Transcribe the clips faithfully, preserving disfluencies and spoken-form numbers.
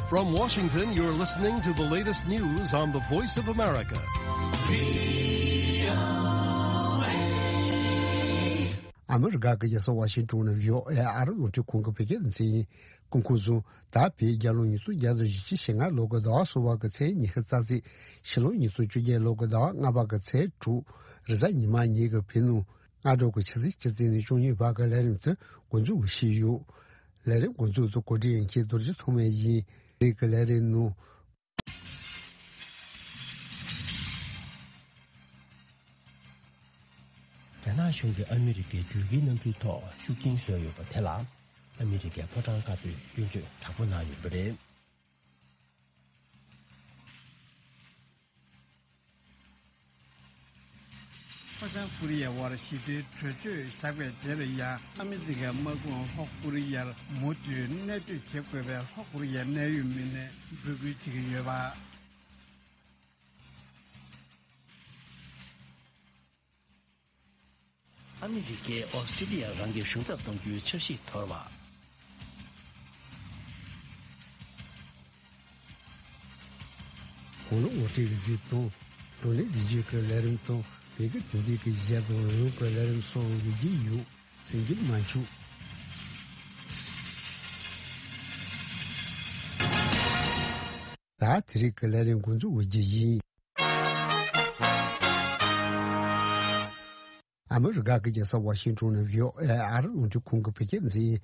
From Washington, you're listening to the latest news on the Voice of America. ཨ་མི་རི་ཀ་གི་རྒྱལ་ས་ཝ་ཤིང་ཏོན་ནས་བྷི་ཨོ་ཨེ་ཨ་རི་རླུང་འཕྲིན་ཁང་གི་བོད་སྐད་སྡེ་ཚན་ཡིན། སྐུ་ཁམས་བཟང་། ད་བོད་རྒྱལ་ལོ་ཉིས་སྟོང་བརྒྱ་དང་བཞི་བཅུ་ཞེ་ལྔ་ལོ་གི་ཟླ་བ་གསུམ་པ་གི་ཚེས་ཉི་ཤུ་རྩ་གཅིག་ཕྱི་ལོ་ཉིས་སྟོང་བཅོ་བརྒྱད་ལོ་གི་ཟླ་བ་ལྔ་པ་གི་ཚེས་དྲུག་རེས་གཟའ་ཉི་མ་ཉིན་གྱི་བོད་ནང་སྔ་དྲོ་གི་ཆུ་ཚོད་བཅུ་ཙམ་ནས་བཅུ་གཉིས་བར་གྱི་ལས་རིམ་དེ་འགོ་འཛུགས་ཞུས་ཡོད། ལས་རིམ་འགོ་འཛུགས་དང་གོ་སྒྲིག་མཁན་རྡོ་རྗེ་ཐོགས་མེད་ཡིན། རེས་ཀྱི་ལས་རིམ་ནང་། རྒྱ་ནག་གཞུང་གིས་ཨ་མི་རི་ཀའི་འགྲུལ་སྐྱེལ་གནམ་གྲུའི་ཐོག་ཤུགས་རྐྱེན་བཟོས་ཡོད་པ་དེ་ལ། ཨ་མི་རི་ཀའི་ཕོ་བྲང་དཀར་པོས་སྐྱོན་བརྗོད་དྲག་པོ་གནང་ཡོད་པ་རེད། ལྷོ་བྱང་ཀོ་རི་ཡའི་དབར་ཞི་བདེའི་གྲོས་ཆོད་བཞག་པའི་རྗེས་ལ་ཡང་ཨ་མི་རི་ཀའི་དམག་དཔུང་ལྷོ་ཀོ་རི་ཡར་མུ་མཐུད་གནས་སྡོད་བྱེད་དགོས་པའི་ལྷོ་ཀོ་རི་ཡའི་གནད་ཡོད་མི་སྣས་འབོད་སྐུལ་བྱེད་ཀྱི་ཡོད་པ། ཨ་མི་རི་ཀས་ཨོ་སི་ཀྲི་ལི་ཡར་རང་གི་གཞུང་ཚབ་གཏོང་རྒྱུའི་འཆར་གཞི་དོར་བ། དགུང་ལོ་ངོ་སྤྲོད་ཀྱི་གཟིགས་སྟངས། གདོང་ལེན་འདི་བརྗོད་ཀྱི་ལས་རིམ་དང་བོད་ཀྱི་དེང་དུས་ཀྱི་གཞས་དང་རོལ་གྱི་ལས་རིམ་སོགས་འགོད་ཀྱི་ཡོད། གསན་རྒྱུ་མ་འཆུག་ད་དེ་རིང་གི་ལས་རིམ་འགོ་འཛུགས་འོས་རྒྱུ་ཡིན། ཨ་མི་རི་ཀ་གི་རྒྱལ་ས་ཝ་ཤིང་ཏོན་ནས་བྷི་ཨོ་ཨེ་ཨ་རི་རླུང་འཕྲིན་ཁང་གི་བོད་སྐད་སྡེ་ཚན་ཡིན།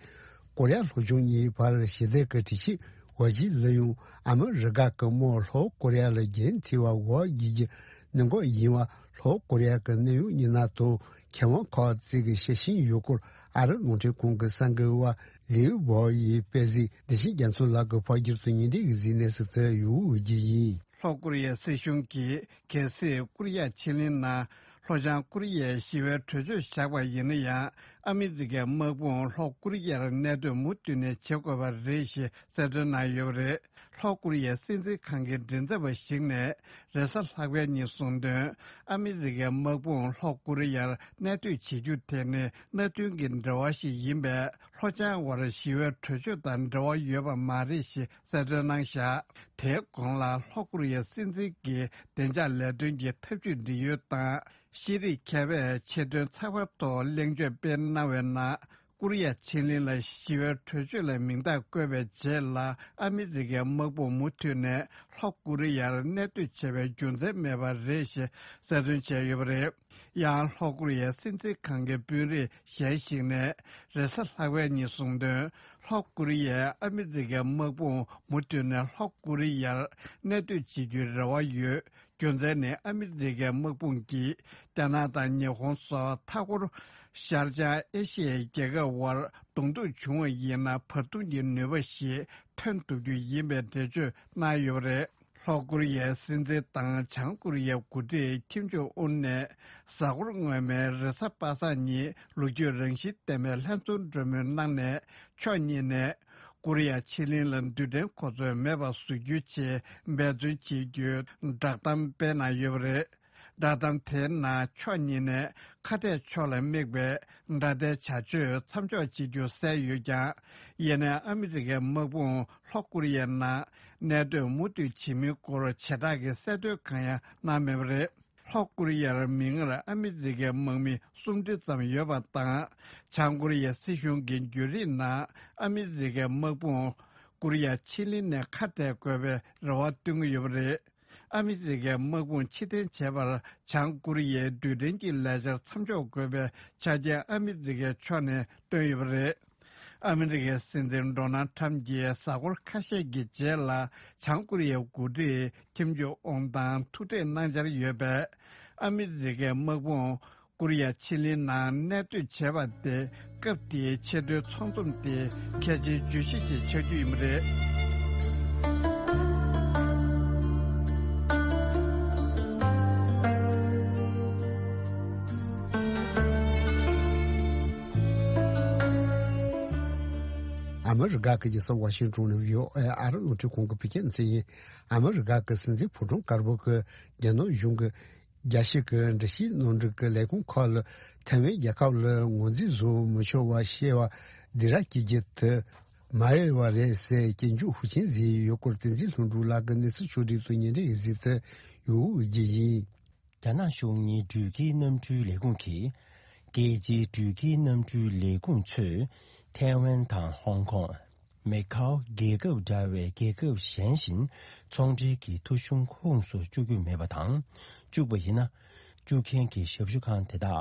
ཀོ་རི་ཡ་ལྷོ་བྱང་གཉིས་བར་ཞི་བདེ་གི་གྲོས་ཆོད་འོས་ཆེན་ལ་ཡང་ཨ་མི་རི་ཀ་གི་དམག་ལྷོ་ཀོ་རི་ཡ་ལ་འགན་འཁྱེར་བ་འོས་བསྡུ་རྒྱུ་གནད་འགག་ཡིན་པ་ལྷོ་ཀོ་རི་ཡ་གི་གནད་ཡོད་མི་སྣ་དང་མཁས་དབང་ཁག་ཅིག་གིས་བཤད་བཞིན་ཡོད་སྐོར་ཨ་རི་རླུང་འཕྲིན་ཁང་གི་གསར་འགོད་པ་ལིའུ་བོ་ཡིས་སྤེལ་གཟིགས་བདེ་ཆེན་རྒྱ་མཚོ་ལགས་ཀྱིས་ཕབ་བསྒྱུར་དུ་སྙན་སྒྲོན་གྱི་གཟིགས་གནས་སུ་དེ་ཡོང་འོས་ཀྱི་ཡིན། ལྷོ་ཀོ་རི་ཡའི་སྲིད་གཞུང་གིས་གལ་སྲིད་ཀོ་རི་ཡ་ཕྱེད་གླིང་ནང་ལྷོ་བྱང་ཀོ་རི་ཡའི་ཞི་བའི་གྲོས་ཆོད་བཞག་པ་ཡིན་ན་ཡང་ཨ་མི་རི་ཀའི་དམག་དཔུང་ལྷོ་ཀོ་རི་ཡར་གནས་སྡོད་མུ་མཐུད་ནས་བྱེད་དགོས་པ་རེད་ཞེས་གསལ་སྟོན་གནང་ཡོད་པ་རེད། ལྷོ་ཀོ་རི་ཡའི་སྲིད་འཛིན་ཁང་གི་མགྲིན་ཚབ་པ་ཞིག་ནས་རེས་གཟའ་ལྷག་པའི་ཉིན་གསུངས་དོན། ཨ་མི་རི་ཀའི་དམག་དཔུང་ལྷོ་ཀོ་རི་ཡར་གནས་སྡོད་བྱེད་རྒྱུ་དེ་ནི་མནའ་མཐུན་གྱི་འབྲེལ་བ་ཞིག་ཡིན་པས་ལྷོ་བྱང་བར་ཞི་བའི་གྲོས་ཆོད་དང་འབྲེལ་བ་ཡོད་པ་མ་རེད་ཞེས་གསལ་སྟོན་གནང་བཞག་དེའི་གོང་ལ་ལྷོ་ཀོ་རི་ཡའི་སྲིད་འཛིན་གྱི་བདེ་འཇགས་ལས་དོན་གྱི་ཐབས་ཇུས་འབྲེལ་ཡོད་དང་། ཤེས་རིག་མཁས་པས་ཆེད་དོན་ཚགས་པར་ཐོག་གླེང་བརྗོད་སྤེལ་གནང་བའི་ནང་། ཀོ་རི་ཡ་ཕྱེད་གླིང་ལ་ཞི་བའི་གྲོས་ཆོད་ལ་མིང་རྟགས་བཀོད་པའི་རྗེས་ལ་ཨ་མི་རི་ཀའི་དམག་དཔུང་མུ་མཐུད་ནས་ལྷོ་ཀོ་རི་ཡར་གནས་སྡོད་བྱེད་པའི་རྒྱུ་མཚན་མེད་པ་རེད་ཞེས་གསལ་སྟོན་བྱས་ཡོད་པ་རེད། ཡང་ལྷོ་ཀོ་རི་ཡའི་སྲིད་འཛིན་ཁང་གི་དཔོན་རིགས་གཞན་ཞིག་ནས་རེས་གཟའ་ལྷག་པའི་ཉིན་གསུངས་དོན། ལྷོ་ཀོ་རི་ཡས་ཨ་མི་རི་ཀའི་དམག་དཔུང་མུ་མཐུད་ནས་ལྷོ་ཀོ་རི་ཡར་གནས་སྡོད་བྱེད་རྒྱུའི་རེ་བ་ཡོད། རྒྱུ་མཚན་ནི་ཨ་མི་རི་ཀའི་དམག་དཔུང་གིས་རྒྱ་ནག་དང་ཉི་ཧོང་སོགས་མཐའ་འཁོར་ཤར་བྱང་ཨེ་ཤི་ཡའི་རྒྱལ་ཁབ་དབར་གདོང་ཐུག་བྱུང་བ་ཡིན་ན་བར་འདུམ་གྱི་ནུས་པ་ཞིག་ཐོན་ཐུབ་རྒྱུ་ཡིན་པའི་འགྲེལ་བརྗོད་གནང་ཡོད་པ་རེད། ལྷོ་ཀོ་རི་ཡའི་སྲིད་འཛིན་དང་བྱང་ཀོ་རི་ཡའི་འགོ་ཁྲིད་ཁིམ་ཇོ་ཨུན་ནས་གཟའ་འཁོར་སྔོན་མའི་རེས་གཟའ་པ་སངས་ཉིན་ལོ་རྒྱུས་རང་བཞིན་ལྡན་པའི་ལྷན་ཚོགས་གྲོས་མོལ་གནང་ནས་ཕྱོགས་གཉིས་ནས་ཀོ་རི་ཡ་ཕྱེད་གླིང་ལ་རྡུལ་ཕྲན་གོ་མཚོན་མེད་པ་བཟོ་རྒྱུའི་ཆེད་འབད་བརྩོན་བྱེད་རྒྱུའི་བསྒྲགས་གཏམ་སྤེལ་གནང་ཡོད་པ་རེད། བསྒྲགས་གཏམ་དེའི་ནང་ཕྱོགས་གཉིས་ནས་ཁ་གཏད་ཕྱོགས་ལ་དམིགས་པའི་དགྲ་ཟླའི་བྱ་སྤྱོད་མཚམས་འཇོག་བྱེད་རྒྱུ་གསལ་ཡོད་ཀྱང་། ཡིན་ནའི་ཨ་མི་རི་ཀའི་དམག་དཔུང་ལྷོ་ཀོ་རི་ཡའི་ནང་གནས་སྡོད་མུ་མཐུད་བྱེད་མིན་སྐོར་བྱེ་བྲག་གི་གསལ་སྟོན་གང་ཡང་གནང་མེད་པ་རེད། ལྷོ་ཀོ་རི་ཡར་མིག་སྔར་ཨ་མི་རི་ཀའི་དམག་མི་སུམ་ཁྲི་ཙམ་ཡོད་པ་དང་། བྱང་ཀོ་རི་ཡའི་སྲིད་གཞུང་གི་བརྒྱུད་རིམ་ནང་ཨ་མི་རི་ཀའི་དམག་དཔུང་ཀོ་རི་ཡ་ཕྱེད་གླིང་ནས་ཁ་བྲལ་དགོས་པའི་རེ་བ་བཏོན་གྱི་ཡོད་པ་རེད། ཨ་མི་རི་ཀའི་དམག་དཔུང་ཕྱིར་འཐེན་བྱས་པར་བྱང་ཀོ་རི་ཡའི་རྡུལ་ཕྲན་གྱི་ལས་འཆར་མཚམས་འཇོག་དགོས་པའི་ཆ་རྐྱེན་ཨ་མི་རི་ཀའི་ཕྱོགས་ནས་བཏོན་ཡོད་པ་རེད། ཨ་མི་རི་ཀའི་སྲིད་འཛིན་ཌོ་ནལ་ཁྲམ་གྱིས་གཟའ་འཁོར་ཁ་ཤས་ཀྱི་རྗེས་ལ་བྱང་ཀོ་རི་ཡའི་འགོ་ཁྲིད་ཁིམ་ཇོ་ཨུན་དང་ཐུག་འཕྲད་གནང་འཆར་ཡོད་པས། ཨ་མི་རི་ཀའི་དམག་དཔུང་ཀོ་རི་ཡ་ཕྱེད་གླིང་ནང་གནས་སྡོད་བྱས་པ་དེ་སྐབས་དེའི་ཆེས་མཐོའི་ཚོགས་འཛོམས་དེ་གལ་ཆེའི་བརྗོད་གཞི་ཞིག་ཆགས་རྒྱུ་ཡིན་པ་རེད། ཨ་མི་རི་ཀ་གི་རྒྱལ་ས་ཝ་ཤིང་ཏོན་ནས་བྷི་ཨོ་ཨེ་ཨ་རི་རླུང་འཕྲིན་ཁང་གི་བོད་སྐད་སྡེ་ཚན་ཡིན། ཨ་མི་རི་ཀ་གི་སྲིད་འཛིན་ཕོ་བྲང་དཀར་པོ་གི་རྒྱ་ནག་གཞུང་གི་རྒྱལ་སྤྱི་གི་འདྲི་གཅོད་ནོར་འཁྲུལ་གྱི་ལས་ཁུངས་ཁག་ལ་ཐའེ་ཝན་རྒྱལ་ཁབ་ལ་ངོས་འཛིན་བཟོ་མི་ཆོག་པ་བཤད་པ་སྡིགས་ར་སྐྱེ་རྒྱུ་དེ་ མ་ཡལ་བ་རེད་ཟེར་སྐྱོན་བརྗོད་ཤུགས་ཆེན་བཟོས་ཡོད་སྐོར་བསྟན་འཛིན་ལྷུན་གྲུབ་ལགས་ཀྱིས་གནས་ཚུལ་ཕྱོགས་སྒྲིག་ཏུ་སྙན་སྒྲོན་ཡིག་ཚིག་དེ་ཡོད་རྒྱུ་ཡིན། རྒྱ་ནག་གཞུང་གཉིས་འགྲུལ་སྐྱེལ་གནམ་གྲུའི་ལས་ཁུངས་ཀྱིས། རྒྱལ་སྤྱིའི་འགྲུལ་སྐྱེལ་གནམ་གྲུའི་ལས་ཁུངས་ཚོས་ཐའེ་ཝན་དང་ཧོང་ཀོང་། མེ་ཁའོ་རྒྱལ་ཁབ་འདྲ་བའི་རྒྱལ་ཁབ་གཞན་བཞིན་ཚོང་འབྲེལ་གྱི་ཐོ་གཞུང་ཁོངས་སུ་བཅུག་རྒྱུ་མེད་པ་དང་། བཅུག་པ་ཡིན་ན། བཅུག་མཁན་གྱི་ཞབས་ཞུ་ཁང་དེ་དག་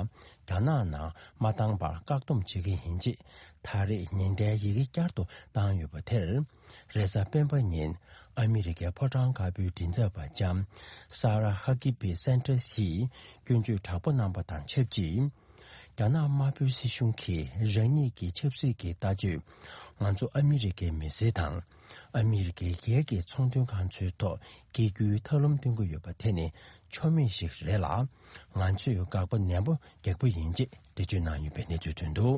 རྒྱ་ནག་ནང་མ་བཏང་བར་བཀག་སྡོམ་བྱེད་ཀྱི་ཡིན་ཅེས་ད་རེས་ཉེན་བརྡའི་ཡི་གེ་བསྐྱར་དུ་བཏང་ཡོད་པ་དེར། རེས་གཟའ་སྤེན་པ་ཉིན་ཨ་མི་རི་ཀའི་ཕོ་བྲང་དཀར་པོའི་མགྲིན་ཚབ་པ་ལྕམ་Sarah Huckabee Sanders ཡིས་སྐྱོན་བརྗོད་དྲག་པོ་གནང་པ་དང་ཆབས་ཅིག་རྒྱ་ནག་དམར་པོའི་སྲིད་གཞུང་གིས་རང་ཉིད་ཀྱི་ཆབ་སྲིད་ཀྱི་ལྟ་སྤྱོད། ང་ཚོ་ཨ་མི་རི་ཀའི་མི་སེར་དང་། ཨ་མི་རི་ཀའི་སྒེར་གྱི་ཚོང་དོན་ཁང་ཚོའི་ཐོག་སྐྱེལ་རྒྱུའི་ཐབས་ལམ་སྟོན་གྱི་ཡོད་པ་དེ་ནི་ཆོ་མེད་ཞིག་རེད་ལ། ང་ཚོས་དགག་པ་ནན་པོ་རྒྱག་པ་ཡིན་ཅེས་འགྲེལ་བརྗོད་གནང་ཡོད་པའི་གནས་ཚུལ་ཐོན་འདུག་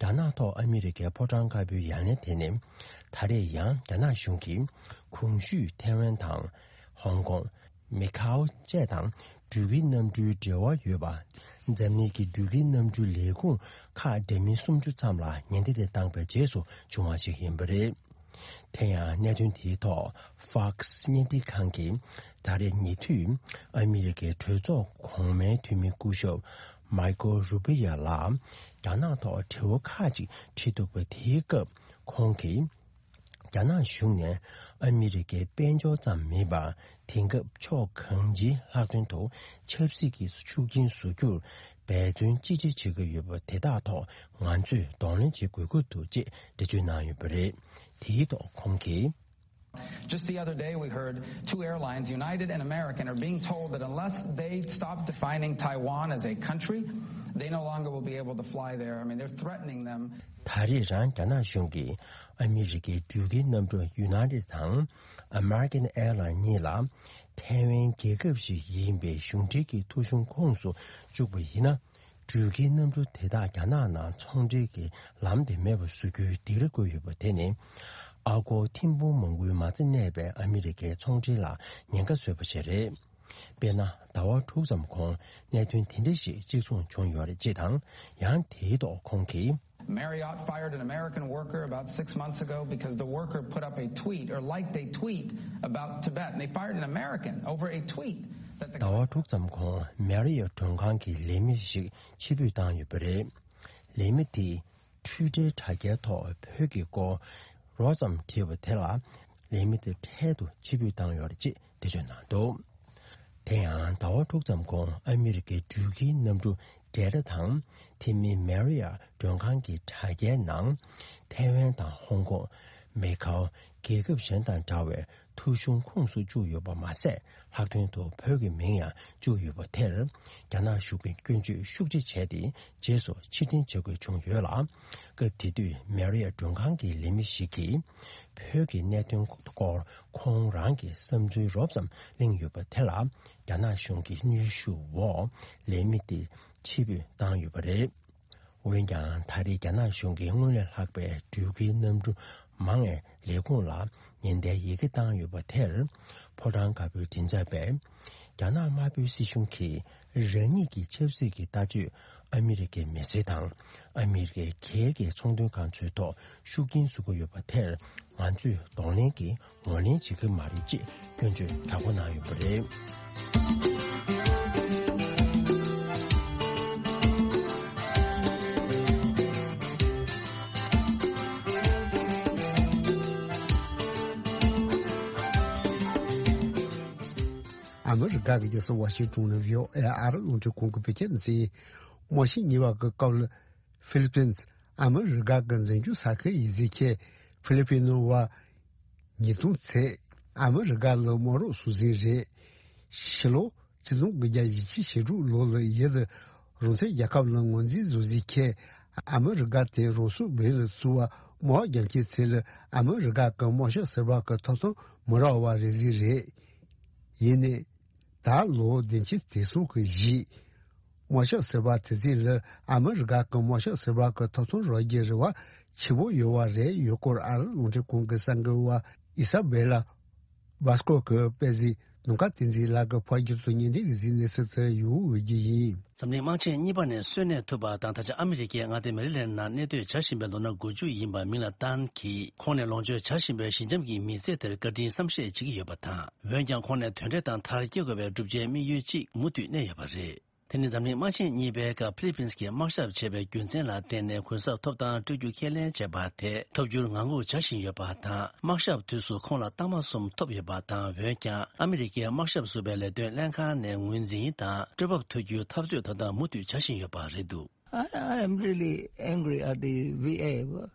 རྒྱ་ནག་ཐོག་ཨ་མི་རི་ཀའི་ཕོ་བྲང་དཀར་པོའི་ཡ་ལན་དེ་ནི། ད་རེས་ཡང་རྒྱ་ནག་གཞུང་གིས་གོང་ཞུས་ཐའེ་ཝན་དང་། ཧོང་ཀོང་། མེ་ཁའོ་བཅས་དང་འགྲུལ་སྐྱེལ་གནམ་གྲུའི་འབྲེལ་བ་ཡོད་པ། འཛམ་གླིང་གི་འགྲུལ་སྐྱེལ་གནམ་གྲུའི་ལས་ཁུངས་ཁག་འདྲ་མིན་སུམ་ཅུ་ཙམ་ལ་ཉེན་བརྡ་དེ་བཏང་པའི་རྗེས་སུ་བྱུང་བ་ཞིག་ཡིན་པ་རེད། དེ་ཡང་གནད་དོན་དེའི་ཐོག་Fox་བརྙན་འཕྲིན་ཁང་གིས་ད་རེས་ཉེ་དུས་ཨ་མི་རི་ཀའི་གྲོས་ཚོགས་གོང་མའི་འཐུས་མི་སྐུ་ཞབས་Marco Rubio་ལ་རྒྱ་ནག་ཐོག་དྲི་བ་ཁག་ཅིག་དྲིས་འདུག་པ། དེའི་སྐབས་ཁོང་གིས། རྒྱ་ནག་གཞུང་ནས་ཨ་མི་རི་ཀའི་དཔལ་འབྱོར་ཙམ་མིན་པར། དེང་སྐབས་ཕྱོགས་གང་ཅིའི་ལྷག་དོན་དུ་ཆབ་སྲིད་ཀྱི་ཤུགས་རྐྱེན་བཟོ་རྒྱུར་འབད་བརྩོན་ཅི་ཆེ་བྱེད་ཀྱི་ཡོད་པ་དེ་དག་ཐོག་ང་ཚོས་གདོང་ལེན་བྱེད་དགོས་ཀྱི་འདུག་ཅེས་འགྲེལ་བརྗོད་གནང་ཡོད་པ་རེད། དེའི་ཐོག་ཁོང་གིས། Just the other day, we heard two airlines, United and American, are being told that unless they stop defining Taiwan as a country, they no longer will be able to fly there. I mean, they're threatening them. ད་རེས་རང་རྒྱ་ནག་གཞུང་གིས་ཨ་མི་རི་ཀའི་འགྲུལ་སྐྱེལ་གནམ་གྲུ་United་དང་American Airlines་གཉིས་ལ་ཐའེ་ཝན་རྒྱལ་ཁབ་ཞིག་ཡིན་པའི་གཞུང་འབྲེལ་གྱི་ཐོ་གཞུང་ཁོངས་སུ་བཅུག་པ་ཡིན་ན། འགྲུལ་སྐྱེལ་གནམ་གྲུ་དེ་དག་རྒྱ་ནག་ནང་ཚོང་འབྲེལ་གྱི་ལམ་དེ་མེད་པར་བཟོ་རྒྱུའི་སྡིགས་ར་བསྐུལ་ཡོད་པ་དེ་ནི། ཨ་སྒོར་ཐེར་འབུམ་མང་པོའི་མ་རྩ་གནས་པའི་ཨ་མི་རི་ཀའི་ཚོང་འབྲེལ་ལ་ཉེན་ཁ་བཟོས་པ་ཞིག་རེད། དཔེར་ན། ཟླ་བ་དྲུག་ཙམ་གོང་གནད་དོན་དེ་འདྲ་ཞིག་གཅིག་མཚུངས་བྱུང་ཡོད་རེད་ཅེས་དང་། ཡང་དེའི་ཐོག་ཁོང་གིས། Marriott fired an American worker about six months ago because the worker put up a tweet or liked a tweet about Tibet. And they fired an American over a tweet that the ཟླ་བ་དྲུག་ཙམ་གོང་Marriott་མགྲོན་ཁང་གི་ལས་མི་ཞིག་ཕྱིར་འབུད་བཏང་ཡོད་པ་རེད། ལས་མི་དེས་Twitter་དྲ་རྒྱའི་ཐོག་བོད་ཀྱི་སྐོར་རོབ་ཙམ་བྲིས་པ་དེ་ལ་ལས་མི་དེ་འཕྲལ་དུ་ཕྱིར་འབུད་བཏང་ཡོད་རེད་ཅེས་འགྲེལ་བརྗོད་གནང་འདུག་དེ་ཡང་ཟླ་བ་དྲུག་ཙམ་གོང་ཨ་མི་རི་ཀའི་འགྲུལ་སྐྱེལ་གནམ་གྲུ་Delta་དང་དེ་མིན་Marriott་མགྲོན་ཁང་གི་དྲ་རྒྱའི་ནང་ཐའེ་ཝན་དང་ཧོང་ཀོང་། མེ་ཁའོ་རྒྱལ་ཁབ་གཞན་དང་འདྲ་བའི་ཐོ་གཞུང་ཁོངས་སུ་བཅུག་ཡོད་པ་མ་ཟད། ལྷག་དོན་དུ་བོད་ཀྱི་མིང་ཡང་བཅུག་ཡོད་པ་དེར་རྒྱ་ནག་གཞུང་གིས་སྐྱོན་བརྗོད་ཤུགས་ཆེ་བྱས་ཏེ་རྗེས་སུ་ཕྱིར་འཐེན་བྱེད་དགོས་བྱུང་ཡོད་ལ། སྐབས་དེ་དུས་Marriott་མགྲོན་ཁང་གི་ལས་མི་ཞིག་གིས་བོད་ཀྱི་གནད་དོན་སྐོར་ཁོང་རང་གི་བསམ་ཚུལ་རོབ་ཙམ་གླེང་ཡོད་པ་དེ་ལ་རྒྱ་ནག་གཞུང་གི་གནོན་ཤུགས་འོག་ལས་མི་དེ་ཕྱིར་འབུད་བཏང་ཡོད་པ་རེད། འོན་ཀྱང་ད་རེས་རྒྱ་ནག་གཞུང་གིས་སྔོན་ལས་ལྷག་པའི་འགྲུལ་སྐྱེལ་གནམ་གྲུ་མང་བའི་ལས་ཁུངས་ལ་ཉེན་བརྡའི་ཡི་གེ་བཏང་ཡོད་པ་དེར། ཕོ་བྲང་དཀར་པོའི་མགྲིན་ཚབ་པས། རྒྱ་ནག་དམར་པོའི་སྲིད་གཞུང་གིས་རང་ཉིད་ཀྱི་ཆབ་སྲིད་ཀྱི་ལྟ་སྤྱོད་ཨ་མི་རི་ཀའི་མི་སེར་དང་ཨ་མི་རི་ཀའི་སྒེར་གྱི་ཚོང་དོན་ཁང་ཚོའི་ཐོག་ཤུགས་རྐྱེན་བཟོ་གི་ཡོད་པ་དེར་ང་ཚོས་གདོང་ལེན་གྱིས་ངོས་ལེན་བྱེད་ཀྱི་མ་རེད་ཅེས་སྐྱོན་བརྗོད་དྲག་པོ་གནང་ཡོད་པ་རེད། ཨ་མི་རི་ཀ་གི་རྒྱལ་ས་ཝ་ཤིང་ཏོན་ནས་ཝི་ཨོ་ཨེ་ཨ་རི་རླུང་འཕྲིན་ཁང་གི་བོད་སྐད་སྡེ་ཚན། མོ་ཤིང་ཉེ་བ་གི་སྐབས་ལ་ཧྥི་ལི་པིན། ཨ་མི་རི་ཀ་གི་འཛིན་སྐྱོང་ས་ཁུལ་ཡིག་འཛིན་མཁན་ཧྥི་ལི་པི་ནོ་བ་ཉིས་སྟོང་ཚེ་ཨ་མི་རི་ཀ་ལ་དམག་རོགས་སྲོག་འཛིན་རེད། ཕྱི་ལོ་ཆིག་སྟོང་དགུ་བརྒྱ་ཞེ་གཅིག་ཞེ་དྲུག་ལོ་ལ་ཡུལ་དུ་རང་བཙན་རྒྱལ་ཁབ་ལ་ངོས་འཛིན་བཟོ་འཛིན་མཁན་ཨ་མི་རི་ཀ་དེ་རང་སྲོག་བོད་ལ་བཙུགས་པ་དམག་རྒྱག་མཁན་ཚོ་ལ་ཨ་མི་རི་ཀ་གི་དམག་ཤོག་ཟུར་པ་གི་ཐོབ་ཐང་མི་རག་པ་རེད་ཟིག་རེད། ཡིན་ནའི། ད་ལོ་བདུན་ཅུ་དེ་ཚོ་གི་གཞི། དམག་ཤོག་ཟུར་པ་དེ་ཚོ་ལ་ཨ་མི་རི་ཀ་གི་དམག་ཤོག་ཟུར་པ་གི་ཐོབ་ཐང་རག་རྒྱུའི་རེ་བ་ཆེན་པོ་ཡོད་པ་རེད། ཡུལ་སྐོར་ཨ་རི་རླུང་འཕྲིན་ཁང་གི་གསར་འགོད་པ་ཨི་ས་བེ་ལ་ སྦ་སྐོར་གྱི་དཔེ་གཟིགས་ནམ་མཁའ་བསྟན་འཛིན་ལགས་ཀྱིས་ཕབ་སྒྱུར་དང་སྙན་སྒྲོན་གྱི་གཟིགས་གནས་ཚུལ་དེ་ཡོད་འོས་ཀྱི་ཡིན། འཛམ་གླིང་དམག་ཆེན་གཉིས་པ་ནས་གསོན་གནས་ཐུབ་པ་དང་། ད་ཆ་ཨ་མི་རི་ཀའི་མངའ་སྡེ་མེ་རི་ལེན་ནང་གནས་སྡོད་བྱ་བཞིན་པའི་ལོ་ན་དགུ་བཅུ་ཡིན་པ་མིང་ལ་ཏཱན་གྱིས། ཁོང་ནས་ལོངས་སྤྱོད་བྱ་བཞིན་པའི་ཞི་འཇམ་གྱི་མི་ཚེ་དེར་བཀའ་དྲིན་བསམ་ཤེས་བྱེད་ཀྱི་ཡོད་པ་དང་། འོན་ཀྱང་ཁོང་ནས་དོན་འབྲས་དང་མཐར་སྐྱེལ་དགོས་པའི་སྒྲུབ་བྱེད་དམིགས་ཡུལ་གཅིག་མུ་མཐུད་གནས་ཡོད་པ་རེད། དེ་ནི་འཛམ་གླིང་དམག་ཆེན་གཉིས་པའི་སྐབས་ཕི་ལི་པིན་གྱིས་དམག་ཞབས་བྱས་པའི་རྒྱུ་མཚན་ལ་བརྟེན་ནས་གུན་གསབ་ཐོབ་ཐང་སྤྲོད་རྒྱུ་ཁས་ལེན་བྱས་པ་དེ་ཐོབ་རྒྱུར་ངང་སྒུག་བྱ་བཞིན་ཡོད་པ་དང་། དམག་ཞབས་དུས་སུ་ཁོང་ལ་རྟགས་མ་གསུམ་ཐོབ་ཡོད་པ་དང་། འོན་ཀྱང་ཨ་མི་རི་ཀའི་དམག་ཞབས་ཟུར་པའི་ལས་དོན་ལྷན་ཁང་ནས་ངོས་འཛིན་དང་སྤྲོད་འབབ་ཐོབ་རྒྱུའི་འཐབ་རྩོད་ད་ལྟ་མུ་མཐུད་བྱ་བཞིན་ཡོད་པ་རེད་འདུག I, I am really angry at the V A,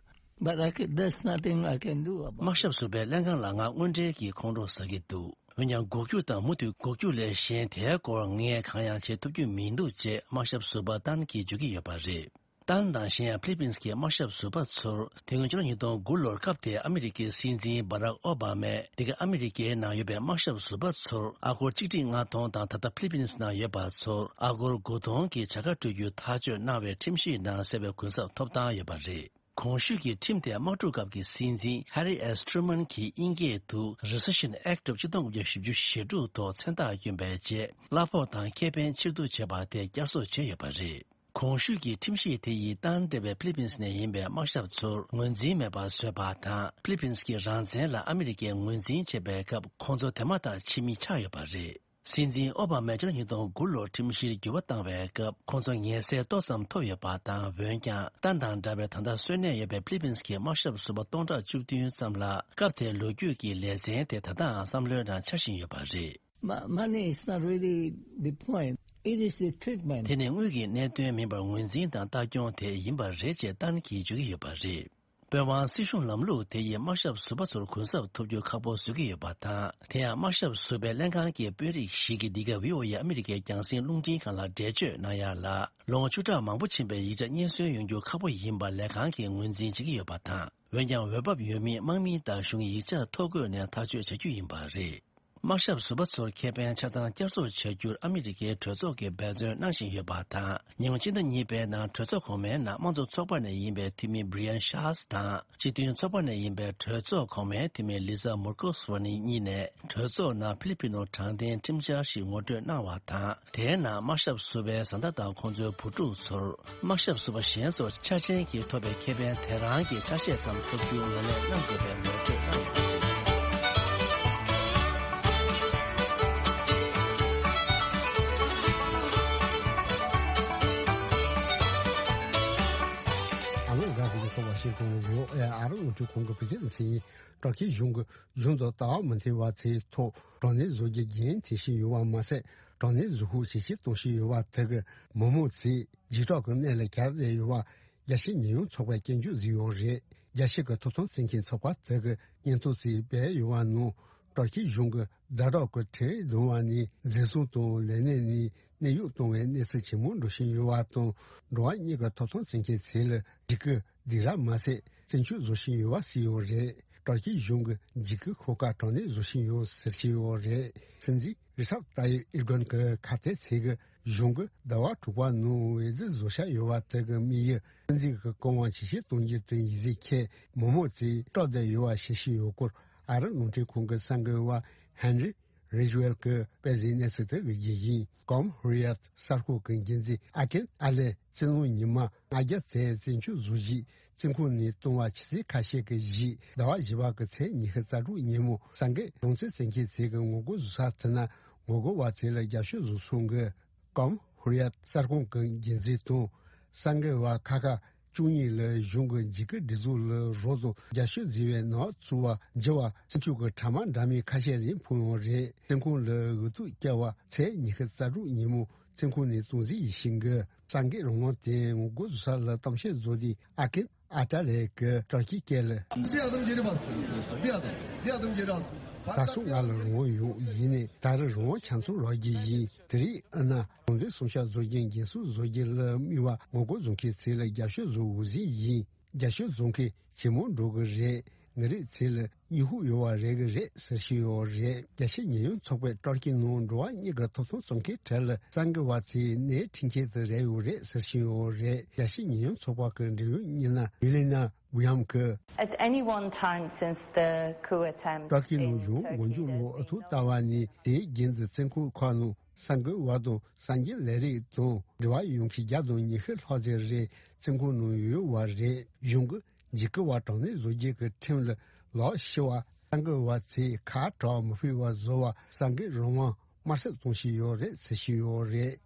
but I can, there's nothing I can do about it. དམག་ཞབས་ཟུར་པའི་ལྷན་ཁང་ལ་ང་དངོས་འབྲེལ་གྱི་ཁོང་ཁྲོ་ཟ་གི་འདུག་འོན་ཀྱང་འགུག་རྒྱུ་དང་མུ་མཐུད་འགུག་རྒྱུ་ལས་གཞན་དེའི་སྐོར་ངས་གང་ཡང་བྱེད་ཐུབ་རྒྱུ་མི་འདུག་ཅེས་དམག་ཞབས་ཟུར་པ་ཏཱན་གྱིས་བརྗོད་ཀྱི་ཡོད་པ་རེད། ཏཱན་དང་གཞན་ཡང་ཕི་ལི་པིན་གྱི་དམག་ཞབས་ཟུར་པ་ཚོར་དེ་སྔོན་ཕྱི་ལོ་ཉིས་སྟོང་དགུ་ལོར་སྐབས་དེའི་ཨ་མི་རི་ཀའི་སྲིད་འཛིན་སྦ་རག་ཨོ་བྷ་མས་འདི་ག་ཨ་མི་རི་ཀའི་ནང་ཡོད་པའི་དམག་ཞབས་ཟུར་པ་ཚོར་ཨ་སྒོར་ཆིག་ཁྲི་ལྔ་སྟོང་དང་། ད་ལྟ་ཕི་ལི་པིན་ནང་ཡོད་པ་ཚོར་ཨ་སྒོར་དགུ་སྟོང་གི་བྱ་དགའ་སྤྲོད་རྒྱུ་ཐག་གཅོད་གནང་བའི་ཁྲིམས་གཞིའི་ནང་གསལ་བའི་གུན་གསབ་ཐོབ་ཐང་ཡོད་པ་རེད། གོང་ཞུས་ཀྱི་ཁྲིམས་དེ་དམག་འཁྲུག་སྐབས་ཀྱི་སྲིད་འཛིན་ཧེ་རི་ཨེས་ཊུ་རུ་མན་གྱིས་དབྱིན་སྐད་དུ་Rescission Act of ཆིག་སྟོང་དགུ་བརྒྱ་བཞི་བཅུ་ཞེ་དྲུག་ཐོག་མཚན་རྟགས་བསྐྱོན་པའི་རྗེས། གླ་ཕོགས་དང་ཁེ་ཕན་ཕྱིར་བསྡུ་བྱས་པ་དེ་བསྐྱར་གསོ་བྱས་ཡོད་པ་རེད། གོང་ཞུས་ཀྱི་ཁྲིམས་གཞི་དེ་ཡིས་ཏཱན་འདྲ་བའི་ཕི་ལི་པིན་ནས་ཡིན་པའི་དམག་ཞབས་ཚོར་ངོས་འཛིན་མེད་པར་བཟོས་པ་དང་། ཕི་ལི་པིན་གྱི་རང་བཙན་ལ་ཨ་མི་རི་ཀས་ངོས་འཛིན་བྱེད་པའི་སྐབས་ཁོང་ཚོ་དེ་མ་ཐག་ཕྱི་མི་ཆགས་ཡོད་པ་རེད། སྲིད་འཛིན་ཨོ་བྷ་མས་ཕྱི་ལོ་ཉིས་སྟོང་དགུ་ལོར་ཁྲིམས་གཞིར་འགྱུར་བ་བཏང་བའི་སྐབས་ཁོང་ཚོ་ངལ་སེལ་ཏོག་ཙམ་ཐོབ་ཡོད་པ་དང་། འོན་ཀྱང་ཏཱན་དང་འདྲ་བའི་ད་ལྟ་གསོན་གནས་ཡོད་པའི་ཕི་ལི་པིན་གྱི་དམག་ཞབས་ཟུར་པ་སྟོང་ཕྲག་བཅུ་བདུན་ཙམ་ལ་སྐབས་དེའི་ལོ་རྒྱུས་ཀྱི་ལེ་ཚན་དེ་ད་ལྟའང་བསམ་བློའི་ནང་འཆར་བཞིན་ཡོད་པ་རེད། Mo- money is not really the point. It is the treatment. དེ་ནི་དངུལ་གྱི་གནད་དོན་མིན་པར་ངོས་འཛིན་དང་ལྟ་སྐྱོང་དེ་ཡིན་པ་རེད་ཅེས་ཏཱན་གྱིས་བརྗོད་ཀྱི་ཡོད་པ་རེད། དཔོན་དབང་སྲིད་གཞུང་ལམ་ལུགས་དེ་ཡིས་དམག་ཞབས་ཟུར་པ་ཚོར་གུན་གསབ་ཐོབ་རྒྱུ་ཁག་པོ་བཟོ་གི་ཡོད་པ་དང་། དེ་ཡང་དམག་ཞབས་ཟུར་པའི་ལྷན་ཁང་གི་དཔོན་རིགས་ཤིག་གིས་འདི་ག་བྷི་ཨོ་ཨེ་ཨ་མི་རི་ཀའི་རྒྱང་སྲིང་རླུང་འཕྲིན་ཁང་ལ་འགྲེལ་བརྗོད་གནང་ཡ་ལ། ལོ་ངོ་བཅུ་ཕྲག་མང་པོ་ཕྱིན་པའི་ཡིག་ཆ་རྙེད་སོན་ཡོང་རྒྱུ་ཁག་པོ་ཡིན་པ་ལས་ཁང་གིས་ངོས་འཛིན་བྱེད་ཀྱི་ཡོད་པ་དང་། འོན་ཀྱང་འོས་བབ་ཡོད་མེད་དམག་མི་དང་གཞུང་ཡིག་ཆ་ཐོ་འགོད་ནས་ཐག་གཅོད་བྱ་རྒྱུ་ཡིན་པ་རེད། དམག་ཞབས་ཟུར་པ་ཚོར་ཁེ་ཕན་ཆ་ཚང་བསྐྱར་གསོ་བྱ་རྒྱུར་ཨ་མི་རི་ཀའི་གྲོས་ཚོགས་ཀྱིས་འབད་བརྩོན་གནང་བཞིན་ཡོད་པ་དང་། ཉེ་སྔོན་ཕྱི་ཟླ་གཉིས་པའི་ནང་གྲོས་ཚོགས་གོང་མའི་ནང་དམངས་གཙོ་ཚོགས་པ་ནས་ཡིན་པའི་འཐུས་མི་Brian Schatz དང་། སྤྱི་མཐུན་ཚོགས་པ་ནས་ཡིན་པའི་གྲོས་ཚོགས་གོང་མའི་འཐུས་མི་Lisa Murkowski་གཉིས་ནས་གྲོས་ཚོགས་ནང་ཕི་ལི་པི་ནོ་དྲང་བདེན་ཁྲིམས་འཆར་ཞིག་ངོ་སྤྲོད་གནང་བ་དང་། དེའི་ནང་དམག་ཞབས་ཟུར་པའི་བཟའ་ཟླ་དང་ཁོང་ཚོའི་བུ་ཕྲུག་ཚོར་དམག་ཞབས་ཟུར་པ་གཞན་ཚོར་ཆ་ཆེན་གྱིས་ཐོབ་པའི་ཁེ་ཕན་དེ་རང་གི་ཆ་ཤས་ཙམ་ཐོབ་རྒྱུའི་ངོས་ལེན་གནང་དགོས་པའི་ངོ་སྤྲོད་གནང་ཡོད་པ་རེད། ཨ་མི་རི་ཀ་གི་ཚོགས་པ་ཤིན་ཀོང་རི་ཨ་རི་རླུང་འཕྲིན་ཁང་གི་བོད་སྐད་སྡེ་ཚན་ཡིན། ཏུར་ཀི་གཞུང་གིས་གཞུང་དང་ལྟ་བ་མི་མཐུན་པ་ཚོའི་ཐོག་དྲག་གནོན་བཟོ་རྒྱུ་འགན་འཁྱེར་བཞིན་ཡོད་པ་མ་ཟད། དྲག་གནོན་བཟོ་ཤུགས་ཇེ་ཆེར་གཏོང་བཞིན་ཡོད་པ་དེ་གིས་མི་མང་ཚོས་འཇིགས་སྐྲག་གི་གནས་ལ་གྱར་བསྡད་ཡོད་པ། རྒྱལ་སྤྱིའི་ཉེས་ཡངས་ཚོགས་པས་སྐྱོན་བརྗོད་བཟོས་ཡོད་རེད། རྒྱལ་སྤྱི་གི་ཐོབ་ཐང་རྩོད་མཁན་ཚོགས་པ་དེ་གིས་སྙན་ཐོ་ཞིག་སྤེལ་ཡོད་པ་ནང་། ཏུར་ཀི་གཞུང་གིས་ཛ་དྲག་གི་ཁྲལ་བསྡུ་བ་ནས་འཛིན་བཟུང་དང་ལས་གནས་ནས་གནས་དབྱུང་གཏོང་བའི་གནས་ཚུལ་ཇེ་མང་འགྲོ་བཞིན་ཡོད་པ་དང་། འགྲོ་བ་མིའི་ཐོབ་ཐང་རྩོད་མཁན་ཚོ་ལ་འཇིགས་སྐུལ་འདི་ར་མ་ཟད། བཙན་འཕྲོག་བཟོ་བཞིན་ཡོད་པ་གསུངས་ཡོད་རེད། ཏུར་ཀི་གཞུང་གིས་འཇིགས་སྐུལ་ཤོག་ཁག་དྲག་གནོན་བཟོ་བཞིན་ཡོད་ཟེར་བཞིན་ཡོད་རེད། སྲིད་འཛིན་རི་སབ་ཏཱ་ཡིབ་ཨེར་དོ་གྷན་གྱི་ཁ་གཏད་ཚོས་གཞུང་གིས་ཟླ་བ་དྲུག་པ་ནང་འོས་བསྡུ་བཟོ་འཆར་ཡོད་པ་དེ་གི་དམིགས་ཡུལ། སྲིད་འཛིན་གྱི་གོ་འཕང་ཇེ་ཆེར་གཏོང་རྒྱུ་དེ་ཡིན་ཟེར་ཁྱེད་མི་མང་ཚོས་སྐྲག་བསྡད་ཡོད་པ་བཤད་བཞིན་ཡོད་སྐོར། ཨ་རི་རླུང་འཕྲིན་ཁང་གི་གསར་འགོད་པ་ཧན་རི་རེ་ཇི་ཝེལ་གྱིས་སྤེལ་གཟིགས་གནས་ཚུལ་དེ་གི་རྒྱུ་ཡིན། ཀོམ་ཧུ་རི་ཡ་གསར་ཁང་གི་འགན་འཛིན་ཨ་ཀེན་ཨ་ལེ་བཙན་གནོན་ཉི་མ་ལྔ་བརྒྱ་ཙམ་བཙན་འཕྲོག་བཟོ་རྗེས་བཙོན་ཁང་ནས་བཏང་བ་ཕྱི་ཚེས་ཁ་ཤས་ཀྱི་རྗེས། ཟླ་བ་བཞི་པ་གི་ཚེས་ཉི་ཤུ་རྩ་དྲུག་ཉིན་མོ་གསར་འགོད་རླུང་འཕྲིན་རྩོད་མཁན་ཚོས་གི་ངོ་རྒོལ་བཟོ་ས་དེ་ན་ངོ་རྒོལ་བ་ཚོ་ལ་རྒྱབ་སྐྱོར་བཟོ་སོང་གི། ཀོམ་ཧུ་རི་ཡ་གསར་ཁང་གི་འགན་འཛིན་དང་གསར་འགོད་པ་ཁག་ཁག་བཅུ་གཉིས་ལ་གཞུང་གི་འཇིགས་སྐུལ་སྒྲིག་འཛུགས་ལ་རོགས་དང་རྒྱབ་སྐྱོར་བཟོས་པའི་ནག་འཛུགས་པ་འགྱུར་བ་བཙོན་འཇུག་གི་ཕྲ་མ་འདྲ་མིན་ཁ་ཤས་རིང་ཕུང་ཡོད་རེད། བཙོན་ཁང་ལ་འོས་བསྡུ་བསྐྱལ་བ་ཚེས་ཉི་ཤུ་རྩ་དྲུག་ཉིན་མོ་བཙོན་ཁང་ནས་བཏང་ཟིན་ཡིན་ཞིང་གི། གསར་འགོད་རང་དབང་དང་ངོ་རྒོལ་བཟོ་ས་ལ་གཏམ་བཤད་བཟོ་དུས་ཨ་ཀིན་ཨ་ཏྲ་ལེ་གིས་ཏུར་ཀིའི་སྐད་ལ། Diye adım geri bastı. Bir adım. Bir adım geri alsın. ད་སོ་ང་ལ་རང་དབང་ཡོད། ཡིན་ནའི་ད་རེས་རང་དབང་ཆ་ཚང་རག་གི་ཡིན། དེ་རིང་ཨ་ན་རང་དོན་སྲུང་བྱ་བཟོ་རྒྱུ་འགན་སྲུང་བཟོ་རྒྱུ་ལ་དམིགས་པ་ངོ་རྒོལ་བཟོ་མཁན་ཚོ་ལ་རྒྱབ་སྐྱོར་བཟོ་འོས་ཟིན་ཡིན། རྒྱབ་སྐྱོར་བཟོ་མཁན་ཇེ་མང་འགྲོ་གི་རེད། མི་རིགས་ཚོ་ལ་སྙིང་ཕུགས་ཡོད་པ་རེད་གི་རེད་ཟེར་བཞིན་ཡོད་རེད། རྒྱལ་སྤྱིའི་ཉེན་མྱོང་ཚོགས་པས་སྤྲོ་སྐྱིད་ནང་འགྲོ་བ་མིའི་ཐོབ་ཐང་རྩོད་མཁན་གྲས་ལ་གསར་འགོད་པ་ཚོས་གནས་འཕྲིན་མཁན་དེ་རེད་ཡོད་རེད་ཟེར་བཞིན་ཡོད་རེད། རྒྱལ་སྤྱིའི་ཉེན་མྱོང་ཚོགས་པ་གི་འབྲེལ་ཡོད་མི་སྣ་མི་ལི་ན་བུ་ཡམ་གི At any one time since the coup attempt སྤྲོ་སྐྱིད་ནང་in གཞུང་མགོ་Turkey མཇུག་ལོ་has ཨུ་ཐུག་been ལྟ་བ་ནས་དེའི་རྒྱུན་དུ་བཙོན་ཁང་ཁག་ནང་གསར་འགོད་པ་དང་གསར་འགྱུར་ལས་རིགས་དང་འབྲེལ་བ་ཡོད་མཁན་བརྒྱ་དང་ཉི་ཤུ་ལྷག་ཙམ་རེ་བཙོན་ཁང་ནང་ཡོད་པ་རེད། གཞུང་གིས་འཇིགས་སྐུལ་བ་དྲག་གནོན་བཟོ་རྒྱུ་གི་ཁྲིམས་ལ་ལག་ཤེས་པ་གསར་འགོད་པ་ཚོས་ཁ་གྲག་མི་ཕོད་པ་བཟོ་བ་གསར་འགོད་རང་དབང་དམར་གསོད་གཏོང་བཞིན་ཡོད་རེད་ཟེར་བཞིན་ཡོད་རེད།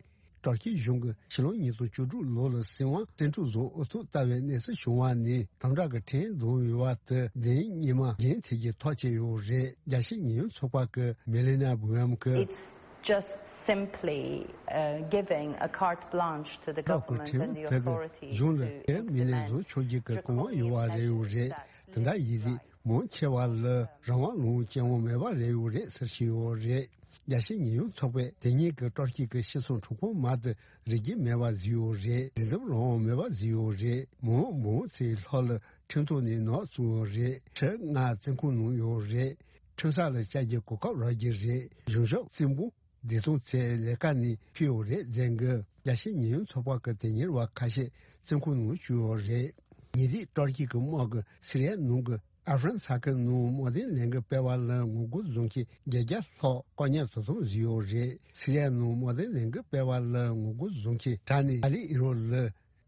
སྤྲོ་སྐྱིད་གཞུང་གིས་ཕྱི་ལོ་ཉིས་སྟོང་བཅུ་དྲུག་ལོ་ལ་སྲིད་དབང་བཙན་འཕྲོག་བཟོ་ཨུ་ཐུག་ལྟ་བའི་གནས་ཚུལ་བྱུང་བ་ནས་དམ་དྲག་གི་ཁྲིམས་འདོན་ཡོད་པ་དེ་བདེན་གཉིས་མ་འགན་འཁྱེར་རྒྱུ་ཐག་བཅད་ཡོད་རེད། རྒྱལ་སྤྱིའི་ཉེན་མྱོང་ཚོགས་པ་གི་མི་ལི་ན་བུ་ཡམ་གི It's just simply uh, giving a carte blanche to the སྐབས་ཀྱི་government and ཁྲིམས་the དེ་གིས་authorities གཞུང་ལ་to དེ་མི་ལས་implement བཟོ་ཆོག་རྒྱུ་གི་གོ་འོག་ཡོད་པ་རེད་ཡོད་རེད། དེ་འདྲ་ཡིན་དུས་མང་ཆེ་བ་ལ་རང་དབང་ལུང་སྤྱད་དབང་མེད་པ་རེད་ཡོད་རེད་ཟེར་བཞིན་ཡོད་རེད། རྒྱལ་སྤྱིའི་ཉེན་མྱོང་ཚོགས་པས་དེ་ཉིན་གྱི་སྤྲོ་སྐྱིད་ཀྱི་སྤྱི་ཚོགས་འཁྲུག་པོ་མ་དེ་རིག་རྒྱུ་མེད་པ་བཟོས་ཡོད་རེད། ལས་འཛིན་རང་དབང་མེད་པ་བཟོས་ཡོད་རེད། མི་མང་མང་ཚོའི་ལྷོ་ལ་ཁྲིམས་ཐོག་ནས་ནག་བཙུགས་ཡོད་རེད། ཁྲི་ལྔ་བཙོན་ཁང་ནང་ཡོད་རེད། ཁྲིམས་ས་ལ་བཅར་རྒྱུའི་གོ་སྐབས་རག་གི་རེད། གཞུང་ཕྱོགས་བཙན་པོ་བདེ་ཐང་ཚོའི་ལས་ཀ་ནས་ཕུད་ཡོད་རེད་ཟེར་གི་རྒྱལ་སྤྱིའི་ཉེན་མྱོང་ཚོགས་པ་གི་དོན་གཉེར་བ་ཁ་ཤས་བཙོན་ཁང་ནང་བཅུག་ཡོད་རེད། ཉེ་དུས་ཏུར་ཀི་གི་དམག་གིས་སི་རི་ཡ་ནང་གི་ཨ་ཧྥ་རན་ས་ཁུལ་ནང་དམག་དོན་ལས་འགུལ་སྤེལ་བ་ལ་ངོ་རྒོལ་བཟོ་མཁན་བརྒྱད་བརྒྱ་ལྷག་བཀག་ཉར་དོ་དམ་བཟོས་ཡོད་རེད། སི་རི་ཡ་ནང་དམག་དོན་ལས་འགུལ་སྤེལ་བ་ལ་ངོ་རྒོལ་བཟོ་མཁན་དྲག་ནས་ཨ་ལི་ཨི་རོ་ལ་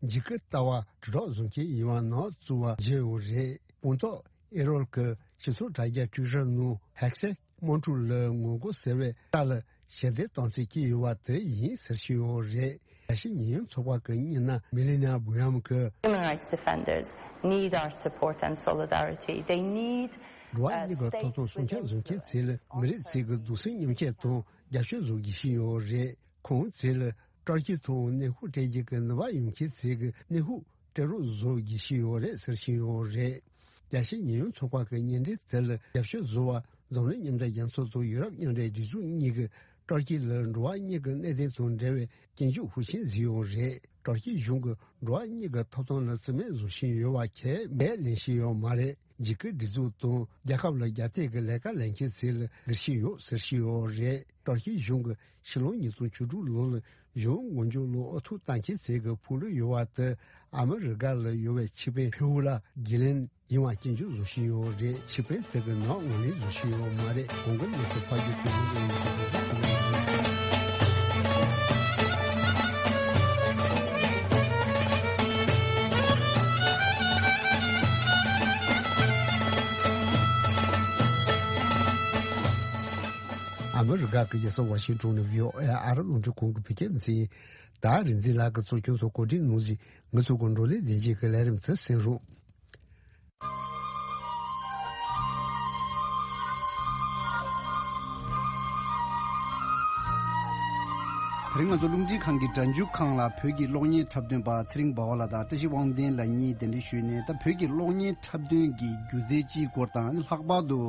འཇིགས་སྐུལ་ལྟ་བ་དྲིལ་སྒྲོག་བཟོ་མཁན་ཡིན་པ་ནག་བཙུགས་པ་བརྗོད་ཡོད་རེད། སྤུངས་ཐོག་ཨེ་རོལ་གྱི་སྤྱི་ཚོགས་དྲ་རྒྱ་ཊུའི་ཊར་ནང་ཧེག་སེ་དམག་འཁྲུག་ལ་ངོ་རྒོལ་ཟེར་བའི་རྟ་ལ་ཞི་བདེ་བཏང་ཚུལ་བཀོད་ཡོད་པ་དེ་ཡིན་ཟེར་ཞུས་ཡོད་རེད། རྒྱལ་སྤྱིའི་ཉེན་མྱོང་ཚོགས་པ་གི་མི་སྣ་མི་ལི་ན་བུ་ཡམ་གྱིས། Human rights defenders need our support and solidarity. They need འགྲོ་བ་མིའི་ཐོབ་ཐང་སྲུང་སྐྱོབ་བཟོ་མཁན་ཚོ་ལ་མི་རིགས་ཚོའི་གདུང་སེམས་མཉམ་སྐྱེད་དང་རྒྱབ་སྐྱོར་བཟོ་དགོས་ཀྱི་ཡོད་རེད། ཁོང་ཚོ་ལ་སྤྲོ་སྐྱིད་དང་ནུས་ཤུགས་སྤྲད་རྒྱུ་གི་ནུས་པ་ཡོད་མཁན་ཚོས་ཀྱི་ནུས་ཤུགས་སྤྲད་རོགས་བཟོ་དགོས་ཀྱི་ཡོད་རེད་ཟེར་བཞིན་ཡོད་རེད། རྒྱལ་སྤྱིའི་ཉེན་མྱོང་ཚོགས་པ་གི་བརྙན་འཕྲིན་དེ་ལ་རྒྱབ་སྐྱོར་བཟོ་བ་འཛམ་གླིང་མཉམ་འབྲེལ་རྒྱལ་ཚོགས་དང་ཡུ་རོབ་མཉམ་འབྲེལ་སྒྲིག་འཛུགས་གཉིས་ཀྱིས་སྤྲོ་སྐྱིད་ལ་འགྲོ་བ་མིའི་གནད་དོན་དང་འབྲེལ་བའི་སྐྱོན་བརྗོད་ཤུགས་ཆེན་བཟོས་ཡོད་རེད། སྤྲོ་སྐྱིད་གཞུང་གིས་འགྲོ་བ་མིའི་ཐོབ་ཐང་ལ་བརྩི་མེད་བཟོ་བཞིན་ཡོད་པ་ཁས་ལེན་བཞིན་ཡོད་མ་རེད། འཇིགས་སྐུལ་སྒྲིག་འཛུགས་དང་རྒྱལ་ཁབ་ལ་རྒྱ་སྐྱེད་ཀྱི་ལས་ཀ་ལས་མཁན་ཚོ་ལ་སྡིགས་ཆེན་ཡོད་ཟེར་བཞིན་ཡོད་རེད། སྤྲོ་སྐྱིད་གཞུང་གིས་ཕྱི་ལོ་ཉིས་སྟོང་བཅུ་དྲུག་ལོ་ལ་གཞུང་མགོ་མཇུག་ལོ་ཨུ་ཐུག་བཏང་མཁན་ཚོ་གི་ཕོགས་ལུས་ཡོད་པ་དེ་ཨ་མི་རི་ཀ་ལ་ཡོད་པའི་ཆེད་དཔོན་ཕེའུ་ལ་གྷི་ལན་ཡིན་པ་སྐྱོན་བརྗོད་བཟོ་བཞིན་ཡོད་རེད། ཆེད་དཔོན་དེ་གིས་ནག་ངོས་ལེན་བཟོ་བཞིན་ཡོད་མ་རེད། གོང་གི་གནས་ཚུལ་ཕར་རྒྱུད་དུ་ཡིན་ཨ་མི་རི་ཀ་གི་རྒྱལ་ས་ཝ་ཤིང་ཏོན་ནས་བྷི་ཨོ་ཨེ་ཨ་རི་རླུང་འཕྲིན་ཁང་གི་བོད་སྐད་སྡེ་ཚན་ཡིན། ད་རིག་འཛིན་ལགས་ཀྱིས་གཙོ་སྐྱོང་དང་གོ་སྒྲིག་གནང་ཟིན་ང་ཚོ་གི་བགྲོ་གླེང་ལས་འགུལ་གྱི་ལས་རིམ་དེ་གསན་རོགས། དེ་རིང་ང་ཚོ་རླུང་འཕྲིན་ཁང་གི་སྒྲ་འཇུག་ཁང་ལ་བོད་ཀྱི་གློག་བརྙན་འཁྲབ་སྟོན་པ་ཚེ་རིང་འབའ་བ་ལགས་དང་བཀྲ་ཤིས་དབང་ལྡན་ལགས་གཉིས་གདན་འདྲེན་ཞུས་ནས། ད་བོད་ཀྱི་གློག་བརྙན་འཁྲབ་སྟོན་གྱི་སྒྱུ་རྩལ་སྤྱིའི་སྐོར་དང་། ལྷག་པར་དུ་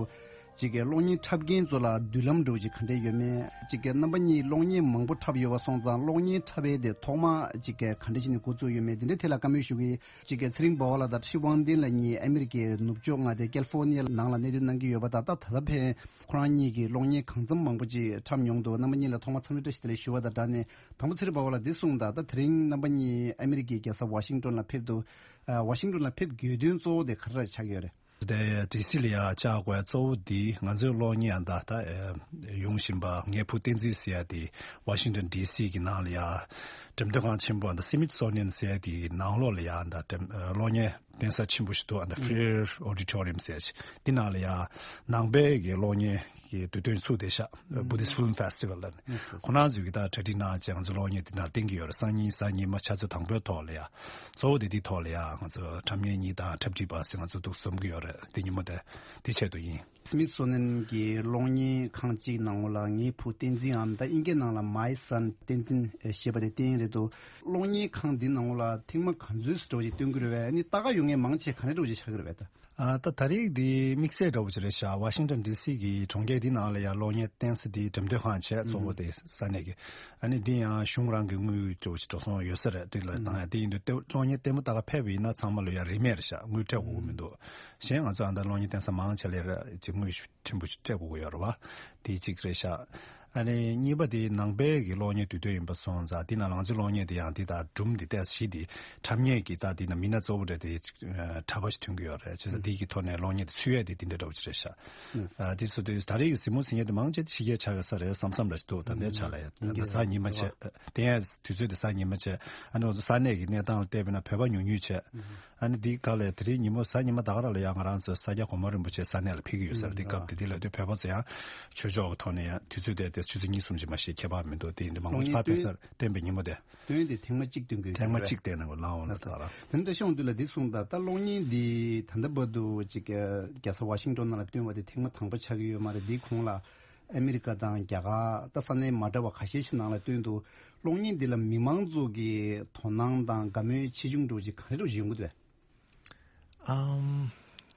ཅིག་གི་གློག་བརྙན་འཁྲབ་མཁན་ཚོ་ལ་མདུན་ལམ་འདྲ་བོ་ཅིག་ག་འདྲས་ཡོད་མེད། ཅིག་གི་རྣམ་པ་གཉིས་གློག་བརྙན་མང་པོ་འཁྲབ་ཡོད་པ་སོང་ཙང་། གློག་བརྙན་འཁྲབ་པའི་དེ་ཐོག་མ་ཅིག་གི་ག་འདྲས་བྱས་ནས་འགོ་བཙུགས་ཡོད་མེད། དེ་འདྲའི་ཐད་ལ་བཀའ་མོལ་ཞུ་གི་ཡིན། ཅིག་གི་ཚེ་རིང་འབའ་བ་ལགས་དང་བཀྲ་ཤིས་དབང་ལྡན་ལགས་གཉིས་ཨ་མི་རི་ཀའི་ནུབ་ཕྱོགས་མངའ་སྡེ་ཀལ་ཧྥོར་ནི་ཡ་ནང་ལ་གནས་སྡོད་གནང་གི་ཡོད་པ་དང་། ད་ད་ལྟ་ཕན་ཁོ་རང་གཉིས་ཀྱིས་གློག་བརྙན་གང་འཚམ་མང་པོ་ཅིག་འཁྲབ་མྱོང་འདུག་རྣམ་པ་གཉིས་ལ་ཐོག་མར་འཚམས་འདྲི་བཀྲ་ཤིས་བདེ་ལེགས་ཞུ་བ་དང་སྦྲགས་ནས། དང་པོ་ཚེ་རིང་འབའ་བ་ལགས་འདི་གསུངས་དང་། ད་དེ་རིང་རྣམ་པ་གཉིས་ཨ་མི་རི་ཀའི་རྒྱལ་ས་ཝ་ཤིང་ཏོན་ལ་ཕེབས་འདུག་ཝ་ཤིང་ཏོན་ལ་ཕེབས་དགོས་དོན་གཙོ་བོ་དེ་ག་རེ་ཆགས་ཀྱི་ཡོད་རེད། དེ་ཌི་སི་ལ་ཡ་བཅར་དགོས་གཙོ་བོ་འདི་ང་ཚོའི་གློག་བརྙན་ཨ་ད་ད་ཡོང་བཞིན་པ་ངའི་བུ་བསྟན་འཛིན་ཟེར་ཡ་དེ་ཝ་ཤིང་ཏོན་ཌི་སི་གི་ནང་ལ་ཡ་འགྲེམས་སྟོན་ཁང་ཆེན་པོ་ཨ་ད་སི་མིད་སོ་ནི་ཡན་ཟེར་ཡ་དེ་ནང་ལོགས་ལ་ཡ་ཨ་ད་འགྲེམས་གློག་བརྙན་གཏན་ས་ཆེན་པོ་ཞིག་འདུག་ཨ་ད་Freer Auditorium་ཟེར་ཡ་ཅིག་འདི་ནང་ལ་ཡ་ནང་པའི་གི་གློག་བརྙན་གི་དུས་སྟོན་ཚུགས་བསྡད་ཤག Buddhist Film Festival་ལ་ནི་ཁོ་རང་ཚོས་གི་ད་གྲ་སྒྲིག་གནང་བྱས་ང་ཚོ་གློག་བརྙན་འདི་ནང་བསྟན་གི་ཡོད་རེད། སང་ཉིན་གཟའ་ཉི་མ་ཆུ་ཚོད་དང་པོའི་ཐོག་ལ་ཡ། གཙོ་བོ་དེ་འདིའི་ཐོག་ལ་ཡ་ང་ཚོ་འཁྲབ་མཁན་གཉིས་དང་འཁྲབ་ཁྲིད་པ་ཟེར་ང་ཚོ་འདུག་འཛོམས་ཀྱི་ཡོད་རེད། འདི་ཉིན་མོ་དེ་འདི་ཆེད་དུ་ཡིན། སི་མིད་སོ་ནན་གྱི་གློག་བརྙན་ཁང་གཅིག་ནང་ལོགས་ལ་ངའི་བུ་བསྟན་འཛིན་འམ། ད་དབྱིན་སྐད་ནང་ལ་My Son བསྟན་འཛིན་ཞེས་པ་དེ་བསྟན་ དུ་གློག་བརྙན་ཁང་འདི་ནང་ལ་ཐེངས་མ་ག་ཚོད་འདྲ་བོ་ཅིག་སྟོན་གྱི་རེད་པས། ཨ་ནི་ལྟ་ག་ཡོང་མཁན་མང་ཆེ་ག་འདྲ་འདྲ་བོ་ཅིག་ཆགས་ཀྱི་རེད་པས་ད། ཨ་ད་ད་རེས་འདི་དམིགས་བསལ་འདྲ་བོ་ཅིག་རེད་ཤག་ཝ་ཤིང་ཊོན་ཌི་སི་གི་གྲོང་ཁྱེར་འདི་ནང་ལ་ཡང་གློག་བརྙན་བསྟན་ས་འདི་འགྲེམས་སྟོན་ཁང་བྱས་གཙོ་བོ་དེ་ས་གནས་ཀྱི། ཨ་ནི་འདི་ཡང་གཞུང་རང་གི་དངུལ་འདྲ་བོ་ཅིག་འགྲོ་སོང་ཡོད་ས་རེད། དེ་ལ་བཏང་ཡ་དེ་ཡིན་དུས་ལྟེ་གློག་བརྙན་ལྟད་མོ་ལྟ་ག་ཕེབས་པ་ཡིན་ན་ཚང་མ་ལ་ཡང་རིན་མེད་རེད་ཤག་དངུལ་སྤྲད་དགོས་ཀྱི་མི་འདུག་གཞན་ང་ཚོ་ཨ་ད་གློག་བརྙན་བསྟན་ས་མང་ཆེ་ལ་ཡ་ཅིག་དངུལ་ཕྲན་བུ་ཞིག་སྤྲད་དགོས་ཀྱི་ཡོད་རེད་བ། དེ་གཅིག་རེད་ཤག་ཨ་ནི་གཉིས་པ་དེ་ནང་པའི་གི་གློག་བརྙན་དུས་སྟོན་ཡིན་པ་སོང་ཙང་དེ་ན་ང་ཚོའི་གློག་བརྙན་དེ་ཡང་དེ་དང་སྒྲུང་དེ་ཏོག་ཙམ་ཞིག་དེ་འཁྲབ་མཁན་གྱི་ད་དེ་ན་མི་སྣ་གཙོ་བོ་འདྲ་དེ་འཁྲབ་པ་ཞིག་ཐོན་གྱི་ཡོད་རེད། བྱས་ཙང་དེ་གི་ཐོག་ནས་གློག་བརྙན་དེ་ཚུད་ཡས་དེ་དེ་འདྲ་འདྲ་བོ་ཅིག་རེད་ཤག་ཨ་དེ་ཚོ་དེ་ད་རེས་ཀྱི་གཟིགས་མོ་གཟིགས་མཁན་དེ་མང་ཆེ་ཕྱི་རྒྱལ་ཆགས་ཀྱི་ས་རེད་བསམ་བསམ་འདྲ་ཞིག་འདུག་ད་ལྟའི་ཆ་ལ་ཡ་ད་གཟའ་ཉི་མ་བྱས་དེ་ཡང་དུས་ཚོད་དེ་གཟའ་ཉི་མ་བྱས། ཨ་ནི་ང་ཚོ་ས་གནས་ཀྱི་གནས་སྟངས་ལ་བལྟས་པ་ཡིན་ན་བོད་པ་ཉུང་ཉུང་བྱས། ཨ་ནི་འདི་ག་ལས་དེ་རིང་ཉིན་མོ་གཟའ་ཉི་མ་ད་ག་རང་ལ་ཡང་ང་རང་ཚོ་ས་སྐྱ་གོང་མ་རིན་པོ་ཆེ་ས་གནས་ལ་ཕེབས་ཀྱི་ཡོད་ས་རེད། འདི་སྐབས་དེ་དེ་ལ་དུས་བོད་པ་ཚོ་ཡང་ཆོས་ཕྱོགས་ཀྱི་ཐོག་ནས་ཡང་དུས་ཚོད་དེ་དེ་ཆུ་ཚོད་གཉིས་གསུམ་ཅིག་མ་གཏོགས་ཁྱད་པར་མི་འདུག་དེ་ཡིན་དུས་མང་པོ་ཕར་ཕེབས་སར་བསྟན་པའི་ཉིན་མོ་དེ། སྟོན་དེ་ཐེངས་མ་གཅིག་སྟོན་དགོས་ཀྱི་ཐེངས་མ་རེད། གཅིག་བལྟས་ན་གོ་ལའོ་ལ་ད་ར། དེ་འདྲ་ཤོང་དུས་ལ་འདི་གསུངས་དང་ད་གློག་བརྙན་འདི་ད་ལྟ་བར་དུ་ཅིག་རྒྱལ་ས་ཝ་ཤིང་ཏོན་ནང་ལ་སྟོན་པ་དེ་ཐེངས་མ་དང་པོ་ཆགས་ཀྱི་ཡོད་མ་རེད། འདི་གོང་ལ་ཨ་མི་རི་ཀ་དང་རྒྱ་གར་ད་ས་གནས་མ་འདྲ་བ་ཁ་ཤས་ཤིག་ནང་ལ་སྟོན་འདུག་གློག་བརྙན་འདི་ལ་མི་མང་ཚོ་གི་དོ་སྣང་དང་དགའ་མོས་ཆེ་ཆུང་འདྲ་བོ་ཅིག་ག་རེ་འདྲ་བོ་ཅིག་ཡོང་གི་འདུག་ཨམ།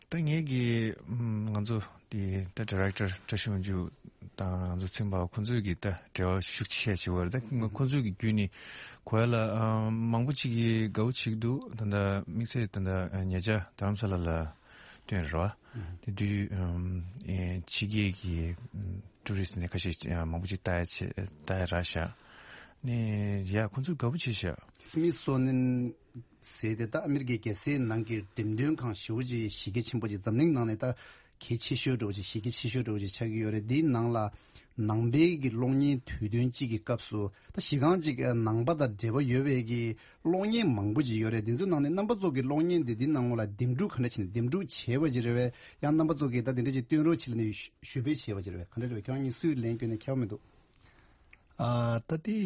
ད་ངེད་ཀྱི་ཨམ་ང་ཚོ་དེ་ད་ཌི་རེག་ཊར་བཀྲ་ཤིས་དབང་ཕྱུག་དང་ང་ཚོ་ཚན་པ་ཁོང་ཚོས་ཀྱི་ད་འབྲེལ་བ་ཤུགས་ཆེ་བྱེད་པ་རེད། ད་ཁོང་ཚོས་ཀྱི་བརྒྱུད་ནས་གོ་ཡ་ལ་ཨམ་མང་པོ་ཅིག་གིས་དགའ་བོ་བྱེད་ཀྱི་འདུག་ད་ལྟ་དམིགས་བསལ་ད་ལྟ་ཉེ་ཆར་རྡ་རམ་ས་ལ་ལ་སྟོན་རེད་བ། དེ་དུས་ཨམ་ཨེ་ཕྱི་རྒྱལ་གྱི་ཨམ་ཊུ་རི་སི་ཊི་ནས་ཁ་ཤས་ཨ་མང་པོ་ཅིག་ལྟ་ཡ་བྱེད་ལྟ་ཡ་རག་ཤག་ནས་ཡ་ཁོང་ཚོས་དགའ་པོ་བྱས་ཤག་སི་མི་སོ་ནན་ཟེར་དེ་ད་ཨ་མི་རི་ཀའི་རྒྱལ་སའི་ནང་གི་འགྲེམས་སྟོན་ཁང་ཞེ་པོ་ཅིག་གཞི་རྒྱ་ཆེན་པོ་ཅིག་འཛམ་གླིང་ནང་ནས་ད་གལ་ཆེ་ཤོས་འདྲ་བོ་ཅིག་གཞི་རྒྱ་ཆེ་ཤོས་འདྲ་བོ་ཅིག་ཆགས་ཀྱི་ཡོད་རེད། འདིའི་ནང་ལ་ནང་པའི་གི་གློག་བརྙན་དུས་སྟོན་གཅིག་གི་སྐབས་སུ་ད་གཞི་རྐང་གཅིག་ནང་པ་དང་འབྲེལ་བ་ཡོད་པའི་གི་གློག་བརྙན་མང་པོ་ཅིག་ཡོད་རེད། འདི་ཚོའི་ནང་ནས་རྣམ་པ་ཚོ་གི་གློག་བརྙན་འདི་འདི་ནང་ལ་འདེམས་སྒྲུག་ག་འདྲ་བྱས་ནས་འདེམས་སྒྲུག་བྱས་པ་ཅིག་རེད་པས། ཡང་རྣམ་པ་ཚོ་གིས་ད་འདི་འདྲ་ཅིག་སྟོན་རོགས་བྱེད་ལབ་ནས་ཞུ་ཞུ་འབོད་བྱས་པ་ཅིག་རེད་པས། ག་འདྲ་རེད་པས། ཁྱེད་རང་གཉིས་སུས་ལན་བསྐྱོན་ནས་ཁྱད་པར་མི་འདུག་ཨ་ད་དེ་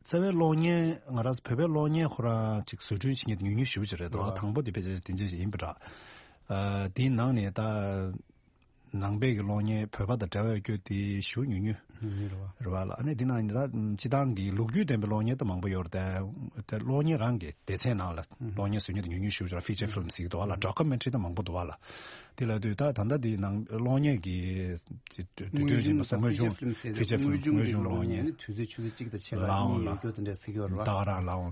རྩ་བའི་གློག་བརྙན་ང་རང་ཚོ་བོད་པའི་གློག་བརྙན་ཁོ་རང་ཅིག་བཟོ་སྐྲུན་བྱེད་མཁན་དེ་ཉུང་ཉུང་ཞེ་པོ་ཅིག་རེད་འདུག་ཨ་དང་པོ་དེ་ཕལ་ཆེར་དེ་འདྲ་ཞིག་ཡིན་པ་འདྲ། ཨ་དེའི་ནང་ནས་ད་ནང་པའི་གི་གློག་བརྙན་བོད་པ་དང་འབྲེལ་བ་ཡོད་རྒྱུ་དེ་ཞེ་པོ་ཉུང་ཉུང་ཉུང་ཉུང་རེད་པ། རེད་པ་ལ། ཨ་ནི་དེ་ནང་ད་སྤྱི་བཏང་གི་ལོ་རྒྱུས་ལྡན་པའི་གློག་བརྙན་ད་མང་པོ་ཡོད་རེད་དེ། གློག་བརྙན་རང་གི་སྡེ་ཚན་ནང་ལ་གློག་བརྙན་བཟོ་མཁན་དེ་ཉུང་ཉུང་ཞེ་པོ་ཅིག་རེད། ཕི་ཅར་ཕིལམ་ཟེར་གྱི་འདུག་པ་ལ། ཌོ་ཀུ་མེན་ཊ་རི་ད་མང་པོ་འདུག་པ་ལ། དེ་ལབ་དུས་ད་ད་ལྟ་དེ་ནང་གློག་བརྙན་གྱི་དུས་དུས་དུས་ཡིན་པ་སོགས་དངོས་བྱུང་ཕི་ཅར་ཕིལམ་ཟེར་དངོས་བྱུང་གློག་བརྙན་ནི་དུས་ཚོད་ཆུ་ཚོད་གཅིག་དང་ཕྱེད་ཀ་གཉིས་ཡོད་རྒྱུ་དེ་འདྲ་ཟེར་གྱི་ཡོད་རེད་པ། ད་ག་རང་ལའོ།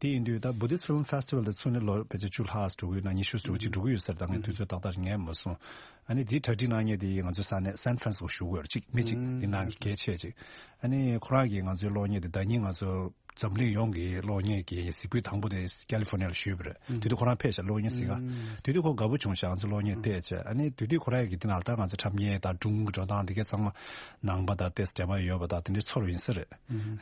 དེ་ཡིན་དུས་ད་བྷུ་དིསི་ཕིལམ་ཕེ་སི་ཊི་ཝལ་དེ་ཚུགས་ནས་ལོ་ཕལ་ཆེར་བཅུ་ལྷག་འགྲོ་གི་ཡོད་ན་ཉི་ཤུ་ཙམ་ཅིག་འགྲོ་གི་ཡོད་ས་རེད། ད་ངས་དུས་ཚོད་ཏག་ཏག་ངས་མ་སོང་། ཨ་ནི་དེ་གྲ་སྒྲིག་གནང་མཁན་དེ་ང་ཚོའི་ས་གནས་སན་ཧྥ་རན་སི་སྐོ་བཞུགས་ཡོད་རེད། གཅིག་མི་གཅིག་དེ་ནང་གི་གལ་ཆེ་གཅིག་ཨ་ནི་ཁོ་རང་གིས་ང་ཚོའི་གློག་བརྙན་དེ་ཟླ་ཉིན་ང་ཚོ་འཛམ་གླིང་ཡོངས་ཀྱི་གློག་བརྙན་གྱི་གཟིགས་འབུལ་དང་པོ་དེ་ཀ་ལི་ཧྥོར་ནི་ཡ་ལ་ཞུས་པ་རེད། དེ་དུས་ཁོ་རང་ཕེབས་ཤག་གློག་བརྙན་གཟིགས་ག་དེ་དུས་ཁོ་དགའ་པོ་བྱུང་ཤག་ང་ཚོ་གློག་བརྙན་བལྟས་བྱས། ཨ་ནི་དེ་དུས་ཁོ་རང་གིས་དེ་ནང་ལ་ད་ང་ཚོ་འཁྲབ་མཁན་དང་སྒྲུང་གི་འགྲོ་སྟངས་དེ་གའི་ཚང་མ་ནང་པ་དང་ཏོག་ཙམ་འབྲེལ་བ་ཡོད་པ་དང་དེ་འདྲའི་ཚོར་བ་ཡིན་ས་རེད།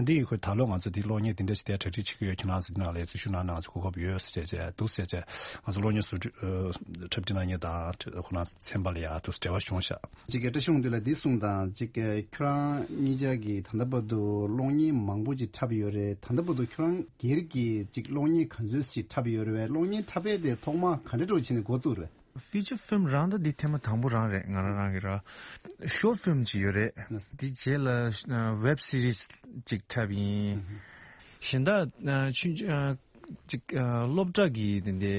འདི་ཡི་ཁོས་ད་ལོ་ང་ཚོ་འདི་གློག་བརྙན་འདི་འདྲ་ཞིག་དེ་གྲ་སྒྲིག་བྱེད་ཀྱི་ཡོད། ཁྱེད་རང་ཚོ་འདི་ནང་ལ་འཛུལ་ཞུགས་གནང་ན་ང་ཚོ་གོ་སྐབས་ཡོད་ཟེར་བྱས་བྱས་འདུག་ཟེར་བྱས། ང་ཚོ་གློག་བརྙན་བཟོ་སྐྲུན་ཨ་འཁྲབ་ཁྲིད་གནང་མཁན་དང་ཁོ་རང་ཚན་པ་ལ་ཡང་འདུག་འབྲེལ་བ་བྱུང་ཤག་ཅིག་གི་བཀྲ་ཤིས་དབང་འདུས་ལགས་འདི་གསུངས་དང་ཅིག་གི་ཁྱོད་རང་གཉིས་ཆ་གིས་ད་ལྟ་བར་དུ་གློག་བརྙན་མང་པོ་ཅིག་འཁྲབ་ཡོད་རེད། ད་ལྟ་བར་དུ་ཁྱོད་རང་སྒེར་གྱིས་ཅིག་གློག་བརྙན་ག་ཚོད་ཅིག་འཁྲབ་ཡོད་རེད་པས། གློག་བརྙན་འཁྲབ་པ་དེ་ཐོག་མ་ག་འདྲ་འདྲ་བོ་བྱས་ནས་འགོ་བཙུགས་རེད། ཕི་ཅར་ཕིལམ་རང་ད་འདི་ཐེངས་མ་དང་པོ་རང་རེད། ང་རང་རང་གི་ར་ཤོར་ཕིལམ་ཅིག་ཡོད་རེད། ལགས་སོ། འདི་རྗེས་ལ་ཝེབ་སི་རིས་ཅིག་འཁྲབ་ཡིན། ཨུ་ཧུ། གཞན་དག་ཨ་ཆུང་ཆུང་ཨ་ཅིག་ཨ་སློབ་གྲྭ་གི་དེ་འདྲའི་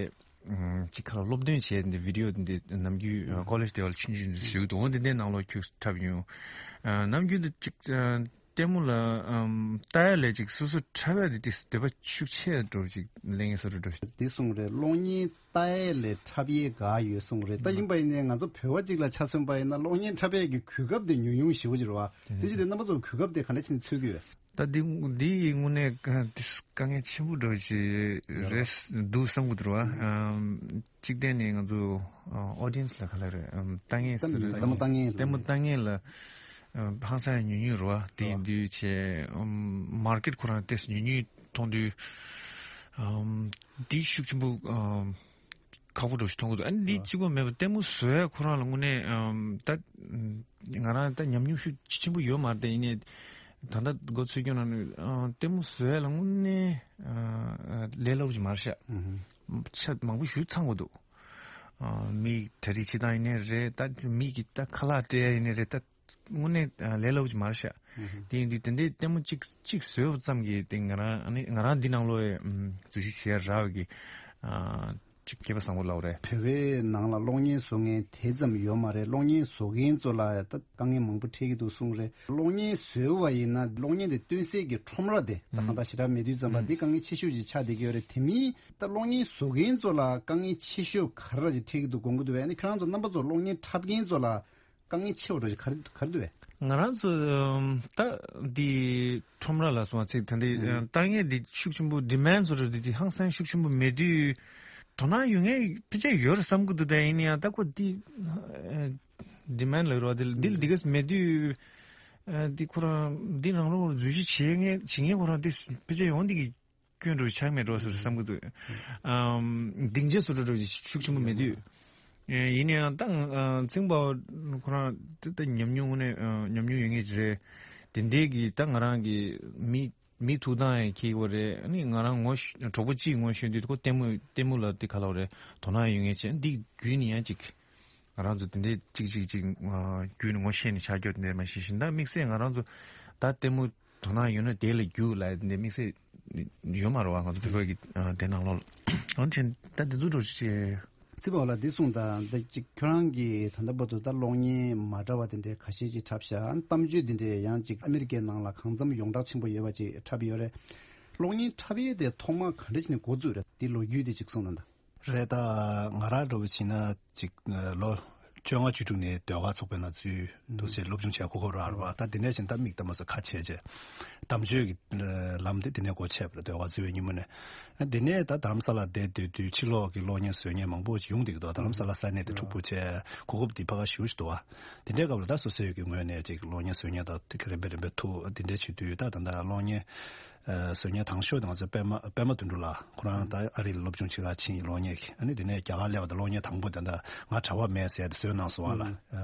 ཨམ་ཅིག་ག་ལ་སློབ་སྟོན་བྱས་དེ་འདྲའི་བི་ཌི་ཡོ་དེ་འདྲའི་ནམ་རྒྱུན་ཨ་ཨུ་ཧུ། ཀོ་ལེཇ་དེ་བ་ལ་ཆུང་ཆུང་ཞིག་འདུག་འོ་དེ་འདྲའི་ནང་ལོགས་ཁྱོད་འཁྲབ་ཡོང་། ཨ་ནམ་རྒྱུན་དུ་ཅིག་ཨ་ལྟད་མོ་ལ་ཨམ་ལྟ་ཡ་ལས་ཅིག་སོ་སོ་འཁྲབ་ཡ་དེ་ཏིག་འདོད་པ་ཤུགས་ཆེ་འགྲོ་ཅིག་གླེང་ཡ་བཟོ་འདྲ་འགྲོ། འདི་གསུངས་རེད། གློག་བརྙན་ལྟ་ཡས་ལས་འཁྲབ་ཡས་དགའ་ཡོད་གསུངས་རེད། ད་ཡིན་པ་ཡིན་ནའི་ང་ཚོ་བོད་པ་ཅིག་ལ་ཆ་མཚོན་པ་ཡིན་ན་གློག་བརྙན་འཁྲབ་ཡས་ཀྱི་གོ་སྐབས་དེ་ཉུང་ཉུང་ཞེ་པོ་ཅིག་རེད་པ། དེ་ཕྱིར་རྣམ་པ་ཚོ་གོ་སྐབས་དེ་ག་འདྲ་བྱས་ནས་འཚོལ་གྱི་ཡོད། ད་འདི་འདི་ཡི་དངོས་གནས་དཀའ་ངལ་ཆེན་པོ་འདྲ་བོ་ཅིག་རེད་འདུག་བསམ་གྱི་འདུག་རེད་པ། ཨམ་གཅིག་བལྟས་ནས་ང་ཚོ་ཨོ་ཌི་ཡན་སི་ལ་ག་ལ་རེད། ཨམ་ལྟ་མཁན་ཟེར་རེད། ལྟད་མོ་ལྟ་མཁན། ལྟད་མོ་ལྟ་མཁན་ལ་ཨམ་ཧང་སང་ཡ་ཉུང་ཉུང་རེད་པ། དེ་ཡིན་དུས་བྱས་ཨམ་མར་ཀེཊ་ཁོ་རང་ཏོག་ཙམ་ཉུང་ཉུང་མཐོང་དུས་ཨམ་འདི་ཤུགས་ཆེན་པོ་ཨམ་ཁག་པོ་འདྲ་ཞིག་མཐོང་གི་འདུག་ཨ་ནི་འདི་གཅིག་པོ་མེད་པར་ལྟད་མོ་བཟོ་ཡ་ཁོ་རང་ལ་དངོས་གནས་ཨམ་ད་ང་རང་ད་ཉམས་མྱོང་ཤུགས་ཆེན་པོ་ཡོད་མ་རེད་དེ། ཡིན་ནའི་ད་ལྟ་འགོ་ཚུགས་རྒྱུ་ན་ཨ་ལྟད་མོ་བཟོ་ཡ་ལ་དངོས་གནས་ཨ་ལས་སླ་པོ་ཅིག་མ་རེད་ཤག་ཨུ་ཧུ། ཆ་མང་པོ་ཞིག་ཚང་དགོས་འདུག་ཨ་མིའི་གྲ་སྒྲིག་བྱེད་སྟངས་ཡིན་ནའི་རེད། ད་མི་གི་ད་ཁ་ལག་སྤྲད་ཡ་ཡིན་ནའི་རེད། ད་དངོས་གནས་ཨ་ལས་སླ་པོ་ཅིག་མ་རེད་ཤག་དེ་ཡིན་དུས་དེ་འདྲའི་ལྟད་མོ་གཅིག་གཅིག་བཟོས་པ་ཙམ་གྱིས་དེ་ང་རང་ཨ་ནི་ང་རང་འདི་ནང་ལོགས་ཨེ་འཛུལ་ཞུགས་བྱེད་ཡ་རག་གི་ཨ་གཅིག་སྐལ་པ་བཟང་པོ་ལབ་རེད། བོད་པའི་ནང་ལ་གློག་བརྙན་བཟོ་མཁན་དེ་ཙམ་ཡོད་མ་རེད། གློག་བརྙན་བཟོ་མཁན་ཚོ་ལ་ད་དཀའ་ངལ་མང་པོ་འཕྲད་ཀྱི་འདུག་གསུངས་རེད། གློག་བརྙན་བཟོས་པ་ཡིན་ན་གློག་བརྙན་དེ་སྟོན་སའི་གི་ཁྲོམ་ར་དེ་ད་གང་ལྟར་ཞེ་དྲག་མེད་དུས་ཙམ་པ་འདི་དཀའ་ངལ་ཆེ་ཤོས་ཅིག་ཆགས་བསྡད་ཀྱི་ཡོད་རེད། དེ་མིན་ད་གློག་བརྙན་བཟོ་མཁན་ཚོ་ལ་དཀའ་ངལ་ཆེ་ཤོས་ག་རེ་ཅིག་འཕྲད་ཀྱི་འདུག་དགོངས་ཀྱི་འདུག་བས། ཨ་ནི་ཁྱེད་རང་ཚོ་རྣམ་པ་ཚོ་གློག་བརྙན་འཁྲབ་མཁན་ཚོ་ལ་དཀའ་ངལ་ཆེ་བ་འདྲ་ཞིག་ག་རེ་ག་རེ་འདུག་བས། ང་རང་ཚོ་ཨམ་ད་འདི་ཁྲོམ་ར་ལ་སོང་བ་ཚིག་ད་འདི་ཨམ་ལྟ་མཁན་འདི་ཤུགས་ཆེན་པོ་ཌི་མན་ཌི་བཟོ་འདྲ་འདི་འདི་ཧང་སང་ཤུགས་ཆེན་པོ་མེད་དུས་དོ་སྣང་ཡོད་མཁན་ཕལ་ཆེར་ཡོད་རེད་བསམ་གི་འདུག་ད་ཡིན་ན་ཡང་ད་ཁོ་འདི་ཨ་ཌི་མན་ཌི་ལབ་རོགས་འདི་འདི་ལ་འདི་གས་མེད་དུས་ཨ་འདི་ཁོ་རང་འདི་རང་ལོགས་འཛུལ་ཞུགས་བྱེད་མཁན་བྱེད་མཁན་ཁོ་རང་འདི་ཕལ་ཆེར་ཡོང་འདི་གི་སྐྱོན་འགྲོ་ཆགས་མེད་འགྲོ་ཟེར་བསམ་གི་འདུག་ཨམ་སྡིངས་ཆ་སོ་འགྲོ་འགྲོ་ཞིག་ཤུགས་ཆེན་པོ་མེད་དུས། ཨེ་ཡིན་ནའང་ད་ཨ་ཚེ་རིང་དཔའ་བོ་ཁོ་རང་ད་ད་ཉམས་མྱོང་ནས་ཨ་ཉམས་མྱོང་ཡོད་མཁན་ཅིག་རེད། དེ་འདྲའི་གི་ད་ང་རང་གི་མི་མི་ཐུག་སྟངས་ཡང་ཁྱེད་ཀྱི་རེད། ཨ་ནི་ང་རང་ངོ་ཤ་གྲོགས་པོ་གཅིག་ངོ་ཤེས་དུས་ཁོ་ལྟད་མོ་ལྟད་མོ་ལ་དེ་ག་ལབ་རེད། དོ་སྣང་ཡོད་མཁན་ཅིག་འདི་བརྒྱུད་ནས་ཡང་ཅིག་ང་རང་ཚོ་དེ་འདྲའི་གཅིག་གཅིག་གཅིག་ཨ་བརྒྱུད་ནས་ངོ་ཤེས་ནས་ཆགས་རྒྱུ་དེ་འདྲ་མ་ཤེས་བཞིན་ད་དམིགས་བསལ་ང་རང་ཚོ་ད་ལྟད་མོ་དོ་སྣང་ཡོད་ན་དེ་ལ་རྒྱུགས་ལབ་ཡ་དེ་འདྲའི་དམིགས་བསལ་ཡོད་མ་རེད་བ། ང་ཚོ་བོད་པ་གི་ཨ་དེ་ནང་ལོགས་ལ། འོན་ཀྱང་ད་དེ་ཚོ་འགྲོ་ཅི་བྱེད། ཙི་པ་ལ་འདི་གསུངས་དང་འདི་གཅིག་ཁྱོད་རང་གིས་ད་ལྟ་བར་དུ་ད་གློག་བརྙན་མ་འདྲ་བ་དེ་འདྲའི་ཁ་ཤས་ཅིག་འཁྲབ་ཤག་གཏམ་བརྗོད་དེ་འདྲའི་ཡང་ཅིག་ཨ་མི་རི་ཀའི་ནང་ལ་གང་འཚམ་ཡོངས་གྲགས་ཆེན་པོ་ཡོད་པ་ཅིག་འཁྲབ་ཡོད་རེད། གློག་བརྙན་འཁྲབ་ཡས་དེ་ཐོག་མར་ག་འདྲ་བྱས་ནས་འགོ་བཙུགས་རེད། འདི་ལོ་རྒྱུས་དེ་ཅིག་གསུངས་དང་ད། རེད། ད་ང་རང་འདྲ་བོ་བྱས་ན་ཅིག་ལོ་བཅོ་ལྔ་བཅུ་དྲུག་ནས་ཟློས་གར་ཚོགས་པའི་ནང་འཛུལ་འདུག་སེ་སློབ་སྦྱོང་བྱས་གོ་སྐབས་རག་རེད་བ། ད་དེ་ནས་བཞིན་ད་མིག་ལྟ་མ་སོ་ཁ་ཕྱེ་བྱས་གཏམ་བརྗོད་ཀྱི་ལམ་དེ་དེ་ནས་སྒོ་ཕྱེ་བ་རེད། ཟློས་གར་འཛུལ་བའི་ཉིན་མོ་ནས། དེ་ནས་ད་རྡ་རམ་ས་ལ་བསྡད་སྡོད་དུས་ཕྱི་ལོགས་ཀྱི་གློག་བརྙན་བཟོ་མཁན་མང་པོ་ཞིག་ཡོང་བསྡད་ཀྱི་འདུག་རྡ་རམ་ས་ལ་ས་གནས་དེ་འཁྲུག་པོ་བྱས་གོ་སྐབས་འདི་ཕ་ག་ཞུ་ཞུ་འདུག་བ། དེ་འདྲའི་སྐབས་ལ་ད་སོ་སོའི་གི་ངོས་ནས་ཅིག་གློག་བརྙན་བཟོ་མཁན་དང་དེ་ག་རིམ་པས་རིམ་པས་ཐུག་དེ་འདྲའི་བྱེད་དུས་ད་ད་ལྟ་གློག་བརྙན་ཨ་བཟོ་མཁན་དང་ཤོས་དེ་ང་ཚོ་པད་མ་པད་མ་དོན་གྲུབ་ལགས་ཁོ་རང་ད་ཨ་རི་ལ་སློབ་སྦྱོང་བྱེད་ག་ཕྱིན་ཡིན་གློག་བརྙན་གྱི། ཨ་ནི་དེ་ནས་རྒྱ་གར་སླེབས་པ་དང་གློག་བརྙན་དང་པོ་དེ་འདྲ་ང་གྲྭ་པ་མེད་ཟེར་ཏེ་བཟོས་གནང་སོང་བ་ལ།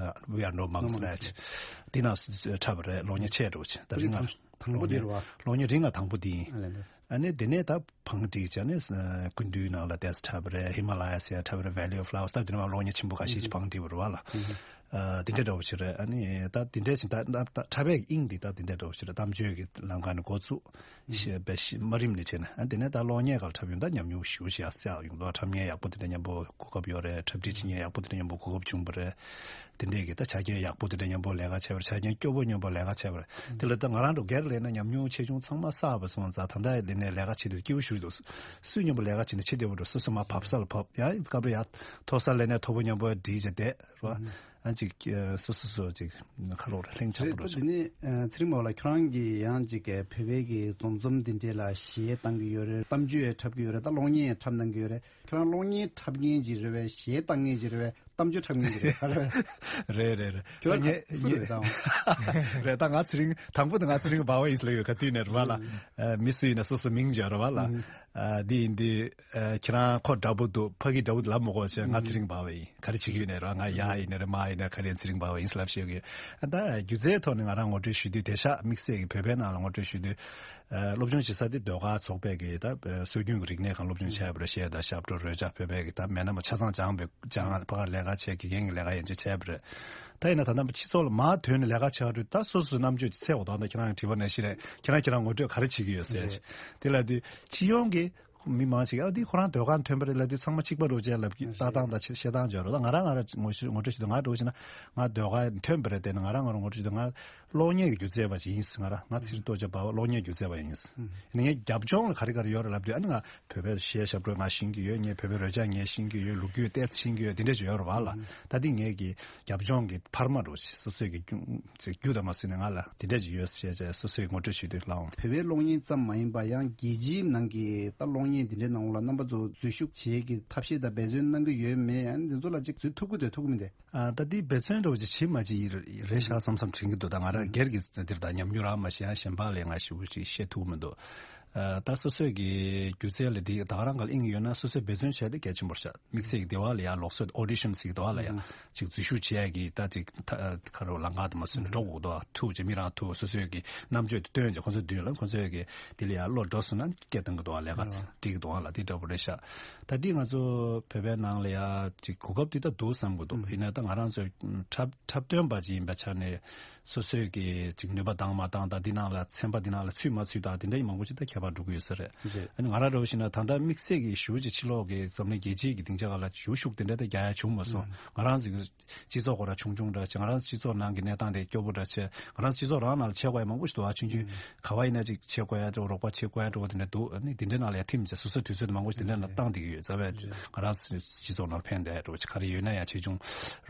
We are no monks ལབ་ཅིག་འདི་ནང་འཁྲབ་པ་རེད། གློག་བརྙན་ཆེ་འགྲོ་ཅིག་ད་རིང་ང་དང་པོ་དེ་རེད་བ། གློག་བརྙན་རིང་ང་དང་པོ་དེ་ཡིན། ཨ་ནི་དེ་ནས་ད་བང་སྒྲིག་བྱས་ནས་སྐུ་མདུན་ནང་ལ་ཏེས་འཁྲབ་པ་རེད། ཧི་མ་ལ་ཡ་ཟེར་འཁྲབ་པ་རེད། Valley of Flowers ད་དེ་ནས་གློག་བརྙན་ཆེན་པོ་ཁ་ཤས་ཅིག་བང་སྒྲིག་པ་རེད་བ་ལ། ཨ་དེ་འདྲ་འདྲ་བོ་ཞིག་རེད། ཨ་ནི་ད་དེ་འདྲ་ཞིག་ད་ད་ད་འཁྲབ་པའི་དབྱིངས་འདི་ད་དེ་འདྲ་འདྲ་བོ་ཞིག་རེད། གཏམ་བརྗོད་ཀྱི་ལམ་ཁ་ནས་འགོ་བཙུགས་ཞེས་པའི་ཞི་མ་རིམ་ནས་བྱས་ནས། ཨ་དེ་ནས་ད་གློག་བརྙན་སྒང་འཁྲབ་ཡོང་ད་ཉམས་མྱོང་ཞེ་པོ་ཞིག་ཡར་བསགས་ཡོང་དུས་འཁྲབ་མཁན་ཡག་པོ་དེ་འདྲ་མཉམ་པོ་གོ་སྐབས་ཡོད་རེད། འཁྲབ་ཁྲིད་བྱེད་མཁན་ཡག་པོ་དེ་འདྲ་མཉམ་པོ་གོ་སྐབས་བྱུང་བ་རེད། དེ་འདྲས་ཀྱི་ད་ཆ་རྐྱེན་ཡག་པོ་དེ་འདྲ་མཉམ་པོ་ལས་ཀ་བྱས་པ་རེད། ཆ་རྐྱེན་སྐྱོ་པོ་མཉམ་པོ་ལས་ཀ་བྱས་པ་རེད། དེ་ལ་ད་ང་རང་ཚོ་སྒེར་ལས་ན་ཉམས་མྱོང་ཆེ་ཆུང་ཚང་མ་བསགས་པ་སོང་ཙང་ད་ལྟ་ལས་ནས་ལས་ཀ་བྱེད་དུས་སྐྱིད་པོ་ཞེ་པོ་འདུག་སུ་མཉམ་པོ་ལས་ཀ་བྱེད་ན་ཆེ་བདེ་པོ་འདུག་སོ་སོ་མར་བབས་ས་ལ་བབས། ཡང་སྐབས་རེ་ཡར་མཐོ་ས་ལས་ནས་མཐོ་པོ་མཉམ་པོ་སྒྲིལ་བྱས་བསྡད་རོ། ཨ་ཅིག་སོ་སོ་སོ་ཅིག་ཁ་ལོ་རེ་ལྷིང་ཆགས་རེད། པོ་ད་འགྲོ་འདི་ཆོག་ནི་ཨ་ཚེ་རིང་མ་བ་ལ་ཁྱོད་རང་གིས་ཡང་ཅིག་བོད་པའི་གི་འཛོམས་འཛོམས་འདི་འདྲས་ལ་གཞས་བཏང་གི་ཡོད་རེད། གཏམ་བརྗོད་འཁྲབ་གི་ཡོད་རེད། ད་གློག་བརྙན་འཁྲབ་གནང་གི་ཡོད་རེད། ཁྱོད་རང་གློག་བརྙན་འཁྲབ་མཁན་ཅིག་རེད་པས། གཞས་བཏང་མཁན་ཅིག་རེད་པས། གཏམ་བརྗོད་འཁྲབ་མཁན་ཅིག་རེད་པས། རེད་རེད་རེད། ཁྱོད་རང་ངས་སུ་རེད་ད། རེད་ད་ང་ཚེ་རིང་དང་པོ་དེ་ང་ཚེ་རིང་བ་བ་ཡིན་ལབ་ཡོད། ག་དུས་ནས་རེད་པ་ལ། ཨ་མི་སུ་ཡིན་ན་སོ་སོ་མིང་བརྗོད་རེད་པ་ལ། ཨ་འདི་ཡིན་དུས་ཨ་ཁྱེད་རང་ཁོ་འདྲ་པོ་འདུག་ཕ་གི་འདྲ་པོ་འདུག་ལབ་མི་དགོས་བྱས། ང་ཚེ་རིང་བ་བ་ཡིན། ག་རེ་བྱེད་ཀྱི་ཡོད་ནས་རེད་པ། ང་ཡ་ཡིན་ནས་རེད། མ་ཡིན་ནས་ག་རེ་ཚེ་རིང་བ་བ་ཡིན་ལབ་ཤེས་ཀྱི། ཨ་ད་སྒྱུ་རྩལ་ཐོག་ནས་ང་རང་ངོ་སྤྲོད་ཞུ་དུས་དེང་སང་དམིགས་བསལ་གྱི་བོད་པའི་ནང་ལ་ངོ་སྤྲོད་ཞུ་དུས། ཨ་སློབ་སྦྱོང་བྱེད་ས་དེ་ཟློས་གར་ཚོགས་པའི་གི་ད་ཨ་སྲོལ་རྒྱུན་གྱི་རིག་གནས་སྒང་སློབ་སྦྱོང་བྱས་པ་རེད། གཞས་དང་ཞབས་བྲོ་རོལ་ཆ། བོད་པའི་གི་ད་མེད་ན་མ་ཆ་ཚང་སྦྱངས་པའི་སྦྱངས་ཕ་གར་ལས་ཀ་བྱས། དགེ་རྒན་གྱི་ལས་ཀ་ཡན་ཆད་བྱས་པ་རེད། ད་ཡིན་ན་ད་ལྟ་སྤྱི་ཚོགས་ལ་མར་ཐོན་ནས་ལས་ཀ་བྱེད་ཡ་དུས་ད་སོ་སོའི་རྣམ་དཔྱོད་ཀྱི་ཚད་འོ་ད་ད་ཁྱེད་རང་གི་དྲི་བ་ནང་བཞིན་རེད། ཁྱེད་རང་ཁྱེད་རང་ངོ་སྤྲོད་ག་རེ་བྱེད་ཀྱི་ཡོད་ཟེར། དེ་ལ་དུས་སྤྱི་ཡོངས་ཀྱི་མི་མང་ཞིག་ཨ་འདི་ཁོ་རང་ཟློས་གར་ཐོན་པ་རེད་ལབ་དུས་ཚང་མ་གཅིག་པ་འདྲ་བོ་བྱས་ལབ་ཀྱི་ལྟ་སྟངས་དང་བཤད་སྟངས་བརྗོད་རོགས། ད་ང་རང་ང་རང་ངོ་ཤེས་ངོ་སྤྲོད་བྱེད་དུས་ང་འདྲ་བོ་བྱས་ན་ང་ཟློས་གར་ཐོན་པ་རེད། དེ་ནི་ང་རང་ང་རང་ངོ་སྤྲོད་བྱེད་དུས་ང་གློག་བརྙན་གྱི་སྒྱུ་རྩལ་པ་ཞིག་ཡིན་ཟེར། ང་རང་ང་ཚེ་རིང་རྡོ་རྗེ་བ་བ་གློག་བརྙན་སྒྱུ་རྩལ་པ་ཡིན་ཟེར། ཨ་ནི་ངའི་རྒྱབ་ལྗོངས་ལ་ག་རེ་ག་རེ་ཡོད་རེད་ལབ་དུས་ཨ་ནི་ང་བོད་པའི་གཞས་ཞབས་བྲོ་ང་ཤེས་ཀྱི་ཡོད། ངས་བོད་པའི་རོལ་ཆ་ངས་ཤེས་ཀྱི་ཡོད། ལོ་རྒྱུས་ཏོག་ཙམ་ཤེས་ཀྱི་ཡོད། དེ་འདྲ་ཅིག་ཡོད་རེད་པ་ལ། ད་འདི་ངའི་གི་རྒྱབ་ལྗོངས་ཀྱི་འཕར་མ་འདྲ་བོ་ཞིག་སོ་སོའི་གི་རྒྱུ་ཅིག་རྒྱུ་དང་མ་ཟིན་ནས་ང་ལ་དེ་འདྲ་ཅིག་ཡོད་ཟེར་བྱས་སོ་སོའི་ངོ་སྤྲོད་ཞུས་དུས་ལའང་། བོད་པའི་གློག་བརྙན་ཙམ་མ་ཡིན་པ་ཡང་རྒྱལ་སྤྱིའི་ནང་གི་ད་གློག་བརྙན་དེ་འདྲའི་ནང་ལ་རྣམ་པ་ཚོ་འཛུལ་ཞུགས་བྱེད་ཀྱི་ཐབས་ཤེས་དང་འབད་བརྩོན་གནང་གི་ཡོད་མེད། ཨ་ནི་འདི་ཚོ་ལ་ཅིག་འཛུལ་ཐུབ་ཀྱི་འདུག་ཐུབ་ཀྱི་མི་འདུག་ཨ་ད་འདི་འབད་བརྩོན་འདྲ་བོ་ཅིག་བྱེད་མ་བྱེད་ཡིན་རེད་ཤག་བསམ་བསམ་དྲན་གྱི་འདུག་ད་ང་རང་སྒེར་གྱི་འདིར་ད་ཉམས་མྱོང་རག་མ་ཤེས། ཡང་གཞན་པ་ལས་ང་ཞེ་པོ་ཅིག་བཤད་ཐུབ་མི་འདུག་ཨ་ད་སོ་སོའི་གི་སྒྱུ་རྩལ་ལ་འདི་ད་ག་རང་ག་ལ་དབྱིངས་ཡོད་ན་སོ་སོས་འབད་བརྩོན་བྱས་ཏེ་གལ་ཆེན་པོ་རེད་ཤག་དམིགས་བསལ་གྱི་དེ་བ་ལ་ཡ་ལོགས་སུ་ཨོ་ཌི་ཤན་ཟེར་གི་དེ་བ་ལ་ཡ་ཨ་ཅིག་འཛུལ་ཞུགས་བྱེད་ཡ་གི་ད་ཅིག་ད་ཁ་རོག་ལམ་ཁ་དུ་མ་སོན་འགྲོ་དགོས་འདུག་ཐུག་ཅེས་མི་རང་ཐུག་སོ་སོའི་གི་རྣམ་དཔྱོད་དེ་སྟོན་ཅེས་ཁོང་ཚོ་མདུན་ལ་ཁོང་ཚོའི་གི་དེ་ལ་ཡ་བློ་འགྲོ་སོང་ན་སྐད་གཏོང་གི་འདུག་བ། ལས་ཀ་ཨ་འགྲིག་གི་འདུག་བ་ལ་དེ་འདྲ་པོ་རེད་ཤག་ད་འདི་ང་ཚོ་བོད་པའི་ནང་ལ་ཡ་ཅིག་གོ་སྐབས་འདི་ད་འདུག་བསམ་གི་འདུག་ཨ་ཡིན་ན་ད་ང་རང་ཚོ་འཁྲབ་འཁྲབ་སྟོན་པ་ཅིག་ཡིན་པའི་ཆ་ནས། སོ་སོའི་གི་ཅིག་ནུས་པ་འདང་མ་འདང་དང་འདི་ནང་ལ་ཚན་པ་འདི་ནང་ལ་ཚུད་མ་ཚུད་དང་དེ་འདྲ་ཡི་མང་པོ་ཅིག་ད་ཁྱད་པར་འགྲོ་གི་ཡོད་ས་རེད། རེད། ཨ་ནི་ང་རང་འདྲ་བོ་ཞིག་ན་ད་ལྟ་དམིགས་བསལ་གྱི་ཞུ་ཅིག་ཕྱི་ལོགས་ཀྱི་འཛམ་གླིང་རྒྱལ་སྤྱིའི་གི་སྡིངས་ཆ་སྒང་ལ་ཞུ་ཤུགས་དེ་འདྲ་ད་རྒྱག་ཡ་བྱུང་མ་སོང་། ང་རང་ཚོའི་གི་སྤྱི་ཚོགས་ཁོ་རང་ཆུང་ཆུང་འདྲ་ཅིག་ང་རང་སྤྱི་ཚོགས་ནང་གི་གནས་སྟངས་དེ་སྐྱོ་པོ་འདྲ་ཆེ། ང་རང་སྤྱི་ཚོགས་རང་ནང་ལ་ཆེ་དགོས་ཡ་མང་པོ་ཞིག་འདུག་ཨ་ཆུང་ཆུང་ག་བ་ཡིན་ན་ཅིག་ཆེ་དགོས་ཡ་འདྲ་བོ་རོགས་པ་ཆེ་དགོས་ཡ་འདྲ་བོ་དེ་འདྲ་འདུག་ཨ་ནི་དེ་འདྲའི་ནང་ལ་ཡ་ཐིམ་ཅིག་སོ་སོའི་དུས་ཚོད་དེ་མང་པོ་ཞིག་དེ་འདྲ་ནང་བཏང་བསྡད་ཀྱི་ཡོད། རྩ་བའི་ང་རང་སྤྱི་ཚོགས་ནང་ཕན་བསྡད་འདྲ་བོ་ཅིག་ག་རེ་ཡོད་ན་ཡ་ཆེ་ཆུང་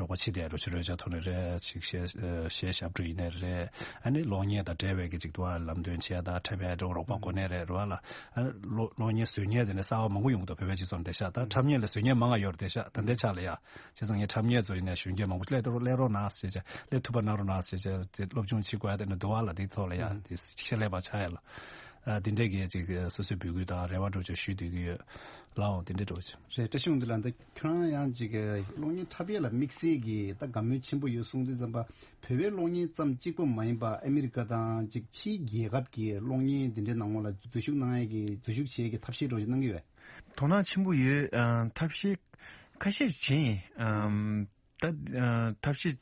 རོགས་པ་བྱེད་བསྡད་འགྲོ་ཆུ་རོལ་ཆ་ཐོག་ནས་རེད་ཅིག་གཞས་གཞས་ཞབས་བྲོ་ཡིན་ནའི་རེད། ཨ་ནི་གློག་བརྙན་དང་འབྲེལ་བའི་གི་ཅིག་ཏུ་བ་ལམ་སྟོན་བྱས་དང་འཁྲབ་པའི་འགྲོ་རོགས་པ་གོ་གནས་རེད་རེད་བ་ལ། ཨ་ནི་གློག་གློག་བརྙན་བཟོ་མཁན་དེ་ནས་གསར་བ་མང་པོ་ཡོང་གི་འདུག་བོད་པའི་སྤྱི་ཚོགས་འདི་ཤག་ད་འཁྲབ་མཁན་ལ་བཟོ་མཁན་མང་ང་ཡོད་རེད་དེ་ཤག་ད་འདི་ཆགས་ལ་ཡ་བྱས་ཙང་ངས་འཁྲབ་མཁན་ཚོ་ཡིན་ནའི་གཞོན་སྐྱེས་མང་པོ་སླེབས་རོགས་སླེབས་རོགས་གནང་ཟེར་བྱས་སླེབས་ཐུབ་པ་གནང་རོགས་གནང་ཟེར་བྱས་དེ་སློབ་སྦྱོང་བྱེད་དགོས་ཡ་དེ་ནས་འདུག་བ་ལ་དེ་ཐོག་ལ་ཡ་དེ་ཤེས་ལས་པ་ཆགས་ཡ་ལ། ཨ་དེ་འདྲས་ཀྱི་ཅིག་སོ་སོའི་འབོད་སྐུལ་དང་རེ་བ་འདྲ་བོ་ཅིག་ཞུ་སྡོད་ཀྱི་ཡོད། ལའོ་དེ་འདྲས་འདྲ་བོ་ཅིག་རེད། བཀྲ་ཤིས་དབང་འདུས་ལགས། ད་ཁྱོད་རང་ཡང་ཅིག་གློག་བརྙན་འཁྲབ་ཡས་ལ་དམིགས་བསལ་གྱི་ད་དགའ་མོས་ཆེན་པོ་ཡོད་གསུངས་དུས་ཙམ་པ་བོད་པའི་གློག་བརྙན་ཙམ་གཅིག་པོ་མ་ཡིན་པ་ཨ་མི་རི་ཀ་དང་ཅིག་ཕྱིའི་རྒྱལ་ཁབ་ཀྱི་གློག་བརྙན་འདི་འདྲའི་ནང་ལོགས་ལ་འཛུལ་ཞུགས་གནང་ཡས་ཀྱི་འཛུལ་ཞུགས་བྱེད་ཡས་ཀྱི་ཐབས་ཤེས་འདྲ་བོ་ཅིག་གནང་གི་ཡོད། དོ་སྣང་ཆེན་པོ་ཡོད། ཨ་ཐབས་ཤེས་ཁ་ཤས་བྱས་ཡིན། ཨམ་ད་ཨ་ཐབས་ཤེས་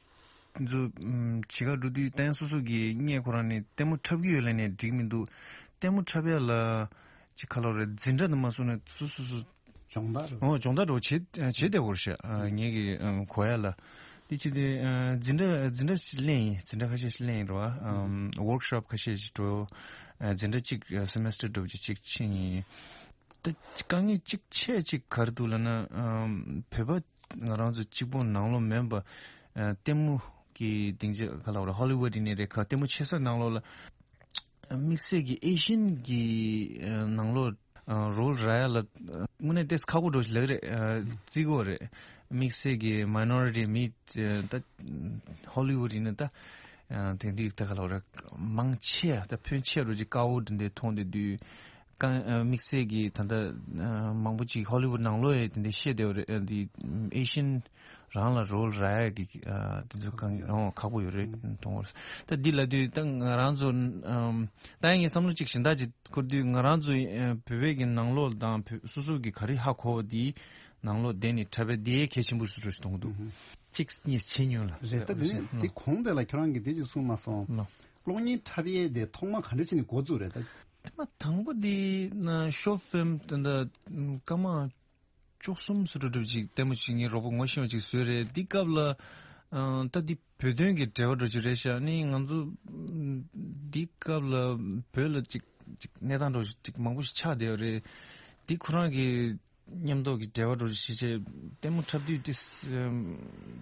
ཚོ་ཨམ་བྱེད་ག་འགྲོ་དུས་ད་ཡང་སོ་སོ་གི་སྔས་ཁོ་རང་ནས་ལྟད་མོ་འཁྲབ་ཀྱི་ཡོད་ལབ་ནས་འགྲིག་མི་འདུག་ལྟད་མོ་འཁྲབ་ཡ་ལ་ཅིག་ག་ལབ་རེད། འཛིན་གྲྭ་དུ་མ་སོང་ནས་སོ་སོ་སོ་སྦྱོང་བརྡར་ཨོ་སྦྱོང་བརྡར་འདྲ་བོ་བྱེད་བྱེད་བསྡད་ཡོད་རེད་ཤག་ཨ་ངེད་ཀྱི་ཨམ་གོ་ཡ་ལ། དེ་ཅི་སྟེ་ཨ་འཛིན་གྲྭ་འཛིན་གྲྭ་ཞིག་ལེན་ཡིན། འཛིན་གྲྭ་ཁ་ཤས་ཤིག་ལེན་ཡིན་རེད་བ། ཨམ་ཝོརྐ་ཤོབ་ཁ་ཤས་ཤིག་འགྲོ། ཨ་འཛིན་གྲྭ་གཅིག་ཨ་སེ་མེ་སི་ཊར་འགྲོ་རྒྱུ་གཅིག་ཕྱིན་ཡིན། ད་དཀའ་ངལ་གཅིག་ཆེ་གཅིག་ག་རེ་འདུག་ལབ་ན། ཨམ་བོད་པ་ང་རང་ཚོ་གཅིག་པོ་ནང་ལོགས་མིན་པ། ཨ་ལྟད་མོ་གི་སྡིངས་ཆ་ག་ལབ་རེད། ཧོ་ལི་ཝུད་ཡིན་ནའི་རེད། ག་ལྟད་མོ་ཆེ་ས་ནང་ལོགས་ལ་དམིགས་བསལ་གྱི་ཨེ་ཤི་ཡན་གྱི་ཨ་ནང་ལོགས་ཨ་རོལ་རག་ཡ་ལ་ཨ་དངོས་གནས་ཏོག་ཙམ་ཁག་པོ་འདྲ་བོ་ཞིག་ལབ་ཀྱི་རེད། ཨ་བརྩི་གི་ཡོད་རེད། དམིགས་བསལ་གྱི་མའི་ནོ་རི་ཊི་མི་ད་ཧོ་ལི་ཝུད་ཡིན་ན་ད་ཨ་དེང་དུས་ད་ག་ལབ་རེད། མང་ཆེ་བ་ད་ཕོན་ཆེ་བ་འདྲ་བོ་ཅིག་དཀར་པོ་འདི་འདྲ་མཐོང་བསྡད་དུས། གང་ཨ་དམིགས་བསལ་གྱི་ད་ལྟ་ཨ་མང་པོ་ཅིག་ཧོ་ལི་ཝུད་ནང་ལོགས་ཡ་དེ་འདྲ་བཤད་བསྡད་པ་རེད། ཨ་འདི་ཨེ་ཤི་ཡན་རང་ལ་རོལ་རག་ཡ་གི་ཨ་དེ་ཚོ་གང་ཨོ་ཁག་པོ་ཡོད་རེད་མཐོང་བ་རེད། ད་འདི་ལབ་དུས་ད་ང་རང་ཚོ་ཨམ་ད་ཡང་ངས་བསམ་བློ་ཅིག་གཞན་དག་ཅིག་འཁོར་དུས་ང་རང་ཚོ་ཨ་བོད་པའི་གི་ནང་ལོགས་དང་བོད་སོ་སོ་གི་ག་རེ་ཧ་གོ་བ་དེའི་ནང་ལོགས་བསྡད་ནས་འཁྲབ་པའི་དེ་གལ་ཆེན་པོ་ཞིག་འདྲ་བོ་ཞིག་མཐོང་གི་འདུག་གཅིག་གཉིས་བྱེད་མྱོང་ལ། རེད། ད་དེ་ནས་དེ་གོང་དེ་ལ་ཁྱོད་རང་གིས་དེ་ཅིག་གསུངས་མ་སོང་། ལོ། གློག་བརྙན་འཁྲབ་ཡས་དེ་ཐོག་མ་ག་འདྲ་བྱས་ནས་འགོ་བཙུགས་རེད་ད། ཐོག་མ་དང་པོ་དེ་ན་ཤོར་ཕིལམ་དེ་འདྲ་སྐར་མ་བཅུ་གསུམ་སུ་འགྲོ་འགྲོ་ཅིག་ལྟད་མོ་ཅིག་ངའི་རོགས་པ་ངོ་ཤེས་པ་ཅིག་བཟོས་རེད། འདི་སྐབས་ལ་ཨ་ད་འདི་བོད་དོན་གྱི་འབྲེལ་བ་འདྲ་ཅིག་རེད་ཤག་ནི་ང་ཚོ་འདི་སྐབས་ལ་བོད་ལ་ཅིག་ཅིག་གནས་སྟངས་འདྲ་ཅིག་མང་པོ་ཞིག་ཆགས་བསྡད་ཡོད་རེད། འདི་ཁོ་རང་གི་མཉམ་དུ་གི་འབྲེལ་བ་འདྲ་ཞིག་བྱས། ལྟད་མོ་འཁྲབ་དུས་ཏེ་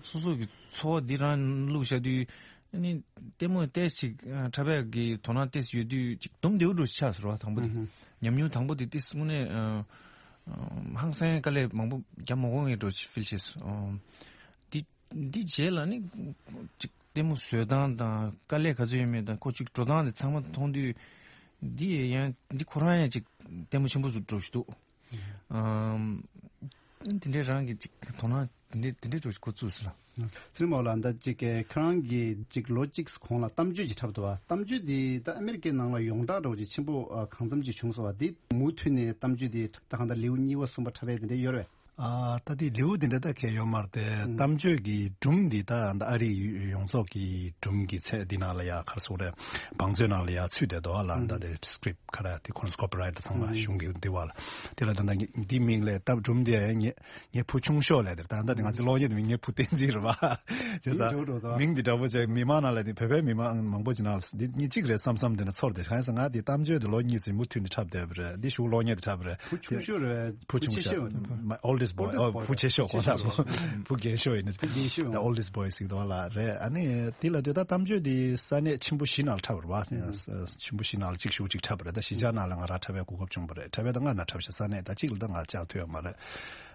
སོ་སོ་གི་འཚོ་བ་འདི་རང་བླུགས་བཞག་དུས་ཨ་ནི་ལྟད་མོ་ཏོག་ཙམ་འཁྲབ་ཡག་གི་དོ་སྣང་ཏོག་ཙམ་ཡོད་དུས་ཅིག་སྡོམ་བདེ་པོ་འདྲ་ཞིག་ཆགས་སོང་བ། དང་པོ་དེ་ཨུ་ཧུ། ཉམས་མྱོང་དང་པོ་དེ་ཏེ་དངོས་གནས་ཨ་ཨ་ཧང་སང་དཀའ་ལས་མང་པོ་རྒྱག་མ་དགོས་ངེས་འདྲ་ཞིག་ཕིལ་བྱས་སོང་། འདི་འདི་རྗེས་ལ་ནི་ཅིག་ལྟད་མོ་བཟོ་སྟངས་དང་དཀའ་ལས་ག་ཚོད་ཡོད་མེད་དང་ཁོ་ཅིག་འགྲོ་སྟངས་དེ་ཚང་མ་མཐོང་དུས་འདི་ཡང་འདི་ཁོ་རང་ཡང་ཅིག་ལྟད་མོ་ཆེན་པོ་ཟིག་འདྲ་ཞིག་འདུག་ཨམ། དེ་འདྲའི་རང་གི་ཅིག་དོ་སྣང་དེ་འདྲའི་དེ་འདྲའི་འདྲ་ཞིག་འགོ་བཙུགས་སོང་ལ། ཚེ་རིང་མོ་ལགས་ད་ཅིག་ཁྱེད་རང་གིས་ཅིག་ལོ་གཅིག་གོང་ལ་གཏམ་བརྗོད་ཅིག་འཁྲབ་འདུག་བ། གཏམ་བརྗོད་དེ་ད་ཨ་མེ་རི་ཀའི་ནང་ལ་ཡོངས་གྲགས་འདྲ་བོ་ཅིག་ཆེན་པོ་ཨ་གང་འཚམ་ཅིག་བྱུང་སོང་བ། འདི་མུ་མཐུད་ནས་གཏམ་བརྗོད་དེ་ད་གང་ལྟར་ལེའུ་གཉིས་པ་གསུམ་པ་འཁྲབ་ཡས་དེ་འདྲ་ཡོད་རེད། ཨ་ད་དེ་ལེའུ་དེ་འདྲ་ད་གས་ཡོད་མ་རེད་དེ། ཨང་། གཏམ་བརྗོད་ཀྱི་སྒྲུང་འདི་ད་ད་ཨ་རིའི་ཡོངས་རྫོགས་ཀྱི་སྒྲུང་གི་ཚད་འདི་ནང་ལ་ཡ་ག་རེ་ཟེར་དགོས་རེད། བང་མཛོད་ནང་ལ་ཡ་ཚུད་བསྡད་འདུག་བ་ལ། ཨང་། ད་དེ་སི་ཀི་རིབ་ག་རེ་དེ་ཁོ་རང་ཚོ་ཀོ་པི་རའེ་ཊི་དང་ཚང་མ་ཨང་། གཞུང་གི་འདི་བ་ལ། དེ་ལ་ད་ད་འདི་མིང་ལས་ད་སྒྲུང་འདི་ཡ་ངས་ངའི་བུ་ཆུང་ཤོས་ལས་དེ་ད་ད་དེ་ང་ཚོའི་གློག་བརྙན་དེ་མིང་ངའི་བུ་བསྟན་འཛིན་རེད་བ། བྱས་ཙང་མིང་འདྲ་བོ་ཅིག་མི་མང་ནང་ལ་དེ་བོད་པའི་མི་མང་མང་པོ་ཅིག་ནང་ལ་འདི་གཉིས་གཅིག་རེད་བསམ་བསམ་དེ་འདྲ་ཚོར་ཏེ། གང་ཡིན་ཟེར་ང་དེ་གཏམ་བརྗོད་དེ་ལོ་གཉིས་ཙམ་མུ་མཐུད་ནས་འཁྲབ་བསྡད་པ་རེད། འདི་གཞུག་གློག་བརྙན་དེ་འཁྲབ་པ་རེད། བུ་ཆུང་ཤོས་རེད། བུ་ཆུང་ཤོས། Oldest boy. Oldest boy. ཨོ་བུ་ཆེ་ཤོས་གོ་ད་བུ་བུ་རྒན་ཤོས་ཡིན་ན། རྒན་ཤོས། The oldest boy ཟེར་གི་འདུག་བ་ལ་རེད། ཨ་ནི་དེ་ལ་དུས་ད་གཏམ་བརྗོད་དེ་ས་གནས་ཆེན་པོ་བཞི་ནང་ལ་འཁྲབ་པ་རེད་བ། ཆེན་པོ་བཞི་ནང་ལ་གཅིག་གཞུག་གཅིག་འཁྲབ་པ་རེད། ད་གཞིས་ཆགས་ནང་ལ་ང་རང་འཁྲབ་པའི་གོ་སྐབས་བྱུང་བ་རེད། འཁྲབ་པའི་ད་ལྔ་ནང་འཁྲབ་ཤག་ས་གནས་ད་གཅིག་ལ་ད་ང་བཅར་ཐུབ་ཡོད་མ་རེད།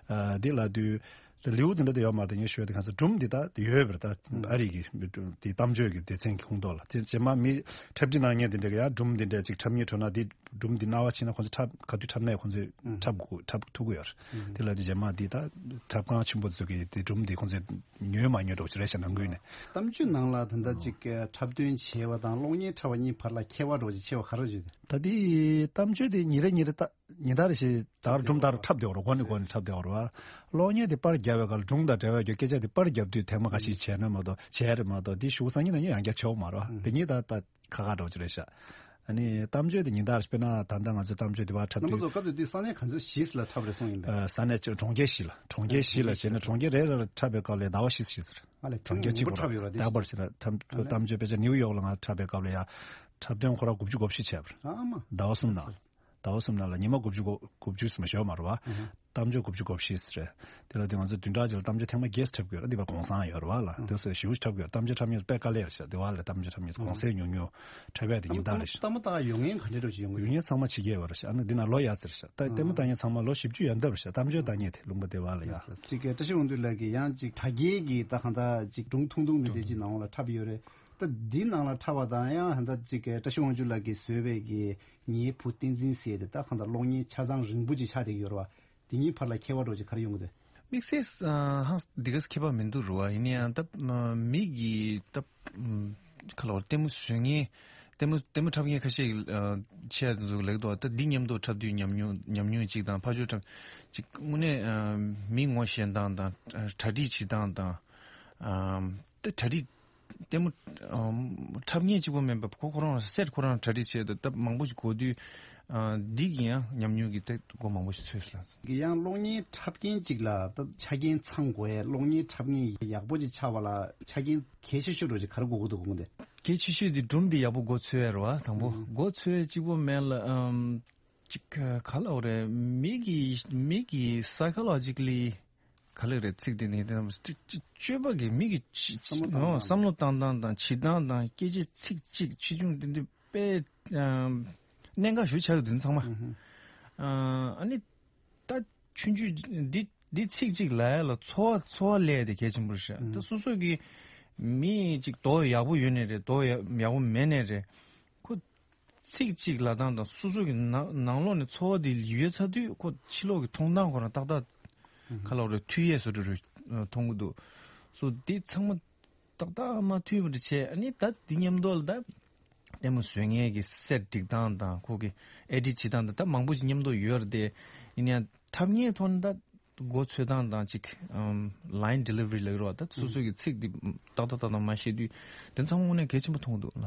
ཨ་དེ་ལ་དུས་ ད་ལེའུ་དེ་འདྲ་དེ་ཡོད་མ་རེད། ད་ངས་ཞུ་ཡ་དེ་གང་ཟེར་སྒྲུང་འདི་ད་ཡོད་པ་རེད། ད་ཨ་རི་གི་སྒྲུང་དེ་གཏམ་བརྗོད་ཀྱི་སྡེ་ཚན་གྱི་ཁོངས་གཏོགས་ལ། དེ་རྗེས་མ་མི་འཁྲབ་ཁྲིད་གནང་མཁན་དེ་འདྲ་གི་ཡང་སྒྲུང་འདི་འདྲ་ཅིག་འཁྲབ་སྙིང་བྲོ་ན་དེ་སྒྲུང་འདི་རྣ་བ་ཕྱིན་ན་ཁོང་ཚོ་འཁྲབ་ག་དུས་འཁྲབ་ནས་ཁོང་ཚོས་འཁྲབ་དགོས་འཁྲབ་ཐུབ་ཀྱི་ཡོད་རེད། དེ་ལ་དེ་རྗེས་མ་འདི་ད་འཁྲབ་ཁང་ཆེན་པོ་ཚོ་གི་དེ་སྒྲུང་འདི་ཁོང་ཚོས་ཉོས་མ་ཉོས་འདྲ་བོ་ཅིག་རེད་ཤག་ནང་ཁུལ་ནས། གཏམ་བརྗོད་ནང་ལ་ད་ལྟ་ཅིག་འཁྲབ་སྟོན་བྱས་པ་དང་གློག་བརྙན་འཁྲབ་པ་གཉིས་བར་ལ་ཁྱད་པར་འདྲ་བོ་ཅིག་ཆེ་བ་ག་རེ་བརྗོད་དེ། ད་དེ་གཏམ་བརྗོད་དེ་ཉིན་རེ་ཉིན་རེ་ད། ཉིན་ལྟར་བཞིན་ད་གར་སྒྲུང་ལྟར་འཁྲབ་བསྡད་ཡོད་རེད། འགོ་ནས་འགོ་ནས་འཁྲབ་བསྡད་ཡོད་རེད་བ། གློག་བརྙན་དེ་པར་བརྒྱབ་པའི་སྐབས་ལ་སྒྲུང་དང་འབྲེལ་བའི་སྐད་ཆ་དེ་པར་བརྒྱབ་དུས་ཐེངས་མ་ཁ་ཤས་བྱས་ན་མ་གཏོགས་བྱས་རེད་མ་གཏོགས་དེ་གཞུག་སང་ཉིན་ན་ཉིན་ཡང་བསྐྱར་བྱེད་འོང་མ་རེད་བ། དེ་གཉིས་ད་ད་ཁ་ཁ་འགྲོ་གི་རེད་ཤག་ཨ་ནི་གཏམ་བརྗོད་དེ་ཉིན་ལྟར་དཔེར་ན་ད་ལྟ་ང་ཚོ་གཏམ་བརྗོད་དེ་བ་འཁྲབ་རྣམ་པ་དུས་ཚོ་སྐབས་དེ་དུས་ས་གནས་ག་ཚོད་ཞིག་ལ་འཁྲབ་རེད་གསུངས་ཡིན་པས། ས་གནས་གྲོང་ཁྱེར་བཞི་ལ་གྲོང་ཁྱེར་བཞི་ལ་བྱས་ན་གྲོང་ཁྱེར་རེ་རེ་ལ་འཁྲབ་པའི་སྐབས་ལ་ཟླ་བ་བཞི་ཙམ་ཞིག་ཟེར། ཨ་ལས་གྲོང་ཁྱེར་གཅིག་པོ་འཁྲབ་ཡོད་ར་དེ། རྟག་པར་བྱས་ན་འཁྲབ་གཏམ་བརྗོད་དཔེ་ཆ་ནིའུ་ཡོག་ལ་ང་འཁྲབ་པའི་སྐབས་ལ་ཡ་འཁྲབ་སྟོན་ཁོ་རང་དགུ་བཅུ་གོ་བཞི་བྱས་པ་རེད། ཨ་མ། ཟླ་བ་གསུམ་ནང་ལ། ཟླ་བ་གསུམ་ནང་ལ་ཉི་མ་དགུ་བཅུ་གོ་དགུ་བཅུ་ཙམ་ཞོག་མ་རེད་བ། གཏམ་བརྗོད་དགུ་བཅུ་གོ་བཞི་ཟེར་རེད། དེ་ལ་དེ་ང་ཚོ་བདུན་ཕྲག་གཅིག་ལ་གཏམ་བརྗོད་ཐེངས་མ་བརྒྱད་འཁྲབ་དགོས་ར། འདི་བ་གུང་སེང་ཡོད་རེད་བ་ལ། དེ་སོགས་ཞེ་པོ་ཅིག་འཁྲབ་དགོས་ར། གཏམ་བརྗོད་འཁྲབ་མཁན་དཔེ་དཀའ་ལས་རེད་ཤག་འདི་བ་ལ་གཏམ་བརྗོད་འཁྲབ་མཁན་གུང་སེང་ཉུང་ཉུང་འཁྲབ་ཡག་དེ་ཉིན་ལྟར་རེད་ཤག་ད་མ་ད་ཡོང་མཁན་ག་འདྲ་འགྲོ་ཞིག་ཡོང་གི་ཡོད། ཡོང་མཁན་ཚང་མ་ཕྱི་རྒྱལ་བ་རེད་ཤག་ཨ་ནི་འདི་ན་ལོ་ཡག་ཙི་རེད་ཤག་ད་ལྟད་མོ་ལྟ་མཁན་ཚང་མ་ལོ་བཞི་བཅུ་ཡན་འདབ་རེད་ཤག་གཏམ་བརྗོད་ལྟ་མཁན་དེ་ལུང་པ་བདེ་བ་ལ་ཡ། ཅིག་བཀྲ་ཤིས་དབང་འདུས་ལགས་ཀྱིས་ཡང་ཅིག་དྲ་རྒྱའི་གི་ད་གང་ལྟར་ཅིག་སྒྲུང་ཐུང་ཐུང་འདི་འདྲ་ཅིག་ནང་ལ་འཁྲབ་ཡོད་རེད། ད་འདི་ནང་ལ་འཁྲབ་པ་དང་ཡང་ད་ཅིག་བཀྲ་ཤིས་དབང་ཕྱུག་ལགས་ཀྱིས་བཟོས་པའི་གི་ངའི་བུ་བསྟན་འཛིན་ཟེར་དེ་ད་གང་ལྟར་གློག་བརྙན་ཆ་ཚང་རིང་པོ་ཅིག་ཆགས་བསྡད་ཀྱི་ཡོད་རེད་བ། དེ་གཉིས་བར་ལ་ཁྱད་པར་འདྲ་ཅིག་ག་རེ་ཡོང་གི་འདུག་དམིགས་བསལ་ཧང་འདི་ག་ཁྱད་པར་མི་འདུག་རུ་བ། ཡིན་ན་ཡང་ད་མི་གི་ད་ཁ་ལོ་ལྟད་མོ་བཟོ་མཁན་ལྟད་མོ་ལྟད་མོ་འཁྲབ་མཁན་ཁ་ཤས་ཀྱི་ཆེ་ཚུགས་ལེགས་འདུག་ད་འདི་མཉམ་དུ་འཁྲབ་དུས་ཉམས་མྱོང་ཉམས་མྱོང་ཅིག་དང་ཕར་ཕྱོགས་འཁྲབ་ཅིག་དངོས་གནས་མི་ངོ་ཤེས་སྟངས་དང་གྲ་སྒྲིག་བྱེད་སྟངས་དང་ད་གྲ་སྒྲིག་ལྟད་མོ་འཁྲབ་མཁན་གཅིག་པོ་མིན་པ་ཁོ་ཁོ་རང་སེ་ཊི་ཁོ་རང་གྲ་སྒྲིག་བྱས་ཏེ་ད་མང་པོ་ཞིག་གོ་དུས་འདི་གི་ཡང་ཉམས་མྱོང་གི་ད་སྒོ་མང་པོ་ཞིག་ཚོས་ལ། ཡང་གློག་བརྙན་འཁྲབ་མཁན་གཅིག་ལ་ད་ཆ་རྐྱེན་ཚང་དགོས་ཡ། གློག་བརྙན་འཁྲབ་མཁན་ཡག་པོ་ཅིག་ཆགས་པ་ལ་ཆ་རྐྱེན་གལ་ཆེ་ཤོས་འདྲ་ཅིག་ག་རེ་དགོས་ཀྱི་འདུག་དགོངས་ཏེ། གལ་ཆེ་ཤོས་དེ་སྒྲུང་འདི་ཡག་པོ་མགོ་ཚོས་ཡ་རེད་བ། དང་པོ་མགོ་ཚོས་ཡ་གཅིག་པོ་མིན་ལ་ཅིག་ག་ལ་འོ་རེད། མི་གི་མི་གི་psychologically ག་ལེར་རེད། ཚིག་དེ་ནི་དེ་ནི་སྤྱོད་པ་གི་མི་གི་བསམ་བློ་བཏང་སྟངས་དང་བྱེད་སྟངས་དང་སྐད་ཆའི་ཚིག་གཅིག་ཆེ་ཆུང་དེ་འདི་དཔེ་གནད་འགག་ཞིག་ཆགས་ཡོད་དེ་ཚང་མ། ཨ་ནི་ད་ཆུང་ཆུང་འདི་འདི་ཚིག་གཅིག་ལ་ཡ་ལ་ཚོར་བ་ཚོར་བ་ལས་དེ་གལ་ཆེན་པོ་རེད་ཤག་ད་སོ་སོ་གི་མི་གཅིག་དོ་ཡག་པོ་ཡོད་ནའི་རེད། དོ་ཡག་པོ་མེད་ནའི་རེད། ཁོ་ཚིག་གཅིག་ལབ་སྟངས་དང་སོ་སོ་གི་ནང་ནང་ལོགས་ནས་ཚོར་བ་དེ་ཡོད་ཚར་དུས་ཁོ་ཕྱི་ལོགས་ཀྱི་མཐོང་སྟངས་ཁོ་རང་ཏག་ཏག་ཁ་ལོག་རེ་མཐུད་ཡས་བཟོ་འདྲ་རེ་མཐོང་གི་འདུག་སོ་འདི་ཚང་མ་ཏག་ཏག་མ་མཐུད་པ་འདྲ་བྱས། ཨ་ནི་ད་འདི་མཉམ་དུ་ལ་ད་ལྟད་མོ་བཟོ་མཁན་གྱི་སེ་ཊི་སྒྲིག་སྟངས་དང་ཁོ་གི་ཨེ་ཌིཊ་བྱེད་སྟངས་དང་ད་མང་པོ་ཞིག་མཉམ་དུ་ཡོད་རེད་དེ། ཡིན་ཡང་འཁྲབ་མཁན་ཐོག་ནས་ད། མགོ་ཚོས་སྟངས་དང་ཅིག་ལའིན་ཌི་ལི་ཝ་རི་ལབ་ཀྱི་རེད་བ། ད་སོ་སོ་གི་ཚིག་འདི་ཏག་ཏག་ཏག་ཏག་མ་བཤད་དུས་དེ་ཚང་མ་དངོས་གནས་གལ་ཆེན་པོ་མཐོང་གི་འདུག་ལ།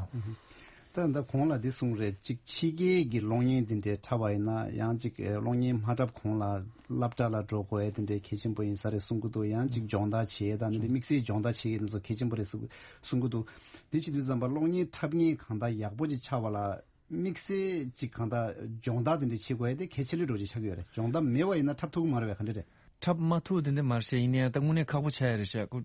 ད་ད་གོང་ལ་འདི་གསུངས་རེད། ཅིག་ཕྱི་རྒྱལ་གྱི་གློག་བརྙན་འདི་འདྲའི་འཁྲབ་པ་ཡིན་ན་ཡང་ཅིག་གློག་བརྙན་མ་འཁྲབ་གོང་ལ་སློབ་གྲྭ་ལ་འགྲོ་དགོས་ཡ་དེ་འདྲའི་གལ་ཆེན་པོ་ཡིན་ས་རེད་གསུང་གི་འདུག་ཡང་ཅིག་སྦྱོང་བརྡར་བྱེད་ཡ་དང་འདི་འདྲའི་དམིགས་བསལ་སྦྱོང་བརྡར་བྱེད་ཡ་དེ་ཚོ་གལ་ཆེན་པོ་རེད་གསུང་གསུང་གི་འདུག་འདི་བྱེད་དུས་ཙམ་པ་གློག་བརྙན་འཁྲབ་མཁན་གང་ལྟར་ཡག་པོ་ཅིག་ཆགས་པ་ལ། དམིགས་བསལ་ཅིག་གང་ལྟར་སྦྱོང་བརྡར་དེ་འདྲ་བྱེད་དགོས་ཡ་དེ་གལ་ཆེ་ལོས་འགྲོ་ཅིག་ཆགས་ཀྱི་ཡོད་རེད། སྦྱོང་བརྡར་མེད་པ་ཡིན་ན་འཁྲབ་ཐུབ་ཀྱི་མ་རེད་པས། ག་འདྲ་རེད། འཁྲབ་མ་ཐུབ་དེ་འདྲ་མ་རེད་ཤག་ཡིན་ན་ཡང་ད་དངོས་གནས་ཁག་པོ་ཆགས་ཡ་རེད་ཤག་ཁོ་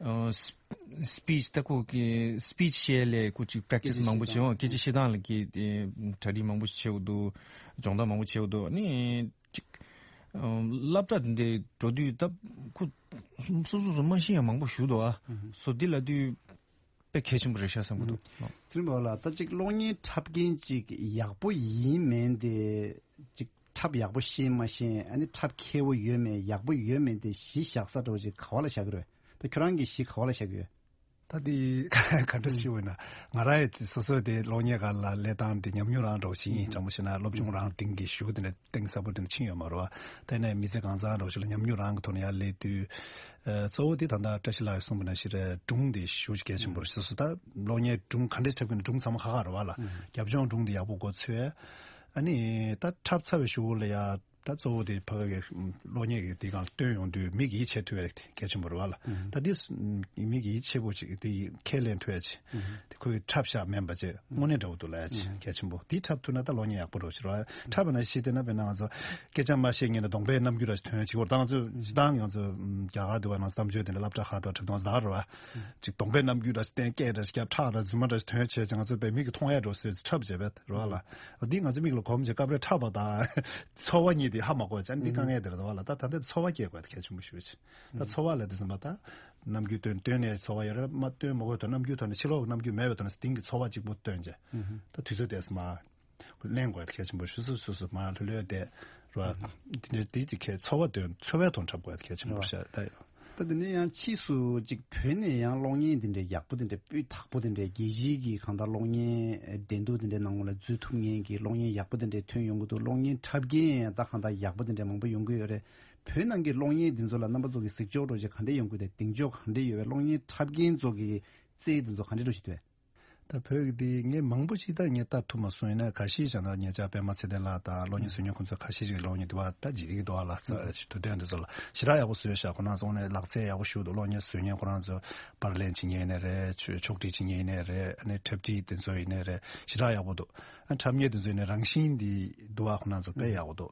ཨ་སི་པི་ཆི་ད་ཁོ་གི་སི་པི་ཆི་བཤད་ལས་ཁོ་ཅིག་པེ་རེག་ཊི་སི་མང་པོ་བྱེད་འོང་། སྐད་ཆ་བཤད་སྟངས་ལ་གི་གྲ་སྒྲིག་མང་པོ་ཞིག་བྱེད་དགོས་འདུག་སྦྱོང་བརྡར་མང་པོ་བྱེད་དགོས་འདུག་ཨ་ནི་ཅིག་ཨ་སློབ་གྲྭ་དེ་འདྲ་འགྲོ་དུས་ད་ཁོ་སོ་སོ་སོ་མ་ཤེས་ཡ་མང་པོ་ཞིག་འདུག་ཨ་སོ་འདི་ལབ་དུས། དཔེ་གལ་ཆེན་པོ་རེད་ཤག་བསམ་གྱི་འདུག་ཨ། ཚེ་རིང་པ་ལགས། ད་ཅིག་གློག་བརྙན་འཁྲབ་མཁན་ཅིག་ཡག་པོ་ཡིན་མིན་དེ་ཅིག་འཁྲབ་ཡག་པོ་ཤེས་མ་ཤེས། ཨ་ནི་འཁྲབ་མཁས་པོ་ཡོད་མེད་ཡག་པོ་ཡོད་མེད་དེ་གཞི་བཞག་ས་འདྲ་བོ་ཅིག་ག་བ་ལ་བཞག་གི་རེད། ད་ཁྱོད་རང་གི་གཞི་ག་བ་ལ་བཞག་གི་ཡོད། ད་དེ་ག་འདྲ་ཞིག་འོས་ན་ང་རང་ཡི་སོ་སོའི་དེ་གློག་བརྙན་སྒང་ལ་སླེབས་སྟངས་དེ་ཉམས་མྱོང་རང་འདྲ་བོ་ཞིག་ཡིན། དྲང་པོ་བཤད་ན་སློབ་སྦྱོང་རང་སྟེང་གི་ཞུ་དེ་འདྲ་གཏིང་ཟབ་པོ་དེ་འདྲ་ཕྱིན་ཡོད་མ་རེད་བ། དེ་ནས་མི་ཚེ་གང་ཚང་འདྲ་བོ་ཞིག་ལ་ཉམས་མྱོང་རང་གི་ཐོག་ནས་ཡར་སླེབས་དུས། ཨ་གཙོ་བོ་དེ་ད་ལྟ་བཀྲ་ཤིས་ལགས་ཀྱིས་གསུངས་པ་ནང་བཞིན་རེད། སྒྲུང་དེ་ཞེ་པོ་ཅིག་གལ་ཆེན་པོ་རེད། སོ་སོ་ད་གློག་བརྙན་སྒྲུང་ག་འདྲས་འཁྲབ་ཀྱི་ན་སྒྲུང་ཚང་མ་ཁག་ཁག་རེད་བ་ལ། རྒྱབ་ལྗོངས་སྒྲུང་དེ་ཡག་པོ་མགོ་ཚོས། ཨ་ནི་ད་འཁྲབ་ཚར་བའི་གཞུག་ལ་ཡ་ད་གཙོ་བོ་དེ་ཕ་གི་གློག་བརྙན་གྱི་དེ་སྒང་ལ་སྟོན་ཡོང་དུས་མི་གིས་ཡིད་ཆེས་ཐུབ་ཡ་དེ་གལ་ཆེན་པོ་རེད་བ་ལ། ད་དེ་མི་གིས་ཡིད་ཆེས་པོ་ཅིག་དེ་ཁས་ལེན་ཐུབ་ཡ་ཅིག་དེ་ཁོས་འཁྲབ་བཞག་མིན་པ་ཅིག་དངོས་གནས་འདྲ་བོ་འདུག་ལབ་ཡ་ཅིག་གལ་ཆེན་པོ། དེ་འཁྲབ་ཐུབ་ན་ད་གློག་བརྙན་ཡག་པོ་འགྲོ་ཕྱིར་བ། འཁྲབ་པ་ན་ཤེས་དེ་ན་དཔེར་ན་ང་ཚོ་སྐད་ཆ་མ་བཤད་སྔོན་ནས་གདོང་པའི་རྣམ་འགྱུར་ར་ཞིག་ཐོན་ཡ་ཅིག་བར་ད་ང་ཚོ་སྤྱིར་བཏང་ང་ཚོ་རྒྱ་གར་དུ་བ་ན་གཏམ་བརྗོད་དེ་འདྲ་སློབ་གྲྭ་ཁག་ཏུ་འཁྲབ་སྟངས་ཟླ་རེད་བ། ཅིག་གདོང་པའི་རྣམ་འགྱུར་ར་ཞིག་བསྟན་སྐད་ར་ཞིག་ཁྲག་ར་རྫུན་མ་ར་ཞིག་ཐོན་བྱས་ཅིག་ང་ཚོ་པའི་མིག་གིས་མཐོང་ཡ་འགྲོ་ཟེར་འཁྲབ་བྱས་པས་རེད་བ་ལ། འདི་ང་ཚོ་མིག་ལ་གོམས་བྱས་སྐབས་རེ་འཁྲབ་པ་དང་ཚོར་བ་གཉིས། འདི་ཧ་མ་གོ་ཅན་འདི་དཀའ་ངལ་དེ་རེད་དོ་བ་ལ། ད་ད་ལྟ་ཚོར་བ་སྐྱེ་དགོས་གལ་ཆེན་པོ་ཞུ་ཆེ། ད་ཚོར་བ་ལ་དེ་ཙམ་པ་ད་རྣམ་འགྱུར་སྟོན་སྟོན་ནས་ཚོར་བ་ཡོད་རེད་མ་སྟོན་མ་དགོས་དོན་རྣམ་འགྱུར་ཐོག་ནས་ཕྱི་ལོགས་རྣམ་འགྱུར་མེད་པའི་ཐོག་ནས་སྟེང་གི་ཚོར་བ་གཅིག་པུ་སྟོན་བྱས་ད་དུས་ཚོད་དེ་ཙམ་མ་གླེང་དགོས་གལ་ཆེན་པོ་ཞུ་སུ་སུ་སུ་མ་ལྷོད་ལྷོད་དེ་རོ། དེ་འདྲ་དེ་གཅིག་གལ་ཚོར་བ་སྟོན་ཚོར་བའི་ཐོག་འཁྲབ་དགོས་གལ་ཆེན་པོ་ཤ་ད་ཡོད། ད་དེ་ནས་ཡང་ཕྱིས་སུ་ཅིག་བོད་ནས་ཡང་གློག་བརྙན་དེ་འདྲའི་ཡག་པོ་དེ་འདྲའི་སྤུས་དག་པོ་དེ་འདྲའི་རྒྱལ་སྤྱིའི་གི་གང་ལྟར་གློག་བརྙན་འགྲན་བསྡུར་དེ་འདྲའི་ནང་ལ་འཛུལ་ཐུབ་མཁན་གྱི་གློག་བརྙན་ཡག་པོ་དེ་འདྲའི་ཐོན་ཡོང་གི་འདུག་གློག་བརྙན་འཁྲབ་མཁན་ད་གང་ལྟར་ཡག་པོ་དེ་འདྲའི་མང་པོ་ཡོང་གི་ཡོད་རེད། བོད་ནང་གི་གློག་བརྙན་དེ་ཚོ་ལ་རྣམ་པ་ཚོ་གི་གཟིགས་ཕྱོགས་འདྲ་ཅིག་ག་འདྲ་ཡོང་གི་འདུག་གདེང་འཇོག་ག་འདྲ་ཡོད་པས། གློག་བརྙན་འཁྲབ་མཁན་ཚོ་གི་རྩལ་དེ་ཚོ་ག་འདྲ་འདྲ་ཞིག་འདུག་ད་བོད་ཀྱི་དེ་ངས་མང་པོ་ཞིག་ད་ངས་ལྟ་ཐུབ་མ་སོང་། ཡིན་ན་ཁ་ཤས་ཀྱང་ད་ཉེ་ཆར་པད་མ་ཚེ་བརྟན་ལགས་དང་གློག་བརྙན་བཟོ་མཁན་ཁོང་ཚོ་ཁ་ཤས་ཤིག་གློག་བརྙན་དུ་བ་ད་ཇི་སྟེགས་དུ་བ་ལག་རྩལ་དུ་སྟོན་དུ་ཚོ་ལ་ཞེ་དྲག་ཡག་པོ་བཟོས་ཤག་ཁོ་རང་ཚོ་ནས་ལག་རྩལ་ཡག་པོ་ཞུ་འདུག་གློག་བརྙན་བཟོ་མཁན་ཁོ་རང་ཚོ་པར་ལེན་བྱེད་མཁན་ཡིན་ནའི་རེད། ཕྱོགས་སྒྲིག་བྱེད་མཁན་ཡིན་ནའི་རེད། ཨ་ནི་འཁྲབ་ཁྲིད་དེ་ཚོ་ཡིན་ནའི་རེད། ཞེ་དྲག་ཡག་པོ་འདུག་ཨ་འཁྲབ་མཁན་དེ་ཚོ་ཡིན་ནའི་རང་བཞིན་འདི་དུ་བ་ཁོ་རང་ཚོ་དཔེ་ཡག་པོ་འདུག་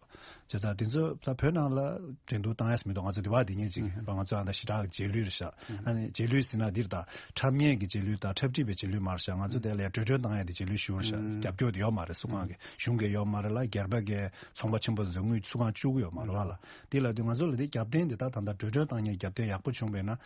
བྱས་ཙང་དེ་ཚོ་ད་བོད་ནང་ལ་འགྲན་བསྡུར་བཏང་ཡས་མི་འདུག་ང་ཚོ་དེ་བ་དེ་ངེས་ཅིག་རོ། ང་ཚོ་ཨ་ད་ཞེ་དྲག་རྗེས་ལུས་རེད་ཤག་ཨ་ནི་རྗེས་ལུས་ཟེར་ན་འདིར་ད་འཁྲབ་མཁན་གྱི་རྗེས་ལུས་དང་འཁྲབ་ཁྲིད་པའི་རྗེས་ལུས་མ་རེད་ཤག་ང་ཚོ་དེ་ལ་ཡ་གྲོས་མཐུན་བཏང་ཡས་དེ་རྗེས་ལུས་ཞུ་རེད་ཤག་རྒྱབ་སྐྱོར་དེ་ཡོད་མ་རེད། སུ་གང་གི་གཞུང་གི་ཡོད་མ་རེད་ལ། སྒེར་པ་གི་ཚོང་པ་ཆེན་པོ་ཚོ་དངུལ་སུ་གང་བཅུག་གི་ཡོད་མ་རེད་བ་ལ། དེ་ལ་དུས་ང་ཚོ་ལ་དེ་རྒྱབ་རྟེན་དེ་ད་ད་ད་གྲོས་མཐུན་བཏང་ཡས་རྒྱབ་རྟེན་ཡག་པོ་བྱུང་བས་ན།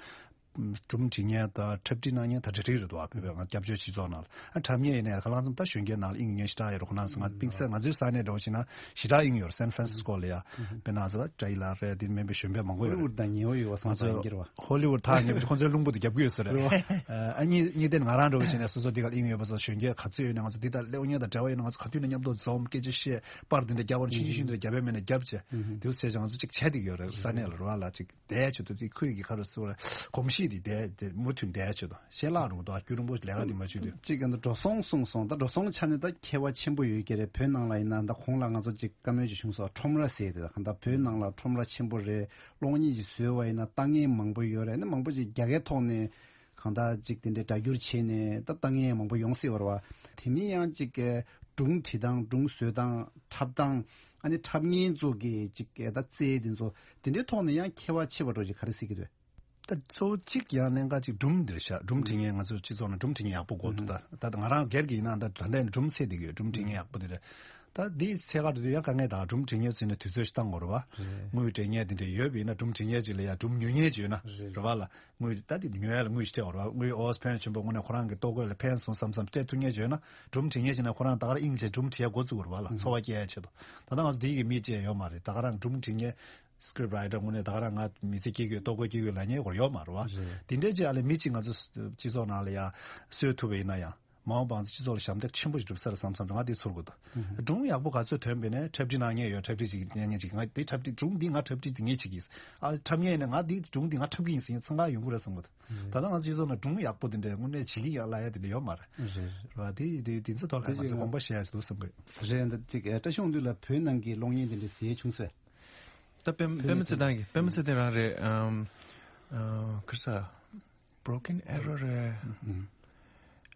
སྒྲུང་འབྲི་མཁན་དང་འཁྲབ་ཁྲིད་གནང་མཁན་ད་གྲ་སྒྲིག་རེད་འདུག་ཨ། བོད་པའི་ང་སྐྱབས་བཅོལ་སྤྱི་ཚོགས་ནང་ལ་ཨ་འཁྲབ་མཁན་ཡིན་ནའི་ཁ་ལང་ཙམ་ད་གཞོན་སྐྱེས་ནང་ལ་དབྱིངས་ཡོད་ཞེ་དྲག་ཡོད་རེད། ཁོ་རང་ཚོ་ང་དཔེ་ཆ་ང་ཚོའི་ས་གནས་འདྲ་བོ་ཞིག་ན་ཞེ་དྲག་དབྱིངས་ཡོད་རེད། སན་ཧྥ་རན་སིས་ཀོ་ལ་ཡ་དཔེར་ན་ཚོ་ད་ཏྲ་ཡི་ལ་རེད། འདི་མིན་པའི་གཞོན་པ་མང་པོ་ཡོད་རེད། ཧོ་ལི་ཝུད་དང་ཉེ་བོ་ཡོད་པ་སོང་ཙང་ཡིན་གྱི་རེད་བ། ཧོ་ལི་ཝུད་ཐག་ཉེ་བོ་ཁོ་ཚོའི་རླུང་བུ་དེ་རྒྱབ་ཀྱི་ཡོད་ས་རེད། ཨ་གཉིས་གཉིས་དེ་ང་རང་འདྲ་བོ་བྱས་ནས་སོ་སོ་འདི་ག་ལ་དབྱིངས་ཡོད་པ་སོགས་གཞོན་སྐྱེས་ག་ཚོད་ཡོད་ནས་ང་ཚོ་འདི་ལྟར་གློག་བརྙན་དང་འབྲེལ་བ་ཡོད་ན་ང་ཚོ་ག་དུས་ནས་མཉམ་དུ་འཛོམས་སྐད་ཆ་བཤད་པར་འདི་འདྲ་རྒྱབ་པར་ཆུང་ཆུང་ཆུང་འདི་འདྲ་རྒྱབ་པའི་མེད་ན་རྒྱབ་བྱས་འདི་ཚོ་བྱས་ཙང་ང་ཚོ་ཅིག་བྱས་བསྡད་ཀྱི་ཡོད་རེད། ས་གནས་ལ་རེད་བ་ལ་ཅིག་བསྡད་ཆོག་འདུག་དེ་ཁོས་ཀྱི་ཁ་རུ་སུ་ར་གོམས་གཤིས་དེ་བསྡད་དེ་མུ་མཐུད་བསྡད་ཆོག་དང་ཤེས་ལག་རུ་དང་རྒྱུན་རིང་པོ་ལས་ཀ་དེ་མ་བྱུང་དུས། གཅིག་ག་འདི་འགྲོ་སོང་གསུངས་སོང་། ད་འགྲོ་སོང་ཆ་ནས་ད་ཁྱད་པར་ཆེན་པོ་ཡོད་ཀྱི་རེད། བོད་ནང་ལ་ཡིན་ན་ད་གོང་ལ་ང་ཚོ་གཅིག་བཀའ་མོལ་ཅིག་བྱུང་སོང་། ཁྲོམ་ར་ཟེར་དེ་ད་གང་ལྟར་བོད་ནང་ལ་ཁྲོམ་ར་ཆེན་པོ་རེད། གློག་བརྙན་ཅིག་བཟོས་པ་ཡིན་ན་ལྟ་མཁན་མང་པོ་ཡོད་རེད། ནི་མང་པོ་ཅིག་རྒྱ་སྐད་ཐོག་ནས་གང་ལྟར་ཅིག་དེ་འདྲའི་སྒྲ་སྒྱུར་བྱས་ནས་ད་ལྟ་མཁན་མང་པོ་ཡོང་སྲིད་པ་རེད་བ། དེ་མིན་ཡང་ཅིག་སྒྲུང་བྲིས་སྟངས་སྒྲུང་བཟོས་སྟངས་འཁྲབ་སྟངས། ཨ་ནི་འཁྲབ་མཁན་ཚོ་གི་ཅིག་ད་རྩལ་དེ་ཚོ་དེ་འདྲའི་ཐོག་ནས་ཡང་ཁྱད་པར་ཆེ་བ་འདྲ་ཅིག་ག་རེ་གཟིགས་ཀྱི་འདུག་ད་གཙོ་བོ་གཅིག་ཡང་གནད་འགག་ཅིག་སྒྲུང་འདིར་བཞག་སྒྲུང་འབྲི་མཁན་ང་ཚོ་སྤྱི་ཚོགས་ནང་སྒྲུང་འབྲི་མཁན་ཡག་པོ་དགོས་འདུག་ད་ད་ང་རང་སྒེར་གྱི་ཡིན་ན་ད་ད་ལྟ་སྒྲུང་ཚད་འདི་གི་སྒྲུང་འབྲི་མཁན་ཡག་པོ་འདི་རེད། ད་འདི་ཚད་ག་རེ་འདུག་ཡང་དཀའ་ངལ་དང་སྒྲུང་འབྲི་མཁན་ཚོས་ནས་དུས་ཚོད་ཞིག་བཏང་དགོས་རེད་བ། དངུལ་སྤྲད་མཁན་དེ་འདྲ་ཡོད་པ་ཡིན་ན་སྒྲུང་འབྲི་མཁན་ཅིག་ལ་ཡང་སྒྲུང་ཉོ་མཁན་ཅིག་ཡོད་ན་རེད་བ་ལ། དངུལ་ད་དེ་ཉོ་ཡ་ལ་དངུལ་ཞིག་སྤྲད་དགོས་རེད་བ། དངུལ་ཨོ་སི་ཕན་ཆེན་པོ་དངོས་གནས་ཁོ་རང་གི་ལྟོ་གོས་ལ་ཕན་སོང་བསམ་བསམ་སྤྲད་ཐུབ་མཁན་ཅིག་ཡོད་ན་སྒྲུང་འབྲི་མཁན་ཅིག་ན་ཁོ་རང་ད་ག་རང་དབྱིངས་ཆེ་སྒྲུང་འབྲི་ཡ་འགོ་བཙུགས་དགོས་རེད་བ་ལ། འཚོ་བ་སྐྱེལ་ཡ་ཆེད་དུ་ད་ལྟ་ང་ཚོ་དེ་གི་མི་བཅས་ཡོད་མ་རེད། ད་ག་རང་སྒྲུང་འབྲི་མཁན། སི་ཀི་རིབ་ཊི་རའི་ཊར་དངོས་གནས་ད་ག་རང་ང་མི་ཚེ་སྐྱེལ་དགོས་ལྟོ་གོས་སྐྱེལ་དགོས་ལབ་མཁན་སྐོར་ཡོད་མ་རེད་བ། རེད། དེ་འདྲའི་ཅིག་ཨ་ལས་མི་གཅིག་ང་ཚོ་སྤྱི་ཚོགས་ནང་ལ་ཡ་གསོས་ཐུབ་པ་ཡིན་ན་ཡང་མ་འོངས་པ་ང་ཚོ་སྤྱི་ཚོགས་ལ་ཞབས་འདེགས་ཆེན་པོ་ཞིག་སྒྲུབ་ས་རེད་བསམ་བསམ་ང་དེ་ཚོར་གི་འདུག་སྒྲུང་ཡག་པོ་ག་ཚོད་ཐོན་པ་ཡིན་ནའི་འཁྲབ་ཁྲིད་གནང་མཁན་ཡོད། འཁྲབ་ཁྲིད་ཅིག་གནང་མཁན་ཅིག་ང་དེ་འཁྲབ་ཁྲིད་སྒྲུང་འདི་ང་འཁྲབ་ཁྲིད་འདི་ངས་བྱེད་ཀྱི་ཡིན། ཨ་འཁྲབ་མཁན་ཡིན་ན་ང་འདི་སྒྲུང་འདི་ང་འཁྲབ་ཀྱི་ཡིན་ཟེར་མཁན་འཚང་ཁ་ཡོང་གི་རེད་བསམ་གི་འདུག་ད་ལྟ་ང་ཚོ་སྤྱི་ཚོགས་ནང་སྒྲུང་ཡག་པོ་དེ་འདྲའི་དངོས་གནས་བྱེད་ཀྱི་ཡག་ལབ་ཡ་དེ་འདྲ་ཡོད་མ་རེད། རེད། རེད་བ། དེ་དེ་དེ་ཚོ་ཐོག་ལ་ང་ཚོས་དགོངས་པ་བཞེས་ཡ་ཞིག་འདུག་བསམ་གི། རེད། འདི་གཅིག་ཨ་བཀྲ་ཤིས་དབང་འདུས་ལ་བོད་ནང་གི་གློག་བརྙན་དེ་འདྲ་གཟིགས་ཡས་བྱུང་སོང་། ད་པད་པད་མ་ཚེ་བརྟན་གྱི་པད་མ་ཚེ་བརྟན་རང་རེད། ཨམ། ཨ། ག་རེ་ཟ། Broken Arrow རེད།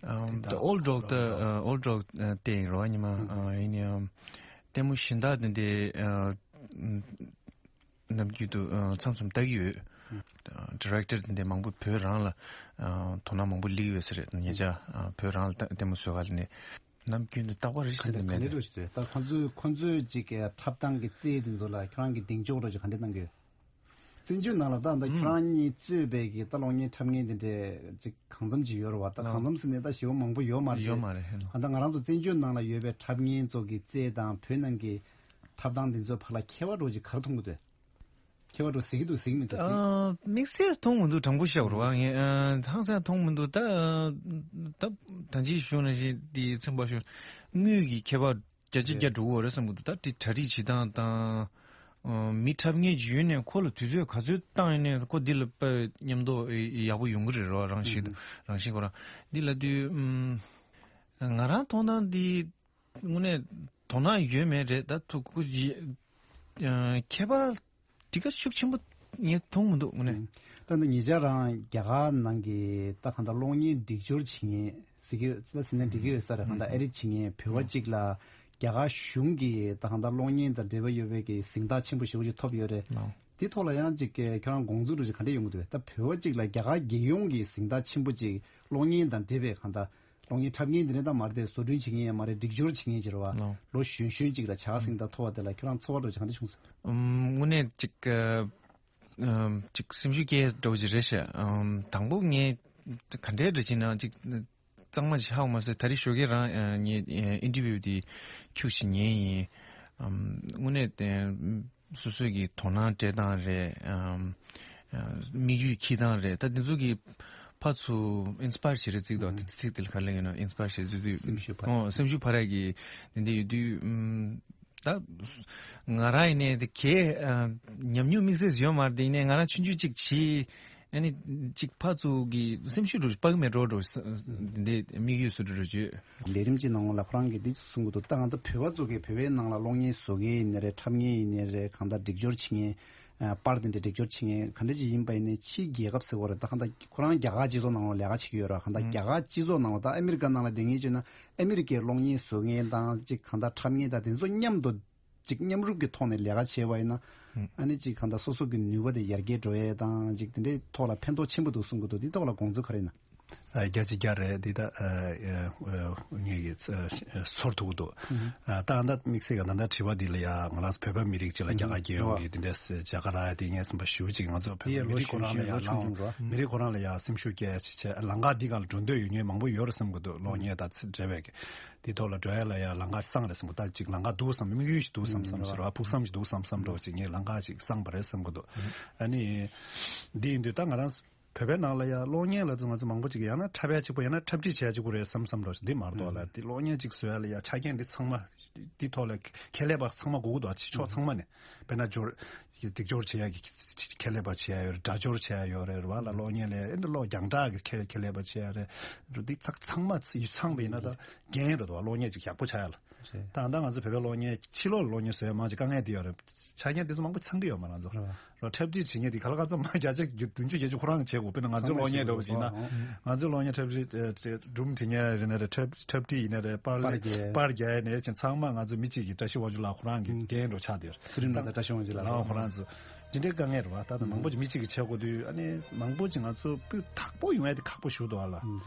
ཨམ། The Old Dog ད་ཨ་Old Dog ཨ་བལྟས་ཡིན་རོ་ཉི་མ། ཨ་ཡིན་ནའི་ཨམ། ལྟད་མོ་གཞན་དག་དེ་འདྲའི་ཨ། ནམ་རྒྱུན་དུ་ཨ་མཚམས་མཚམས་ལྟ་གི་ཡོད། ཨ་ཌི་རེག་ཊར་དེ་འདྲའི་མང་པོ་བོད་རང་ལ་ཨ་དོ་སྣང་མང་པོ་སླེབས་ཡོད་ས་རེད། ཉེ་ཆར་ཨ་བོད་རང་ལ་ལྟ་ལྟད་མོ་བཟོ་ག་ལ་ནས་ནམ་རྒྱུན་དུ་རྟག་པར་རེ་ཞིག་ག་འདྲ་ལྟ་གི་ག་འདྲ་མེད་འགྲོ་རེད། ཞིག་འདུག་ད་ཁོ་ཚོས་ཁོ་ཚོས་ཅིག་གི་འཁྲབ་སྟངས་ཀྱི་རྩལ་དེ་ཚོ་ལ་ཁྱོད་རང་གིས་གདེང་འཇོག་འདྲ་ཞིག་ག་འདྲ་གནང་གི་ཡོད། བཙན་བྱོལ་ནང་ལ་ད་ད་ཁྱོད་རང་གཉིས་གཙོས་པའི་གི་ད་གློག་བརྙན་འཁྲབ་མཁན་དེ་འདྲས་ཅིག་གང་འཚམ་ཅིག་ཡོད་རེད་བ། ད་གང་འཚམ་ཟེར་ནས་ད་ཞེ་པོ་མང་པོ་ཡོད་མ་རེད། ཡོད་མ་རེད། ཨ་ད་ང་རང་ཚོ་བཙན་བྱོལ་ནང་ལ་ཡོད་པའི་འཁྲབ་མཁན་ཚོ་གི་རྩལ་དང་བོད་ནང་གི་འཁྲབ་སྟངས་དེ་ཚོའི་བར་ལ་ཁྱད་པར་འདྲ་ཅིག་ག་རེ་མཐོང་གི་འདུག་ཁྱད་པར་འདྲ་ཟེར་གི་འདུག་ཟེར་གི་མི་འདུག་ཨ་དམིགས་བསལ་མཐོང་མི་འདུག་དྲང་པོ་བཤད་དགོས་རེད་བ། ངས་ཨ་ཧང་སང་མཐོང་མི་འདུག་ད་ད་ད་ཅིག་ཞུ་ན་ཞིག་དེ་ཚན་པ་ཞུ་དངུལ་གྱི་ཁྱད་པར་བརྒྱ་ཆ་བརྒྱ་འགྲོ་གི་རེད་བསམ་གི་འདུག་ད་དེ་གྲ་སྒྲིག་བྱེད་སྟངས་དང་། ཨ་མི་འཁྲབ་མཁན་ཅིག་ཡོད་ནས་ཁོ་ལ་དུས་ཚོད་ག་ཚོད་བཏང་ཡོད་ནས་ཁོ་འདི་ལ་དཔེ་མཉམ་དུ་ཡག་པོ་ཡོང་གི་རེད་རོ། རང་བཞིན་དང་རང་བཞིན་ཁོ་རང་འདི་ལ་དུས་ཨམ། ང་རང་མཐོང་སྟངས་འདི་དངོས་གནས་དོ་སྣང་ཡོད་མེད་རེད། ད་ཐུག་ཁུ་ཡི་ཨ་ཁྱད་པར་དེ་ག་ཤུགས་ཆེན་པོ་ངས་མཐོང་མི་འདུག་དངོས་གནས། ད་ནི་ཉེ་ཆར་རང་རྒྱ་གར་ནང་གི་ད་གང་ལྟར་གློག་བརྙན་སྒྲིག་སྦྱོར་བྱེད་མཁན་ཟེར་གྱི་ད་ཟེར་ན་འགྲིག་གི་ཡོད་ས་རེད། གང་ལྟར་ཨེ་ཌིཊ་བྱེད་མཁན་བོད་པ་གཅིག་ལ་རྒྱ་གར་གཞུང་གི་ད་གང་ལྟར་གློག་བརྙན་དང་འབྲེལ་བ་ཡོད་པའི་གི་གཟེངས་རྟགས་ཆེན་པོ་ཞེ་པོ་ཅིག་ཐོབ་ཡོད་རེད། དེ་ཐོག་ལ་ཡང་ཅིག་ཁྱོད་རང་དགོངས་ཚུལ་འདྲ་ཅིག་ག་འདྲ་ཡོང་གི་འདུག་ད་བོད་པ་གཅིག་ལ་རྒྱ་གར་རྒྱལ་ཡོངས་ཀྱི་གཟེངས་རྟགས་ཆེན་པོ་ཅིག་གློག་བརྙན་དང་འབྲེལ་བའི་གང་ལྟར་ གློག་བརྙན་འཁྲབ་མཁན་དེ་འདྲ་ད་མ་རེད་དེ། བཟོ་སྐྲུན་བྱེད་མཁན་ཡང་མ་རེད། སྒྲིག་སྦྱོར་བྱེད་མཁན་ཅིག་རེད་བ། ལོ། ལོ་གཞོན་གཞོན་ཅིག་ལ་བྱ་དགའ་ཟིན་ད་ཐོབ་པ་དེ་ལ་ཁྱོད་རང་ཚོར་བ་འདྲ་བོ་ག་འདྲ་བྱུང་སོང་། ཨམ། དངོས་གནས་ཅིག་ཨ། ཨམ། ཅིག་སེམས་ཤུགས་སྐྱེ་འགྲོ་གི་རེད་ཤག་ཨམ། དང་པོ་ངས་ག་འདྲའི་འདྲ་བྱས་ན་ཅིག་གཙང་མ་ཞིག་ཧ་གོ་མ་སོང་། ད་རེས་ཞོགས་ཀས་རང་ཨ། ངས་ཨ། ཨིན་ཊར་བིའུ་དེ་ཁྱུག་ཅིག་ཉན་ཡིན། ཨམ། དངོས་གནས་དེ་སོ་སོའི་གི་དོ་སྣང་སྤྲད་སྟངས་རེད། ཨམ། ཨ། དམིགས་ཡུལ་འཁྱེར་སྟངས་རེད། ད་འདི་ཚོ་གི་ཕར་ཚུར་ཨིན་སི་པ་ཡར་བྱེད་རེད་ཚིག་དོ། ཨུ། དེ་ཚིག་དེ་ལ་ག་རེ་ལབ་ཡིན་ན། ཨིན་སི་པ་ཡར་བྱེད་ཚིག་དུས། སེམས་ཤུགས་འཕར། ཨོ། སེམས་ཤུགས་འཕར་ཡག་གི་འདི་འདྲ་ཡོད་དུས། ཨམ། ད་ང་རང་ཡིན་ནའི་དེ་གའི་ཨ། ཉམས་མྱོང་དམིགས་བསལ་ཞིག་ཡོད་མ་རེད་དེ། ཡིན་ནའི་ང་རང་ཆུང་ཆུང་ཅིག་བྱས། ཨ་ནི་ཅིག་ཕར་ཚུར་གི་སེམས་ཤུགས་འགྲོ་སྤར་གི་མེད་འགྲོ་འགྲོ་ས། འདི་དམིགས་ཡུལ་སུ་འགྲོ་འགྲོ་བྱོས། ལས་རིམ་གྱི་ནང་ལ་ཁོ་རང་གིས་འདི་གསུང་གི་འདུག་ད་ང་ཚོ་བོད་པ་ཚོ་གིས་བོད་པའི་ནང་ལ་གློག་བརྙན་བཟོ་མཁན་ཡིན་ནའི་རེད། འཁྲབ་མཁན་ཡིན་ནའི་རེད། གང་ལྟར་སྒྲིག་སྦྱོར་བྱེད་མཁན། ཨ། པར་དེ་འདྲ་སྒྲིག་སྦྱོར་བྱེད་མཁན་ག་འདྲ་ཅིག་ཡིན་པ་ཡིན་ནའི་ཕྱིའི་རྒྱལ་ཁབ་ཟེར་བ་རེད། ད་གང་ལྟར་ཁོ་རང་རྒྱ་གར་སྤྱི་ཚོགས་ནང་ལ་ལས་ཀ་བྱེད་ཀྱི་ཡོད་རེད། གང་ལྟར་ཨུ། རྒྱ་གར་སྤྱི་ཚོགས་ནང་ལ། ད་ཨ་མི་རི་ཀ་ནང་ལ་བསྡད་མཁན་བྱས་ན་ཨ་མི་རི་ཀའི་གློག་བརྙན་བཟོ་མཁན་དང་ཅིག་གང་ལྟར་འཁྲབ་མཁན་དང་དེ་ཚོ་མཉམ་དུ་ཅིག་མཉམ་རུབ་ཀྱི་ཐོག་ནས་ལས་ཀ་བྱས་པ་ཡིན་ན། ཨུ། ཨ་ནི་ཅིག་གང་ལྟར་སོ་སོ་གི་ནུས་པ་དེ་ཡར་རྒྱས་འགྲོ་ཡས་དང་ཅིག་དེ་འདྲའི་ཐོག་ལ་ཕན་ཐོགས་ཆེན་པོ་འདུག་གསུང་གི་འདུག་འདི་ཐོག་ལ་དགོངས་ཚུལ་ག་རེ་ཡིན་ན། ཨ། བརྒྱ་ཆ་བརྒྱ་རེད། འདི་ད་ཨ། ཨ། ངས་ཀྱི་ཚོར་ཐུབ་ཀྱི་འདུག་ཨ། ད་ཨ་ད་དམིགས་བསལ་གྱི་ད་ལྟ་དྲི་བ་འདི་ལ་ཡ་ང་རང་ཚོ་བོད་པ་མི་རིགས་གཅིག་ལ་རྒྱ་གར་རྒྱལ་ཡོངས་ཀྱི་འདི་འདྲའི་རྒྱ་གར་ར་དེ་ངས་སེམས་པ་ཞེ་པོ་ཅིག་ང་ཚོ་བོད་པ་མི་རིགས་ཁོ་རང་ལ་ཡ་ལའང་མི་རིགས་ཁོ་རང་ལ་ཡ་སེམས་ཤུགས་སྐྱེད་ཅིག་བྱས། ལམ་ཁ་འདི་ག་ལ་འགྲོ་འདོད་ཡོད་མཁན་མང་པོ་ཡོད་རེད་བསམ་གྱི་འདུག་གློག་བརྙན་དང་འབྲེལ་བའི་གི་འདི་ཐོག་ལ་འགྲོ་ཡ་ལ་ཡ་ལམ་ཁ་བསྲངས་རེད་བསམ་གྱི་འདུག་ད་ཅིག་ལམ་ཁ་འདུག་བསམ། དམིགས་ཡུལ་ཞིག་འདུག་བསམ་བསམ་ཞིག་རེད་བ། ཕུགས་བསམ་ཞིག་འདུག་བསམ་བསམ་འདྲ་བོ་ཅིག་ངས་ལམ་ཁ་ཅིག་བསྲངས་པ་རེད་བསམ་གྱི་འདུག་ཨ་ནི་འདི་ཡིན་དུས་ད་ང་རང་བོད་པའི་ནང་ལ་ཡ་གློག་བརྙན་ལ་ང་ཚོ་མང་པོ་ཅིག་ཡང་ན་འཁྲབ་ཡ་གཅིག་པོ། ཡང་ན་འཁྲབ་ཁྲིད་བྱེད་ཡ་གཅིག་པོ་རེད་བསམ་བསམ་འདྲ་བོ་ཞིག་འདི་མ་གཏོགས་ལ། འདི་གློག་བརྙན་ཅིག་བཟོ་ཡ་ལ་ཡ་ཆ་རྐྱེན་འདི་ཚང་མ་འདི་ཐོག་ལ་ཁྱད་ལས་པ་ཚང་མ་དགོས་ཀྱི་འདུག་ཕྱོགས་ཚང་མ་ནས། དཔེར་ན་སྦྱོར་སྒྲིག་སྦྱོར་བྱེད་ཡ་གི་ཁྱད་ལས་པ་བྱེད་ཡ་ཡོད་རེད། སྒྲ་སྦྱོར་བྱེད་ཡ་ཡོད་རེད་བ་ལ། གློག་བརྙན་ལས་ཨེ་འདི་གློག་རྒྱང་བསྒྲགས་ཀྱི་ཁྱད་ཁྱད་ལས་པ་བྱེད་ཡ་རེད། འདི་ཚང་ཚང་མ་ཚང་བ་ཡིན་ན་ད་འགན་རེད་འདུག་བ། གློག་བརྙན་ཅིག་ཡག་པོ་ཆགས་ཡ་ལ། རེད། ད་ད་ང་ཚོ་བོད་པའི་གློག་བརྙན་ཕྱི་ལོགས་ལ་གློག་བརྙན་བཟོ་ཡ་མང་ཆེ་དཀའ་ངལ་དེ་ཡོད་རེད། ཆ་རྐྱེན་དེ་ཚོ་མང་པོ་ཚང་གི་ཡོད་མ། ང་ཚོ་རེད་བ། འཁྲབ་ཁྲིད་བྱེད་མཁན་དེ་ག་ལ་ག་ཚོད་མང་བརྒྱ་ཆ་བདུན་ཅུ་བརྒྱད་ཅུ་ཁོ་རང་གིས་བྱེད་དགོས། དཔེར་ན་ང་ཚོའི་གློག་བརྙན་འདྲ་བོ་བྱེད་ན། ང་ཚོའི་གློག་བརྙན་འཁྲབ་ཁྲིད་ཨ། སྒྲུང་འབྲི་མཁན་ཡིན་ན་རེད། འཁྲབ་འཁྲབ་ཁྲིད་ཡིན་ན་རེད། པར་པར་རྒྱག་པར་རྒྱག་ཡ་ནས་ཚང་མ་ང་ཚོ་མི་གཅིག་གིས། བཀྲ་ཤིས་དབང་ཕྱུག་ལགས་ཁོ་རང་གི་འགན་འདྲ་བོ་ཆགས་བསྡད་ཡོད་རེད། ཚེ་རིང་ལགས་དང་བཀྲ་ཤིས་དབང་ཕྱུག་ལགས་ལའང་ཁོ་རང་ཚོ་དེ་འདྲའི་དཀའ་ངལ་རེད་བ། ད་ལྟ་མང་པོ་ཅིག་མི་གཅིག་གིས་བྱེད་དགོས་དུས། ཨ་ནི་མང་པོ་ཅིག་ང་ཚོ་སྤུས་དག་པོ་ཡོང་ཡ་དེ་ཁག་པོ་ཞིག་འདུག་ཨ་ལ།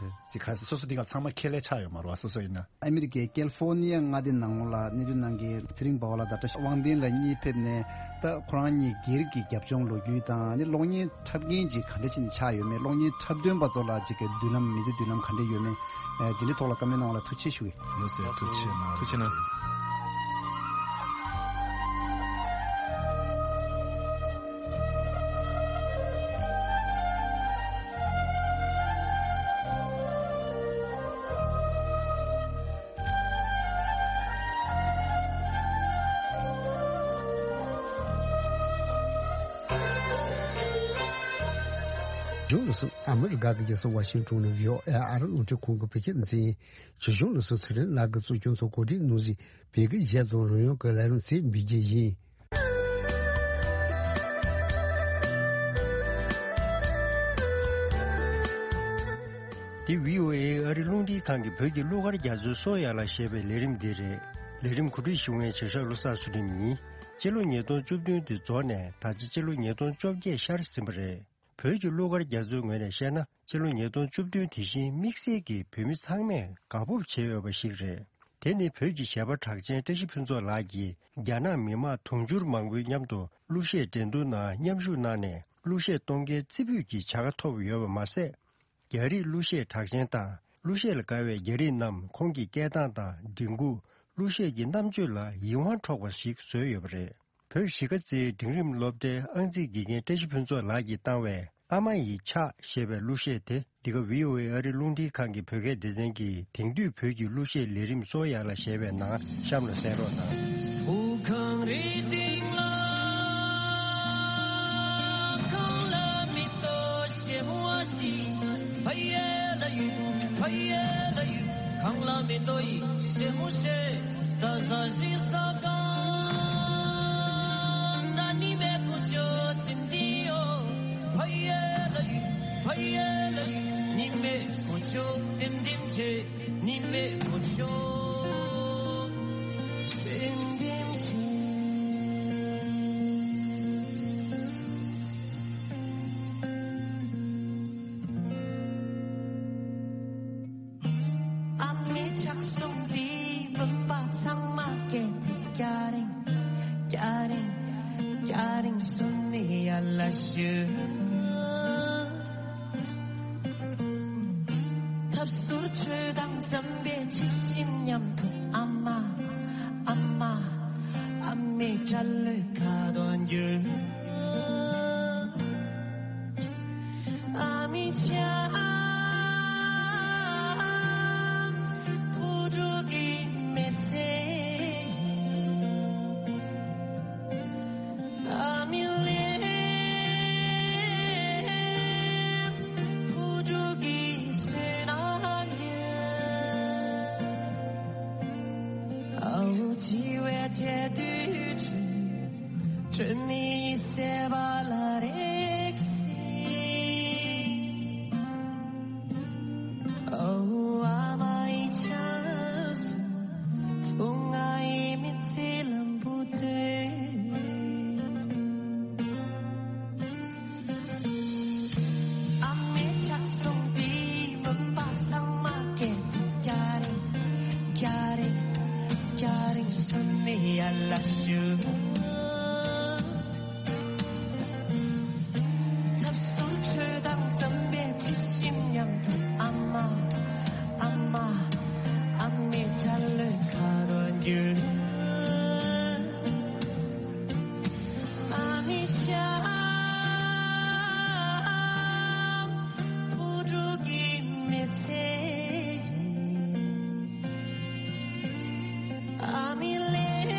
ཅིག་ག་སོ་སོ་དེ་ག་ཚང་མ་ཁྱད་ལས་ཆགས་ཡོད་མ་རེད་བ། སོ་སོ་ཡིན་ན། ཨ་མི་རི་ཀའི་ཀེ་ལི་ཧྥོ་ནི་ཡ་མངའ་སྡེ་ནང་ལོགས་ལ་གནས་སྡོད་གནང་མཁན་ཚེ་རིང་འབའ་བ་ལགས་དང་བཀྲ་ཤིས་དབང་ལྡན་ལགས་གཉིས་ཕེབས་ནས། ད་ཁོ་རང་གཉིས་སྒེར་གྱི་རྒྱབ་ལྗོངས་ལོ་རྒྱུས་དང་། ཨ་ནི་གློག་བརྙན་འཁྲབ་མཁན་ཅིག་ག་འདྲ་བྱས་ནས་ཆགས་ཡོད་མེད། གློག་བརྙན་འཁྲབ་སྟོན་པ་ཚོ་ལ་ཅིག་གི་མདུན་ལམ་མི་ཚེ་མདུན་ལམ་ག་འདྲ་ཡོད་མེད། ཨ། དེ་འདྲའི་ཐོག་ལ་བཀའ་མོལ་གནང་བ་ལ་ཐུགས་རྗེ་ཆེ་ཞུ་གི། ལགས་སོ། ཐུགས་རྗེ་གནང་། ཐུགས་རྗེ་གནང་། གཞུང་ལ་སོགས་ཨ་མི་རི་ཀ་གི་རྒྱལ་ས་ཝ་ཤིང་ཊོན་ནས་བྷི་ཨོ་ཨེ་ཨ་རི་རླུང་འཕྲིན་ཁང་གི་བོད་སྐད་སྡེ་ཚན། ཆོས་གཞུང་ལ་སོགས་ཚེ་རིང་ལགས་ཀྱིས་གཙོ་སྐྱོང་ཐོག་གོ་སྒྲིག་གནང་བཞིན་བོད་ཀྱི་གཞས་དང་རོལ་དབྱངས་ཀྱི་ལས་རིམ་ཚད་འབུལ་རྒྱུ་ཡིན། འདི་བྷི་ཨོ་ཨེ་ཨ་རི་རླུང་འཕྲིན་ཁང་གི་བོད་ཀྱི་གླུ་གར་རྒྱ་མཚོའི་སོ་ཡ་ལ་ཞེས་པའི་ལས་རིམ་འདི་རེད། ལས་རིམ་གོ་སྒྲིག་ཞུ་མཁན་བྱེད་ཤོག་བློ་བཟང་ཚུལ་ཁྲིམས་ཡིན། སྤྱི་ལོ་ཉིས་སྟོང་བཅུ་བདུན་དུ་རྫོགས་ནས་ད་ཆ་སྤྱི་ལོ་ཉིས་སྟོང་བཅོ་བརྒྱད་ཤར་ཟིན་པ་རེད། བོད་ཀྱི་གླུ་གར་རྒྱ་མཚོའི་ངོས་ནས་བཤད་ན། སྤྱི་ལོ་ཉིས་སྟོང་བཅུ་བདུན་དེ་བཞིན་དམིགས་བསལ་གྱིས་བོད་མི་ཚང་མས་དགའ་སྤོབས་བྱེད་འོས་པ་ཞིག་རེད། དེ་ནི་བོད་ཀྱི་གཞས་པ་གྲགས་ཅན་བཀྲ་ཤིས་ཕུན་ཚོགས་ལགས་ཀྱིས་རྒྱ་ནག་མི་མང་དུང་ཕྱུར་མང་པོའི་མཉམ་དུ་གླུ་གཞས་འགྲན་བསྡུར་ནང་མཉམ་ཞུགས་གནང་ནས་གླུ་གཞས་གཏོང་མཁན་རྩེ་ཕུད་ཀྱི་བྱ་དགའ་ཐོབ་ཡོད་པ་མ་ཟད། རྒྱ་རིགས་གླུ་གཞས་གྲགས་ཅན་དང་གླུ་གཞས་ལ་དགའ་བའི་རྒྱ་རིགས་རྣམས་ཁོང་གི་སྐད་གདངས་དང་མགྲིན་ཁུག་གླུ་གཞས་ཀྱི་རྣམ་དཔྱོད་ལ་ཡིད་དབང་འཕྲོག་པ་ཞིག་བཟོས་ཡོད་པ་རེད། བོད་གཞིས་ཀ་རྩེའི་འབྲིང་རིམ་སློབ་གྲྭའི་ཨང་རྩིས་དགེ་རྒན་བཀྲ་ཤིས་ཕུན་ཚོགས་ལགས་ཀྱིས་བཏང་བའི་ཨ་མ་ཡི་ཕྱག་ཞེས་པའི་གླུ་གཞས་དེ། འདི་ག་བྷི་ཨོ་ཨེ་ཨ་རི་རླུང་འཕྲིན་ཁང་གི་བོད་སྐད་སྡེ་ཚན་གྱི་དེང་དུས་བོད་ཀྱི་གླུ་གཞས་ལས་རིམ་སོ་ཡ་ལ་ཞེས་པའི་ནང་གཤམ་ལ་གསན་རོགས་གནང་། བུ་གངས་རིའི་སྟེང་ལ། གངས་ལ་མེ་ཏོག་ཞིམ་པོ་ཞིག་ཕ་ཡུལ་ལ་ཡུལ། ཕ་ཡུལ་ལ་ཡུལ། གངས་ལ་མེ་ཏོག་ཡིན་ཞེ་མོ་ཞེ། ད་ས་ཞིག་ས་གང་ན་ནི་མེ་ཀུ་ཅོ་ཏིམ་ཏིམ་ཡོད། ཕ་ཡུལ་ལ་ཡུལ། ཕ་ཡུལ་ལ་ཡུལ། ནི་མེ་ཀུ་ཅོ་ཏིམ་ཏིམ་ཆེ། ནི་མེ་ཀུ་ཅོ་ཏིམ་ཏིམ་ཆེ། སོང་བའི་བུམ་པ་ཚང་མ་གལ་ཏེ་སྐྱ་རེངས། སྐྱ་རེངས། སྐྱ་རེངས་སོང་ནས་ཡར་ལ་ཞུ། ཐབ་ཟུར་ཁྲོད་དང་འཛམ་བུའི་འཁྲི་ཤིང་མཉམ་དུ། ཨ་མ། ཨ་མ། ཨ་མའི་སྐྲ་ལོའི་ཁ་དོག་འགྱུར། ཨ་མའི་ལྕམ་བུ་ཕྲུག་གི་མི་ཚེ། ཨ་མའི་ལན་བུ་ཕྲུག་གི་བསོད་ནམས་ཡིན། ཨ་འུ་འཆི་བའི་ཐལ་དུས་དྲོད་མེད་ཡིད་སེམས་པ་ལ་རེག་སྲིད། ཨོ་ཨ་མ་ཡི་ཆབ་སྲིད། བུ་ང་ཡི་མི་ཚེ་ལམ་བུ་དེ། ཨ་མའི་ཆག་སོང་བའི་བུམ་པ་ཚང་མ་གལ་ཏེ་སྐྱ་རེངས། སྐྱ་རེངས། སྐྱ་རེངས་སོང་ནས་ཡར་ལ་ཞུ། ཐབ་ཟུར་ཁྲོད་དང་འཛམ་བུའི་འཁྲི་ཤིང་མཉམ་དུ། ཨ་མ། ཨ་མ། ཨ་མའི་སྐྲ་ལོའི་ཁ་དོག་འགྱུར། ཨ་མའི་ལྕམ་བུ་ཕྲུག་གི་མི་ཚེ། ཨ་མའི་ལན་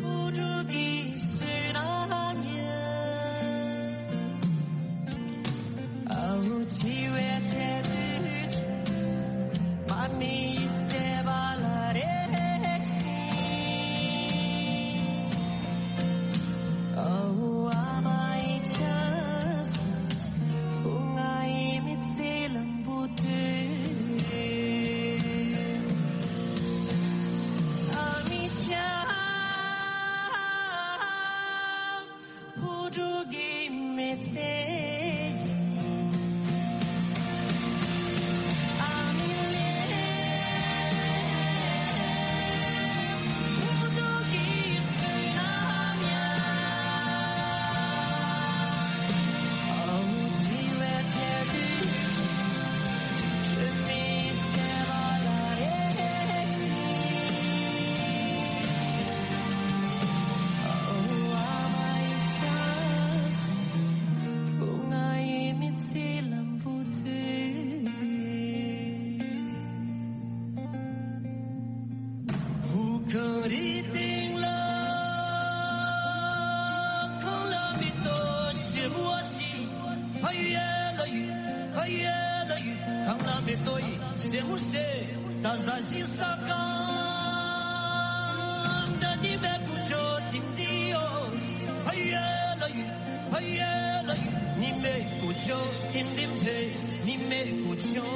བུ་ཕྲུག་གི་བསོད་ནམས་ཡིན། ཨ་འུ་འཆི་བའི་ཐལ་དུས་དྲོད་མེད་ཡིད་སེམས་པ་ལ་རེག་སྲིད། ཨོ་ཨ་མ་ཡི་ཆབ་སྲིད། བུ་ང་ཡི་མི་ཚེ་ལམ་བུ་དེ། ཨ་མའི་ལྕམ་བུ་ཕྲུག་གི་མི་ཚེ། ཨ་མའི་ལན་བུ་ཕྲུག་གི་བསོད་ནམས་ཡིན། ཨ་འུ་འཆི་བའི་ཐལ་དུས་དྲོད་མེད་ཡིད་སེམས་པ་ལ་རེག་སྲིད། ཨོ་ཨ་མ་ཡི་ཆབ་སྲིད། བུ་ང་ཡི་མི་ཚེ་ལམ་བུ་དེ། བུ་གངས་རིའི་སྟེང་ལ་གངས་ལ་མེ་ཏོག་སེར་མོ་ཞིག་ཕ་ཡུལ་ལ་ཡུལ། ཕ་ཡུལ་ལ་ཡུལ། གངས་ལ་མེ་ཏོག་ཡི་སེར་མོ་ཞིག་ད་ཟ་ཞིག་ས་གང་ད་ནི་མེ་ཀུ་ཅོ་ཏིང་ཏིང་ཡོ། ཕ་ཡུལ་ལ་ཡུལ། ཕ་ཡུལ་ལ་ཡུལ། ནི་མེ་ཀུ་ཅོ་ཏིང་ཏིང་ཆེ། ནི་མེ་ཀུ་ཅོ་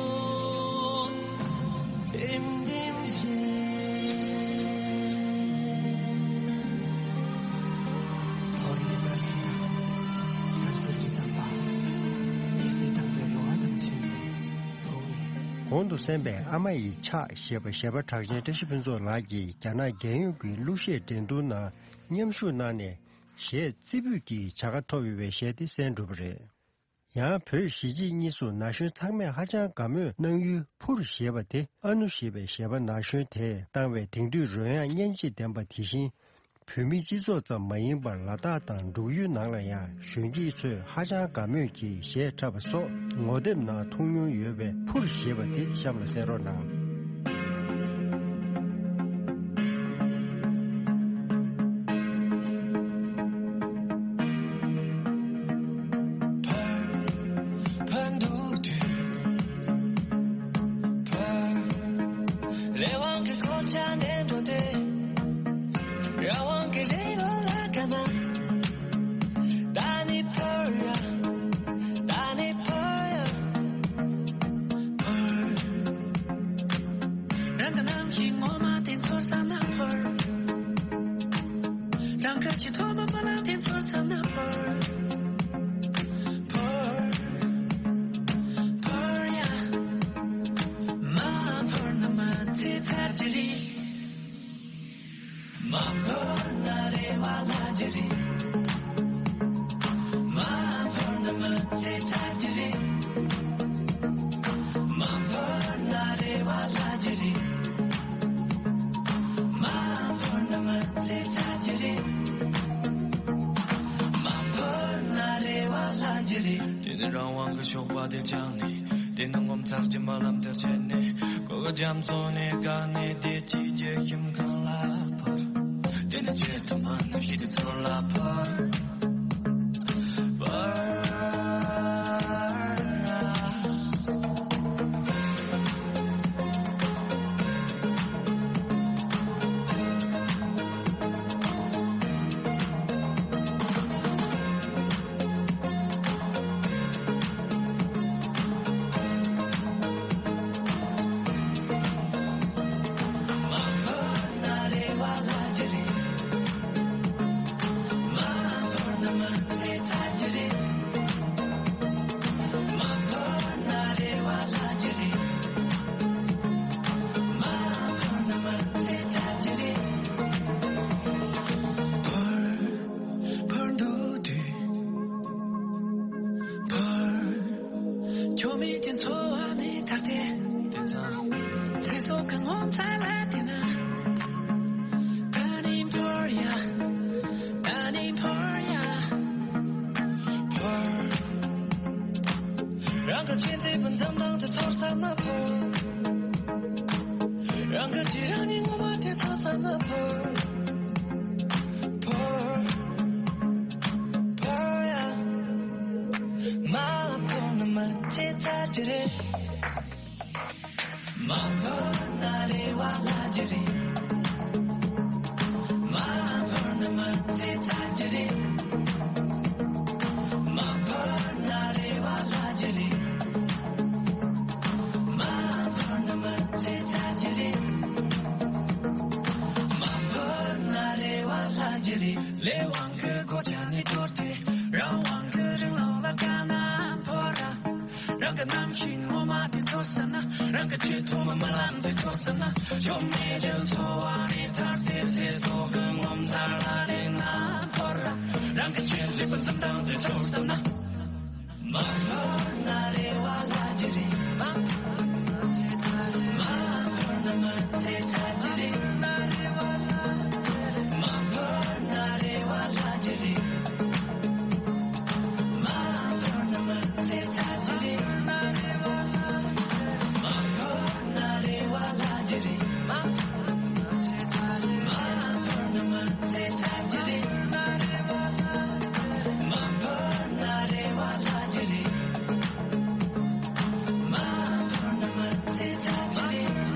ཏིང་ཏིང་ཆེ། ཐོ་རེ་ད་ཅི་ད་ཟུར་གྱི་ཚང་པ། ནི་སི་དང་པོའི་ལོ་བ་དང་ཆེ། གོང་དུ་གསན་པའི་ཨ་མ་ཡི་ཕྱག་ཞེས་པ་གཞས་པ་གྲགས་ཅན་བཀྲ་ཤིས་ཕུན་ཚོགས་ལགས་ཀྱིས་རྒྱ་ནག་རྒྱལ་ཡོངས་ཀྱི་གླུ་གཞས་འགྲན་བསྡུར་ནང་མཉམ་ཞུགས་གནང་ནས་གཞས་རྩེ་ཕུད་ཀྱི་བྱ་དགའ་ཐོབ་ཡོད་པའི་གཞས་དེ་གསན་གྲུབ་པ་རེད། ཡང་བོད་གཞིས་བྱེས་གཉིས་སུ་ན་གཞོན་ཚང་མས་ཧ་ཅང་དགའ་མོས་གནང་ཡུལ་ཕུར་ཞེས་པ་དེ་ཨ་ནུ་ཞེས་པའི་གཞས་པ་ན་གཞོན་དེས་བཏང་བའི་དེང་དུས་རོལ་དབྱངས་སྙན་འཇེབས་ལྡན་པ་དེ་བཞིན། བོད་མིའི་སྤྱི་ཚོགས་ཙམ་མ་ཡིན་པར་ལ་དྭགས་དང་འབྲུག་ཡུལ་ནང་ལ་ཡང་གཞོན་སྐྱེས་ཚོས་ཧ་ཅང་དགའ་མོས་ཀྱིས་གཞས་འཁྲབ་པ་སོགས་ངོ་དེབ་ནང་མཐོང་མྱོང་ཡོད་པའི་ཕུར་ཞེས་པ་དེ་གཤམ་ལ་གསན་རོགས་གནང་། རང་དབང་གི་རེ་ལོ་ལ་དགའ་ན། ད་ནི་ཕར་ཡ། ད་ནི་ཕར་ཡ། ཕར། རང་གི་ནང་གི་ངོ་མ་དེ་ཚོར་བསམ་ན་ཕར། རང་གི་ཆེས་ཐོག་མ་པ་ལགས་དེ་ཚོར་བསམ་ན་ཕར། ཕར། ཕར་ཡ། དེ་ནི་རང་དབང་གི་ཞོགས་པ་དེ་ཆགས་ནས། དེ་ནི་ངོ་མཚར་གྱི་རྨི་ལམ་དེར་ཆད་ནས། གོ་གི་རྒྱ་མཚོ་ནས་བཀག་ནས། དེ་དུས་ཀྱི་ཁྱིམ་ཁང་ལ་འཕུར། དེ་ནི་ཆེས་མཐོ་དམའ་རྣམ་ཤེས་ཀྱི་ཚོར་ལ་འཕུར། འཕུར། འཕུར་འདུག་དུས། འཕུར། ཁྱོད་མེད་ཀྱི་འཚོ་བ་ནི་ཐར་ཏེ། དེ་ཙང་། ཚེ་སྲོག་གི་ངོ་མཚར་ལ་བལྟས་ན། ད་ནི་འཕུར་ཡ། ད་ནི་འཕུར་ཡ། འཕུར། རང་གི་ཆེས་མཛེས་པོ་འཛུམ་མདངས་དེ་ཚོར་བསམ་ན་འཕུར། རང་གི་ཆེས་རང་ཉིད་ངོ་མ་དེ་ཚོར་བསམ་ན་འཕུར། འཕུར། འཕུར་ཡ། མ་འཕུར་ན་མ་ཚེ་ཚར་གྱི་རེད། མ་འཕུར་ན་རེ་བ་ལྷག་གི་རེད། མ་འཕུར་ན་མ་ཚེ་ཚར་གྱི་རེད། མ་འཕུར་ན་རེ་བ་ལྷག་གི་རེད། མ་འཕུར་ན་མ་ཚེ་ཚར་གྱི་རེད། མ་འཕུར་ན་རེ་བ་ལྷག་གི་རེད། ལས་དབང་གི་གོ་ཆ་ནས་དྲོར་ཏེ། རང་དབང་གི་རིང་ལུགས་ལ་དཀའ་ན་འཕོ་ར། རང་གི་རྣམ་ཤེས་ངོ་མ་དེ་ཚོར་བསམ་ན། རང་གི་ཆེས་ཐོག་མའི་རྨི་ལམ་དེ་ཚོར་བསམ་ན། ཆོ་མེད་ཀྱི་འཚོ་བ་ནས་ཐར་ཏེ། ཚེ་སྲོག་གི་ངོ་མཚར་ལ་དེ་ན་འཕོ་ར། རང་གི་ཆེས་མཛེས་པོ་འཛུམ་མདངས་དེ་ཚོར་བསམ་ན། མ་འཕུར་ན་རེ་བ་ལྷག་གི་རེད། མ་འཕུར་ན་མ་ཚེ་ཚར་གྱི་རེད། མ་འཕུར་ན་རེ་བ་ལྷག་གི་རེད། མ་འཕུར་ན་རེ་བ་ལྷག་གི་རེད། མ་འཕུར་ན་མ་ཚེ་ཚར་གྱི་རེད། མ་འཕུར་ན་རེ་བ་ལྷག་གི་རེད། མ་འཕུར་ན་མ་ཚེ་ཚར་གྱི་རེད། མ་འཕུར་ན་མ་ཚེ་ཚར་གྱི་རེད། མ་འཕུར་ན་རེ་བ་ལྷག་གི་རེད། མ་འཕུར་ན་མ་ཚེ་ཚར་གྱི་རེད།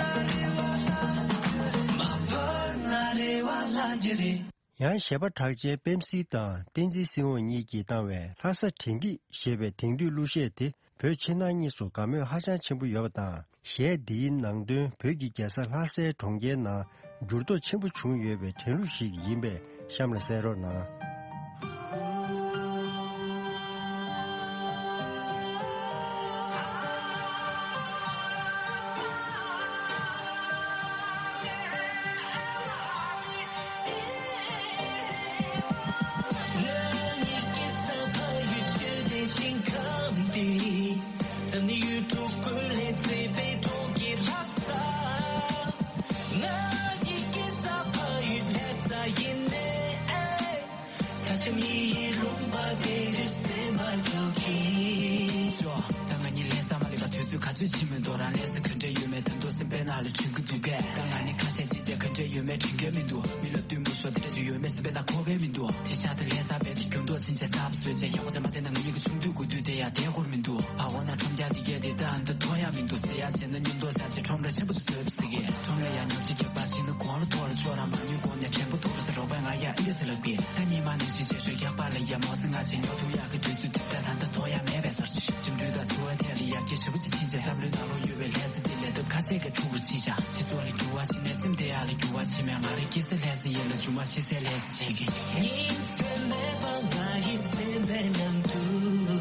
མ་འཕུར་ན་རེ་བ་ལྷག་གི་རེད། ཡང་གཞས་པ་གྲགས་ཅན་པེམ་སི་དང་བསྟན་འཛིན་སྲིད་དབང་གཉིས་ཀྱིས་བཏང་བའི་ལྷ་ས་དྲན་སྐྱིད་ཞེས་པའི་དེང་དུས་གླུ་གཞས་དེ་བོད་ཕྱི་ནང་གཉིས་སུ་དགའ་མོས་ཧ་ཅང་ཆེན་པོ་ཡོད་པ་དང་། གཞས་འདིའི་ནང་དོན་བོད་ཀྱི་རྒྱལ་ས་ལྷ་སའི་གྲོང་ཁྱེར་ནང་འགྱུར་ལྡོག་ཆེན་པོ་བྱུང་ཡོད་པའི་དྲན་གླུ་ཞིག་ཡིན་པས་གཤམ་ལ་གསན་རོགས་གནང་། ང་གཉིས་ཀྱི་ས་ཕ་ཡུལ་ཆོས་ལྡན་ཞིང་ཁམས་འདི། འཛམ་གླིང་ཡུལ་གྲུ་ཀུན་ལས་མཛེས་པའི་གྲོང་ཁྱེར་ལྷ་ས། ང་གཉིས་ཀྱི་ས་ཕ་ཡུལ་ལྷ་ས་ཡིན་ནའི། ད་ཆ་མི་ཡི་ལུང་པ་དེ་རུ་སེམས་པ་སྐྱོ་གི། ཅོ། ད་ང་གཉིས་ལྷ་ས་མ་སླེབས་པ་དུས་ཚོད་ག་ཚོད་ཕྱིན་མི་འདུག་རང་ལྷ་ས་ག་འདྲ་ཡོད་མེད་ད་དུང་སེམས་པའི་ནང་ལ་དྲན་གྱི་འདུག་གས། ད་ང་ནི་ཁ་ཤས་ཅི་བྱས་ག་འདྲ་ཡོད་མེད་དྲན་གྱི་མི་འདུག་མི་ལ་བསྟུན་མོ་ཤོར་དེ་འདྲ་ཅིག་ཡོད་མེད་སེམས་པའི་ནང་འཁོར་གྱི་མི་འདུག་དེ་ཤ་དེ་ལྷ་ས་བས་དེ་རྒྱུན་དུ་ཕྱིན་ཆད་ས་བཟོས་བྱས་ཡག་པོ་ཅིག་མ་བསྟེན་ན་ང་གཉིས་ཀྱི་ཆུང་དུས་དགུ་དུས་དེ་ཡང་དེ་འཁོར་མི་འདུག་ཕ་འོ་ན་ཁྲོམ་རྒྱག་དེ་གས་དེ་ད་འདི་མཐོང་ཡག་མི་འདུག་ཟེར་ཡག་བྱས་ན་མཉམ་དུ་བཞག་ཅིག་ཁྲོམ་ར་ཆེན་པོ་ཅིག་བཟོས་པ་ཟེར་གི། ཁྲོམ་ལ་ཡང་ཉོབ་ཅིག་རྒྱག་པ་ཕྱིན་ན་གོང་ལ་ཐོག་ལ་ཅོག་ར་མ་ཉོས་གོང་ནས་དྲན་པ་ཐོག་ལ་ཟེར་རོགས་པའི་ང་ཡ་ཨི་འདྲ་ཟེར་ལབ་གི། ད་ཉི་མ་ནས་ཅི་བྱས་ཤོད་རྒྱག་པ་ལ་ཡ་མོ་ཟེར་ང་ཅིག་ཉོ་ཐུབ་ཡག་གི་དུས་ཚོད་དེ་ད་ད་ལྟ་ཐོག་ཡ་མེད་པའི་ཟེར་ཅིག་འགྲིམ་འགྲུལ་དང་འཚོ་བའི་ཐད་ལ་ཡར་རྒྱས་ཞེ་པོ་ཅིག་ཕྱིན་ཆད་བསམ་བློའི་ནང་ལོགས་ཡོད་པའི་ལྷ་ས་དེ་ལས་སྟབས་ཁ་ཤས་ཀྱི་ཕྲུ་གུར་ཕྱིན་ཤག་སྤྱི་ཚོགས་ལ་འགྱུར་བ་ཕྱིན་ནས་སེམས་དེ་ཡག་ལ་འགྱུར་བ་ཕྱིན་མེད་ང་རང་སྐྱེ་ས་ལྷ་ས་ཡིན་ལ་རྒྱུ་མ་ཤི་ས་ལྷ་ས་བྱེད་ཀྱི། ཉིན་མཚན་མེད་པར་ང་ཡི་སེམས་པའི་ནང་དུ།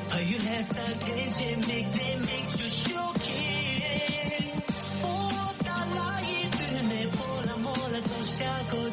ཕ་ཡུལ་ལྷ་ས་དྲན་བྱེད་མིག་དེ་མིག་ཆུ་ཤོག་གིས། པོ་ཏཱ་ལ་ཡི་དུས་ནས་པོ་ལ་མོ་ལ་སོགས་ཤ་ཁོ་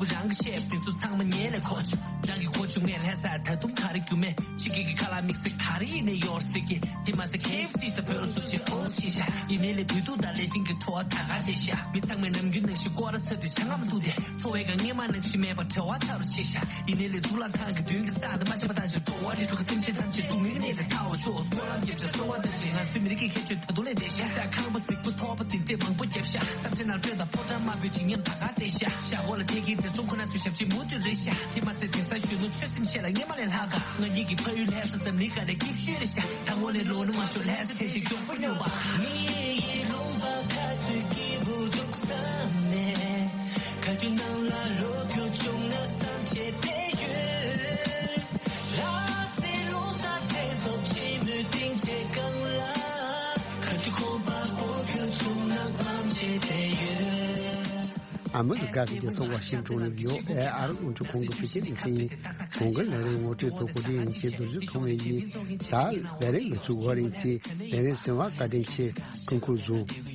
རང་གི་ཤེས་དེ་ཚོ་ཚང་མ་ཉེ་ལས་གོ་ཆུ། རང་གི་གོ་ཆུང་ངས་ལྷ་ས་ད་དུང་ག་རེ་རྒྱུ་མེད། ཕྱི་རྒྱལ་གྱི་ཁ་ལག་དམིགས་བསལ་ག་རེ་ཡིན་ནས་ཡོར་སྲིད་ཀྱི། དེ་མ་ཟད་ཁེ་ཨེཕ་སི་ས་བོད་ལ་ཚུགས་ཤིག་ཨོ་ཤི་ཤ། ཡིན་ནའི་ལས་བོད་དུ་ད་ལས་ཏིང་གི་ཐོ་བ་ད་ག་དེ་ཤ། མི་ཚང་མས་ནམ་རྒྱུན་ནང་བཞིན་སྐོར་ར་ཚ་དུས་ཆ་ངམ་འདུག་དེ། འཚོ་བའི་ག་སྔས་མ་ནང་བཞིན་མེད་པར་བྲེལ་བ་ཚ་རུ་ཆེ་ཤ། ཡིན་ནའི་ལས་གཙུག་ལག་ཁང་གི་མདུན་གྱི་ས་དེ་མ་ཆད་པ་དང་ཞིག་འགྲོ་བ་རི་ཕྲུག་གི་སེམས་ཅན་ཐམས་ཅད་སྡུག་བསྔལ་གནས་ལས་ཐར་བར་ཤོག་སྨོན་ལམ་རྒྱབ་བྱ་གསོལ་བ་འདེབས་བྱ། ང་ཚོའི་མི་རིགས་ཀྱི་ཁྱད་ཆོས་ད་དུང་ལས་འདས་ཤ། ས་ཁང་པ་རྫིག་པོ་ཐོག་པ་རྫིག་འདྲེ་མང་པོ་རྒྱབ་ཤ། ས་ཆ་ནང་སྤྲོད་དང་ཕོ་བྲང་དམར་པོའི་བརྗིད་ཉམས་ད་ག་དེ་ཤ། ཤ་འོ་ལ་ཐད་ཀྱི་དེ་སོང་ཁོ་ན་ཚོས་ཞབས་ཕྱི་མུ་མཐུད་རེད་ཤ། དེ་མ་ཟད་དེང་སང་གཞོན་ནུ་ཆོས་སེམས་ཆེ་ལ་སྔས་མ་ལས་ལྷག་ག་ང་གཉིས་ཀྱི་ཕ་ཡུལ་ལྷ་ས་འཛམ་གླིང་དཀའ་ལས་སྐྱིད་ཤོས་རེད་ཤ། ད་ངོ་ལས་ལོ་ནུ་མ་ཤོར་ལྷ་ས་ཆེ་ཞིག་མགྱོགས་པོ་སྙོམས་པ། མི་ཡི་ལུང་པ་ཁ་ཚུད་སྐྱིད་པོ་འདུག་བསམ་ནས། ཁ་ཐུག་ནང་ལ་ལོ་རྒྱུས་བྱུང་ན་བསམ་བྱས་བསྡད་ཡོད། ལྷ་སའི་ལོ་ཙཱ་ཚེ་ཚོགས་ཆེན་མོའི་སྡིངས་ཆའི་སྒང་ལ། ཁ་ཐུག་ཁོག་པ་སྤོ་རྒྱུ་བྱུང་ན་བསམ་བྱས་བསྡད་ཡོད། ཨ་མི་རི་ཀ་གི་རྒྱལ་ས་ཝ་ཤིང་ཊོན་ནས་བྷི་ཨོ་ཨེ་ཨ་རི་རླུང་འཕྲིན་ཁང་གི་བོད་སྐད་སྡེ་ཚན་ཡིན། གོང་གི་ལས་རིམ་ངོ་སྤྲོད་ཐོག་གོ་སྒྲིག་ཡིན་ཚེ་རྡོ་རྗེ་ཐོགས་མེད་ཡིན། ད་ལས་རིམ་མི་ཚུགས་ཧོ་རིང་ཚེ་ལས་རིམ་ཟིན་བ་བཀའ་དྲིན་ཆེ། སྐུ་ཁུག་བཟུང་།